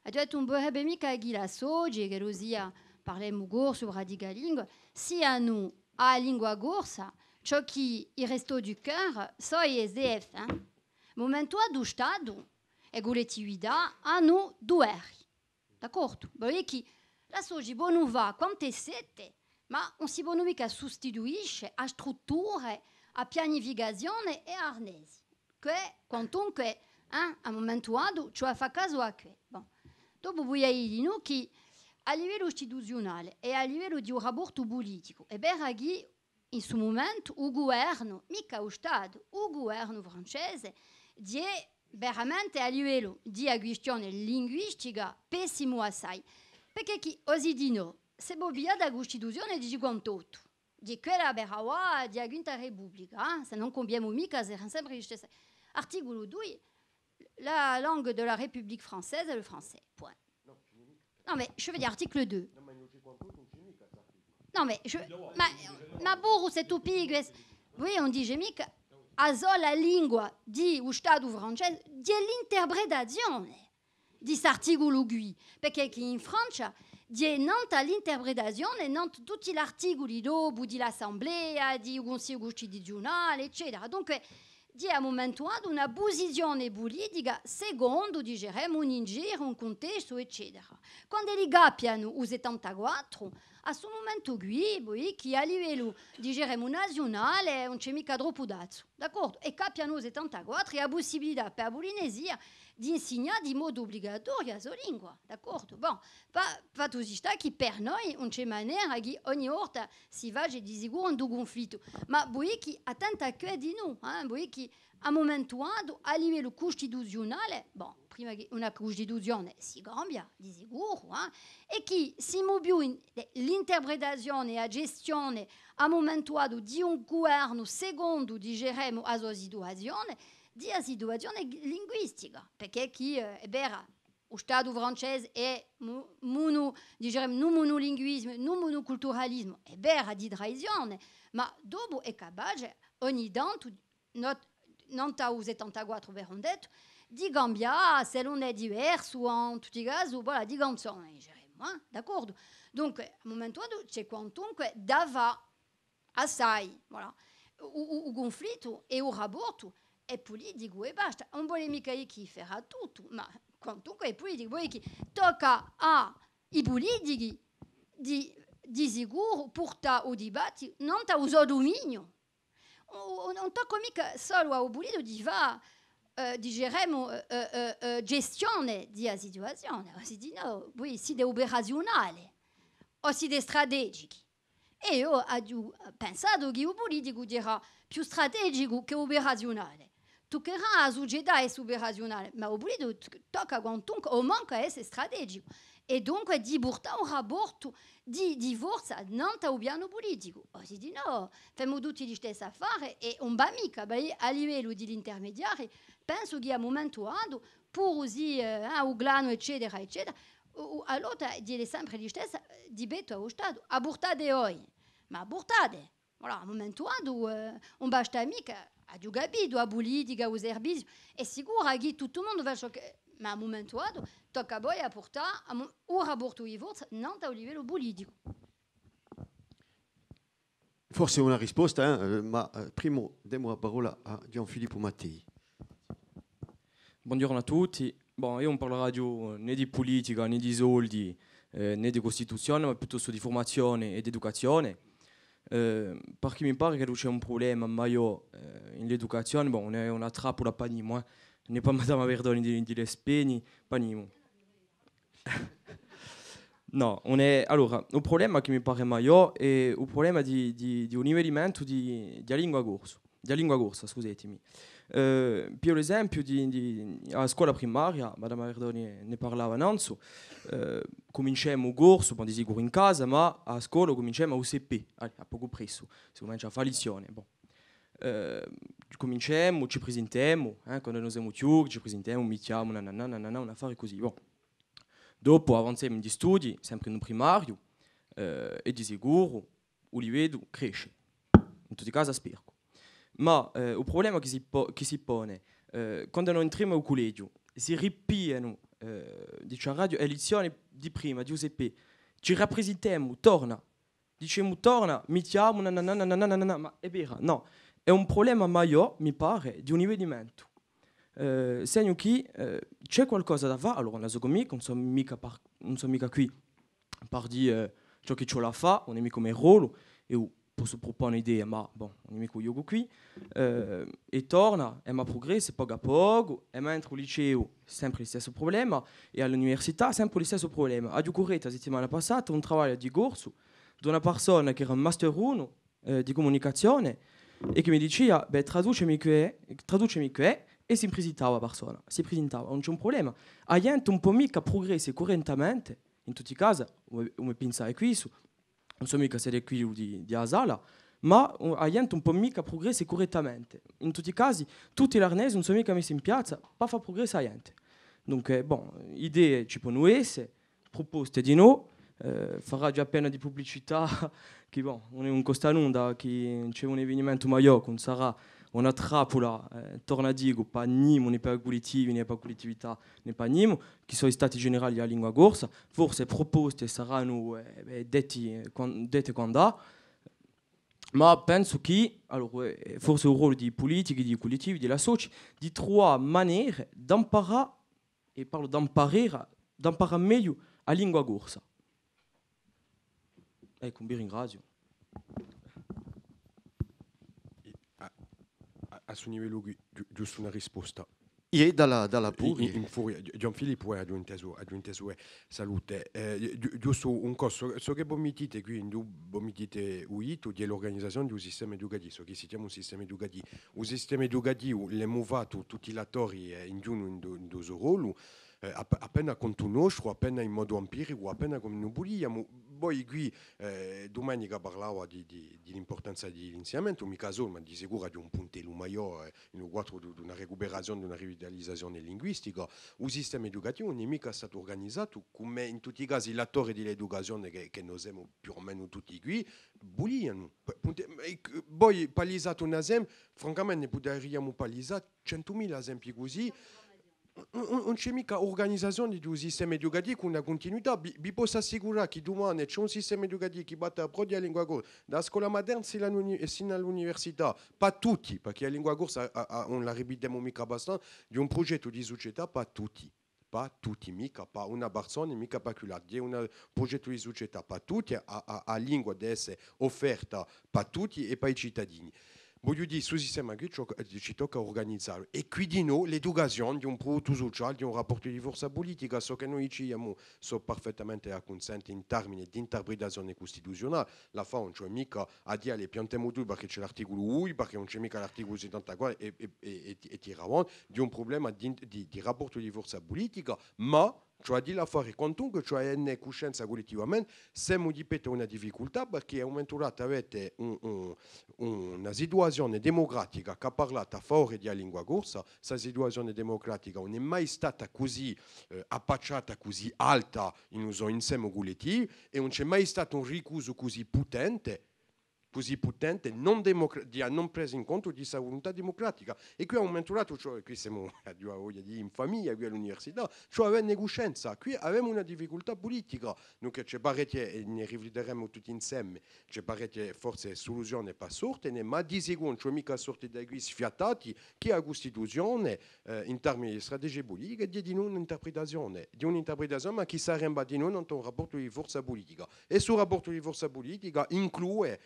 aghju dettu, ùn vulerebbe micca chì l'associ, ch'ellu sia Parlemu Corsu, Praticalingua, sianu à a lingua corsa ciò chì i Restos du Cœur sò i S D F, eh. Mumentu datu u Statu è e cullettività anu duveri. D'accordu? Vole dì chì l'associ ponu fà quant'è sette, ma ùn si ponu micca sustituisce à strutture, à pianificazione è à arnesi. Què, quantunque, eh, à mumentu datu, ci hè à fà casu à què. Bon. Dopu vogliu dì, nò, chì à livellu istituziunale è à livellu di un raportu puliticu, hè vera chì in stu mumentu u guvernu, micca u Statu, u guvernu francese, ghjè veramente à livellu di a quistione linguistica pessimu assai, perchè chì, o si dì nò, s'è vo pigliate a Custituzione di cinquantottu, ghjè quella per avà di a Quinta Republica, eh, s'è ùn cambiemu micca, serà sempre listessi. Articulu dui, la langue de la République française est le français. Point. Non, mais je veux dire, article deux. Non, mais je, ma, ma puru s'è tù pigli, oui, ùn dice micca, a sola lingua di u Statu francese, di l'interpretazione di st'articulu quì, perchè chì in Francia ghjè nant'à l'interpretazione, nant'à tutti l'articuli dopu di l'Assemblea, di u Cunsigliu Custituziunale, eccetera. Dunque, ghjè à mumentu datu una pusizione pulitica secondu, diceremu, un ingiru, un cuntestu, eccetera. Quand'elli cappianu u settantaquattru, à stu mumentu quì, voi chì à livellu, diceremu, naziunale, ùn ci hè micca troppu dazu. D'accordu? È cappianu u settantaquattru è a pussibilità per a Pulinesia d'insignà di modu ubligatoriu a so lingua, d'accordu? Bon, fa-, fattu si stà chì per noi ùn ci hè manera chì ogni volta si face di sicuru un cunflittu, ma voi chì attenti à què dinù, eh, voi chì à mumentu datu à livellu custituziunale, bon, prima chì una custituzione si cambia, di sicuru, eh, è chì simu più in, eh, l'interpretazione è a gestione à mumentu datu di un guvernu secondu, diceremu, a so situazione, di a situazione linguistica, perchè chì, eh, hè vera, u Statu francese hè mu-, munu-, diceremu, un munulinguisimu, un munuculturalisimu, hè vera, di tradizione, ma dopu hè capace ogni tantu, nant'à u settantaquattru per un dettu, di cambià, s'ellu ùn hè diversu, in tutti i casi, voilà, di canzone, diceremu, eh? D'accordu? Dunque, à mumentu datu ci hè quantunque da fà assai, voilà. U, u, u cunflittu è u raportu hè puliticu è basta. Ùn vole micca dì chì ferà tuttu, ma quantunque hè puliticu, poi chì tocca à i pulitichi di, di sicuru purtà u dibattitu nant'à u so duminiu. U, u, ùn tocca micca solu à u puliticu di fà, eh, diceremu, eh, eh, eh, eh, gestione di a situazione, o si dì nò, voi site uperaziunale, o site strategichi. È eiu aghju pensatu chì u puliticu era più strategicu chè uperaziunale. Tuccherà à a sucetà esse uperaziunale, ma u puliticu t-, tocca quantunque, o mancu à esse strategicu. È dunque di purtà un raportu di, di forza nant'à u pianu puliticu. O si dì nò, femu tutti listessi affari è ùn và micca, ma eiu à livellu di l'intermediari, pensu chì à mumentu datu, puru s'è, eh, ah, u clanu, eccetera, eccetera, u, u, a lotta hè sempre listessa, eh, di pettu à u Statu. A purtate oghje, ma a purtate, voilà, à mumentu datu, eh, ùn basta micca, aghju capitu, a pulitica, u serviziu, hè sicuru chì tuttu u mondu face ciò chì, ma à mumentu datu, tocca à voi à purtà à mu-, u raportu di forza nant'à u livellu puliticu. Forse una risposta, eh, ma, eh, prima demu a parolla à Ghjuvan Filippu Mattei. Bonghjornu à tutti. Bon, eiu ùn parlaraghju nè di pulitica, nè di soldi, eh, nè di Custituzione, ma piuttostu di furmazione è d'educazione. Eh, parchì mi pare chì ci hè un prublema maiò, eh, in l'educazione, bon, ùn hè una trappula pà nimu, eh, nè pà Madama Verdoni di, di l'Espeni, pà nimu. Nò, ùn hè, allora, u prublema chì mi pare maiò hè u prublema di, di, di u nivellimentu di, di a lingua corsu, di a lingua corsa, scusatemi. Eh, pigliu l'esempiu di, di, à a scola primaria, Madama Verdoni ne parlava nanzu, eh, cuminciemu u corsu, bon, di sicuru in casa, ma à a scola cuminciemu à u C P, allez, à pocu pressu, si cumincia à fà lizzione, bon. Eh, cuminciemu, ci prisintemu, eh, quandu no semu chjuchi, ci prisintemu, mi chjamu, nananà, nananà, un affari cusì, bon. Dopu avanzemu in i studii, sempre in u primariu, eh, è di sicuru u liveddu cresce. In tutti i casi, speru. Ma, eh, u prublema chì si po-, chì si pone, eh, quandu no intrimu à u cullegiu, si ripiglianu, eh, diceraghju, e lizzioni di prima, di u C P, ci raprisintemu, torna, dicemu torna, mittiamu, na, na, na, ma hè vera, nò. Hè un prublema maiò, mi pare, di un nivelimentu. Eh, segnu chì, eh, ci hè qualcosa da fà, allora ùn la sò micca, ùn sò micca par-, ùn sò micca quì par dì, eh, ciò chì ci vole à fà, ùn hè micca u me rollu, eiu possu prupone idee, ma, bon, ùn hè micca u ghjocu quì. Eh, è torna, emu à prugresse pocu à pocu, è mentre à u liceu, sempre listessu prublema, è à l'università, sempre listessu prublema. Aghju currettu a settimana passata un travagliu di corsu d'una persona chì era in master unu, eh, di cumunicazione, è chì mi dicia, bè, traducimi què, traducimi què, è si prisintava a persona, si prisintava, ùn ci hè un prublema. A ghjente ùn pò micca prugresse currentamente, in tutti i casi, u me, u me pinsà hè quissu, ùn sò micca s'ellu hè quiddu di, di a sala, ma, uh, a ghjente ùn pò micca prugresse currentamente. In tutti i casi, tutti l'arnesi ùn sò micca messi in piazza pà fà prugresse a ghjente. Dunque, bon, idee ci ponu esse, pruposte dinò, eh, faraghju appena di publicità, chì, bon, ùn hè, ùn costa nunda, chì ci hè un evenimentu maiò, chì ùn sarà una trappula, eh, torna dicu, pà nimu, nè pà i cullettivi, nè pà a cullettività, nè pà nimu, chì sò i stati generali di a lingua corsa, forse e pruposte saranu, eh, bè, detti, eh, quan-, dette quand'hà, ma pensu chì, allora, eh, forse hè u rollu di i pulitichi, di i cullettivi, di l'associ, di truvà manere d'amparà, è parlu d'amparà, d'amparà megliu a lingua corsa. Eccu, vi ringraziu. À, à, à stu livellu quì, ghju-, ghjustu una risposta. Iè, dalla, dalla puru. In, in, in furia, Ghju-, Ghjuvan Filippu, eh, aghju intesu, aghju intesu, eh, salute. Eh, ghju-, ghjustu un cosu, ciò chì vo mi dite quì, induve vo mi dite u ditu, hè l'urganizazione di un sistema educativu, ciò chì si chjama un sistema educativu. Un sistema educativu, l'emu fattu tutti l'attori, eh, ognunu in u, in u so rollu, eh, ap-, appena à contu nostru, appena in modu empiricu, appena cum'è no vuliamu. Voi quì, eh, dumenica parlava di, di, di l'impurtanza di l'insignamentu, micca solu, ma di sicuru di un puntellu maiò, eh, in u quadru d'u-, d'una recuperazione, d'una rivitalizazione linguistica. U sistema educativu ùn hè micca statu urganizatu, cum'è in tutti i casi l'attori di l'educazione chì, chì no semu più o menu tutti quì, vulianu. P-, punte-, è c-, voi palisate un esempiu, francamente ne puderiamu palisà centumila esempii cusì, ùn, ùn, ùn ci hè micca urganizazione di un sistema educativu cù una cuntinuità. Vi, vi possu assicurà chì dumane ci hè un sistema educativu chì batte à prò di a lingua corsa, da a scola materna sinu à l'uni-, sinu à l'università, pà tutti, perchè a lingua corsa, a, a, ùn la ripitemu micca abbastanza, hè un prughjettu di sucetà pà tutti. Pà tutti, micca pà una parsona, micca pà quill'altra. Hè un prughjettu di sucetà pà tutti, a, a, a lingua deve esse offerta pà tutti è pà i citadini. Vogliu dì, stu sistema quì ci, ci tocca à urganizallu. È quì dinò l'educazione hè un pruduttu suciale, hè un rapportu di forza pulitica, ciò chì noi diciamu, sò perfettamente d'accunsentu in termini d'interpretazione custituziunale. L'affare ùn ci hè micca à dì, allez, piantemu tuttu perchè ci hè l'articulu dui, perchè ùn ci hè micca l'articulu settantaquattru è, è, è, è, è tira avanti, hè un prublema di, di, di rapportu di forza pulitica, ma ci hè à dì l'affare quantunque, ci hè à enne cuscenza cullettivamente, semu di pettu à una difficultà, perchè à un mumentu datu avete un, un, una situazione demucratica chì hà parlatu à favore di a lingua corsa, sta situazione demucratica ùn hè mai stata cusì, eh, appacciata, cusì alta in u so inseme cullettivu, è ùn ci hè mai statu un ricusu cusì putente, cusì putente, non demucra-, di a non presa in contu di sta vuluntà demucratica. È quì à un mumentu datu, ciò, quì semu, aghju a voglia di dì, in famiglia, quì à l'università, ci hè à avenne cuscenza, quì avemu una difficultà pulitica, dunque ci hè parechje, è ne riflitteremu tutti inseme, ci hè parechje forse suluzione pà sortene, ma di sicuru ùn ci hè micca à sorte da quì sfiatati, chì a Custituzione, eh, in termini di strategia pulitica, hè di un'interpretazione, di un'interpretazione, ma chì s'arremba dinò nantu à un rapportu di forza pulitica. È stu rapportu di forza pulitica include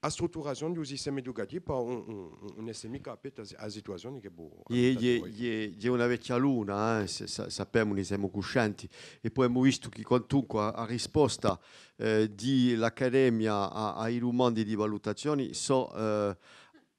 a strutturazione di un sistema educativu pà ùn, ùn, ùn, ùn esse micca à pettu à, à situazioni chì pò... Iè, iè, iè, iè una vechja luna, eh, sa-, sa-, sapemu, ne semu cuscenti. È po emu vistu chì quantunque a, a risposta, eh, di l'Accademia à, à i dumandi di valutazioni sò, eh,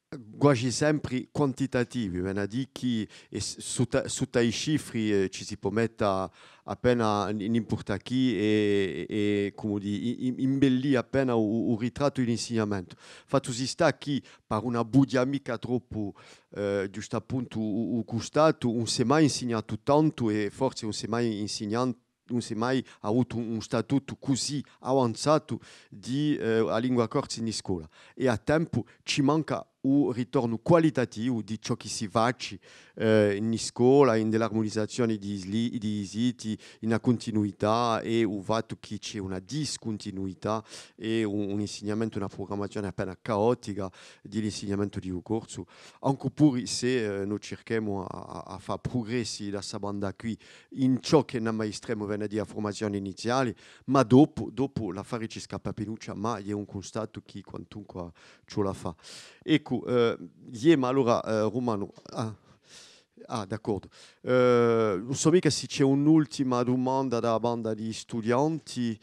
guasi sempri quantitativi, vene à dì chì, è s-, sutta, sutta i cifri, eh, ci si pò metta appena n-, n'impurta chì è, è, cumu dì, i-, i-, imbellì appena u, u ritrattu di l'insignamentu. Fattu si stà chì, par ùn abbughjà micca troppu, eh, ghjustappuntu u, u custatu, ùn s'hè mai insignatu tantu è forse ùn s'hè mai insignan-, ùn s'hè mai avutu un, un statutu cusì avanzatu di, eh, a lingua corsa in iscola. È à tempu ci manca u ritornu qualitativu di ciò chì si faci, eh, in scola, in l'armunizazioni di i sli-, di i siti, in a cuntinuità è u fattu chì ci hè una discuntinuità è un, un insignamentu, una prugrammazioni appena caotica di l'insignamentu di u corsu, ancu puru s'è, eh, no circhemu à, à, à fà prugressi da sta banda quì in ciò chì n'ammaistremu, vene à dì a furmazioni iniziali, ma dopu, dopu l'affari ci scappa pinuccia, ma hè un cunstatu chì quantunque ci vole à fà. Eccu, eh, iè, ma allora, eh, Rumanu, ah, ah, d'accordu. Eh, ùn sò micca s'è ci hè un'ultima dumanda da a banda di i studianti,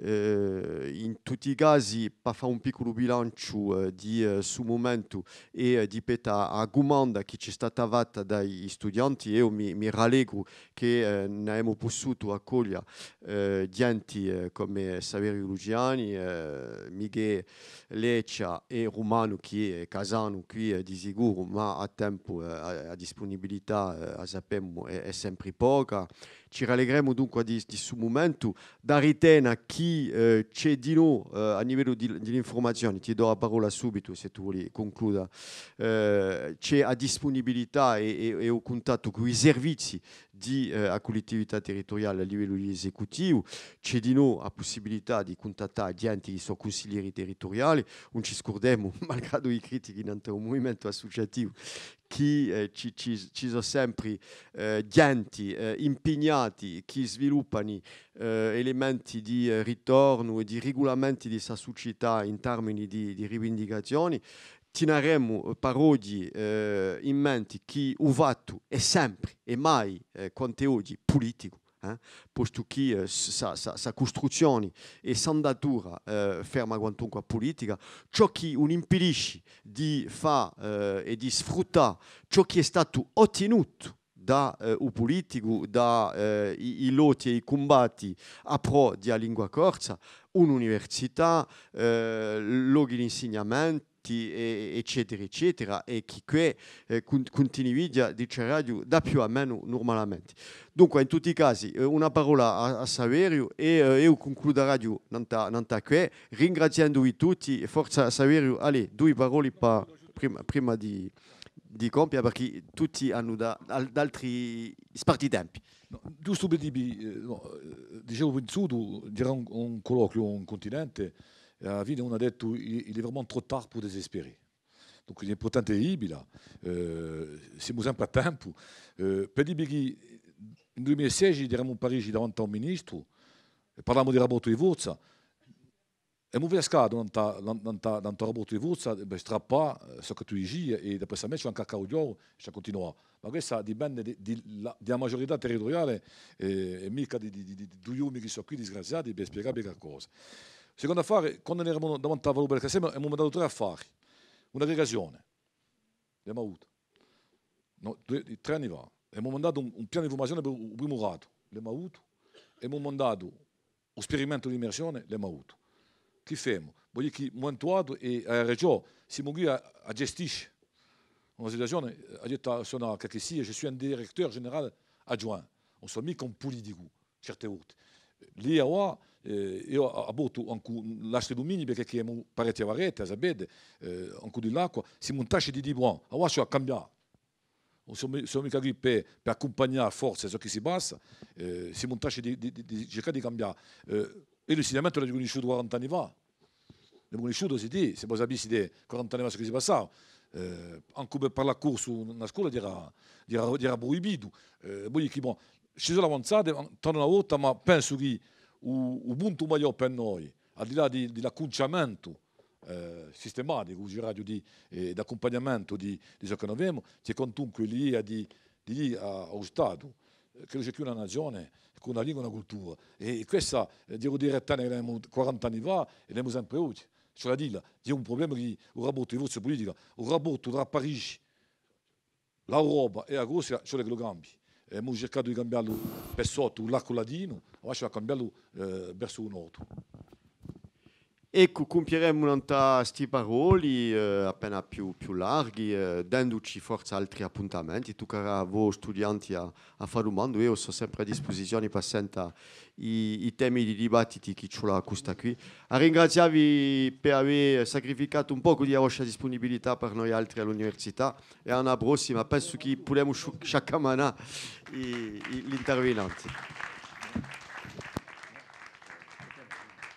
eh, in tutti i casi, pà fà un picculu bilanciu, eh, di, eh, stu mumentu è, eh, di pettu à a dumanda chì ci hè stata fatta da i, i studianti, eiu mi, mi rallegru chì, eh, n'avemu pussutu accoglia, eh, ghjenti, eh, cum'è Saveriu Luciani, eh, Michè Leccia è Rumanu, chì hè casanu quì, eh, di sicuru, ma à tempu, eh, a, a dispunibilità, eh, a sapemu, hè, hè sempri poca. Ci rallegremu dunque di, di stu mumentu, da ritena chì, eh, ci hè dinò, eh, à livellu di, di l'infurmazioni, ti dò a parolla subitu, s'è tù voli cuncluda, eh, ci hè a dispunibilità è, è, è u cuntattu cù i servizii di, eh, a cullittività territuriali à livellu di esecutivu, ci hè dinò a pussibilità di cuntattà ghjenti chì sò cunsiglieri territuriali, ùn ci scurdemu, malgradu i critichi nant'à u muvimentu assuciativu, chì, eh, ci, ci, ci sò sempri, eh, ghjenti, eh, impignati, chì sviluppani, eh, elementi di, eh, ritornu è di rigulamenti di sta sucità in termini di, di rivindicazioni. Tinaremu, eh, par oghji, eh, in menti chì u fattu hè sempri è mai, eh, quant'è oghji, puliticu, eh, postu chì, eh, s-, sa, sa, sa custruzzioni è s'andatura, eh, ferma quantunque pulitica, ciò chì ùn impidisci di fà, eh, è di sfruttà ciò chì hè statu ottinutu da, eh, u puliticu, da, eh, i, i lotti è i cumbatti à prò di a lingua corsa, un'università, eh, lochi d'insignamentu, è, eccetera, eccetera, è chì què, eh, cun-, cuntinuighja, diceraghju, da più à menu nurmalamenti. Dunque, in tutti i casi, eh, una parolla à, à Saveriu è, eh, eiu cuncludaraghju nant'à, nant'à què, ringrazienduvi tutti è forza Saveriu, allez, dui paroli pà, prima, prima di, di compia, perchè tutti anu da, al-, d'altri spartitempi. Nò, ghjustu per dì, eh, nò, eh, dicevu, pensu, c'era un, un colloquiu in cuntinente, è à a fine unu hà dettu, il, il est vraiment trop tard pour désespérer. Donc, l'impurtante hè di dilla, eh, simu sempre à tempu. Eh, per dì chì in dui mila è sedeci eramu in Parigi davanti à un ministru, è parlavamu di rapportu di forza, emu pescatu nant'à, nant'à, nant'à u rapportu di forza, per strappà, eh, ciò chì tù dici, è d'après à mè ci hè ancu à Caudiò, ci hè à cuntinuà. Ma quessa dipende di, di la, di a maghjurità territuriale, eh, è micca di, di, di, di dui omi chì sò quì disgraziati per spiegà vi qualcosa. Secondu affare, quandu eramu davanti à Vallaud-Belkacem, emu mandatu trè affari. Un'aggregazione, l'emu avuta. Nò, dui, trè anni fà. Emu mandatu un, un pianu di furmazione per u, u primu gradu, l'emu avutu. Emu mandatu u sperimentu d'immersione, l'emu avutu. Chì femu? Vogliu dì chì, mumentu datu, è, eh, hà ragiò, simu quì à, à gestisce una situazione, eh, hà dettu, sò una, chì, chì sia, je suis un directeur général adjoint. Ùn sò micca un puliticu, certe volte. Lì avà, eh, eiu a, a portu ancu l'astri duminii, perchè chì emu parechje varrette, a sapete, eh, ancu di l'acqua, simu in traccia di dì, bon, avà ci hè à cambià. Ùn sò mi-, sò micca quì per, per accumpagnà forse ciò chì si passa, eh, simu in traccia di, di, di, di circà di cambià. Eh, eiu l'insignamentu l'aghju cunnisciutu quaranta anni fà. L'aghju cunnisciutu, sì, sì, s'è vo sapissite quaranta anni fà ciò chì si passava. Eh, ancu per parlà corsu in a scola era, era, era pruibitu. Eh, vogliu dì chì, bon, ci sò l'avanzate, ma, tornu una volta, ma pensu chì u, u puntu maiò per noi, al di là di, di l'accunciamentu, eh, sistematicu, diceraghju, di, eh, d'accumpagnamentu di, di ciò chì no avemu, ci hè quantunque l'idea di, di dì à, à u Statu, eh, chì ùn ci hè più una nazione cù una lingua è una cultura. È, è quessa, eh, devu dì, l'emu quaranta anni fà è l'emu sempre oghje. Ci vole à dilla, hè un prublema di u rapportu di forza pulitica, u rapportu trà Parigi, l'Europa è a Corsica, ci vole ch'ellu cambii. È emu circatu di cambiallu per sottu, l'arcu latinu, avà ci vole à cambiallu, eh, versu u nordu. Eccu, cumpieremu nant'à sti paroli, eh, appena più, più larghi, eh, denduci forse altri appuntamenti. Tuccarà à voi studianti à, à fà dumande. Eiu sò sempre à dispusizione per senta i, i temi di dibattiti chì ci vole à custa quì. À ringrazià vi per avè sacrificatu un pocu di a vostra dispunibilità per noi altri à l'università è à una prossima. Pensu chì pudemu sciu-, sciaccamanà i, i, l'intervenanti.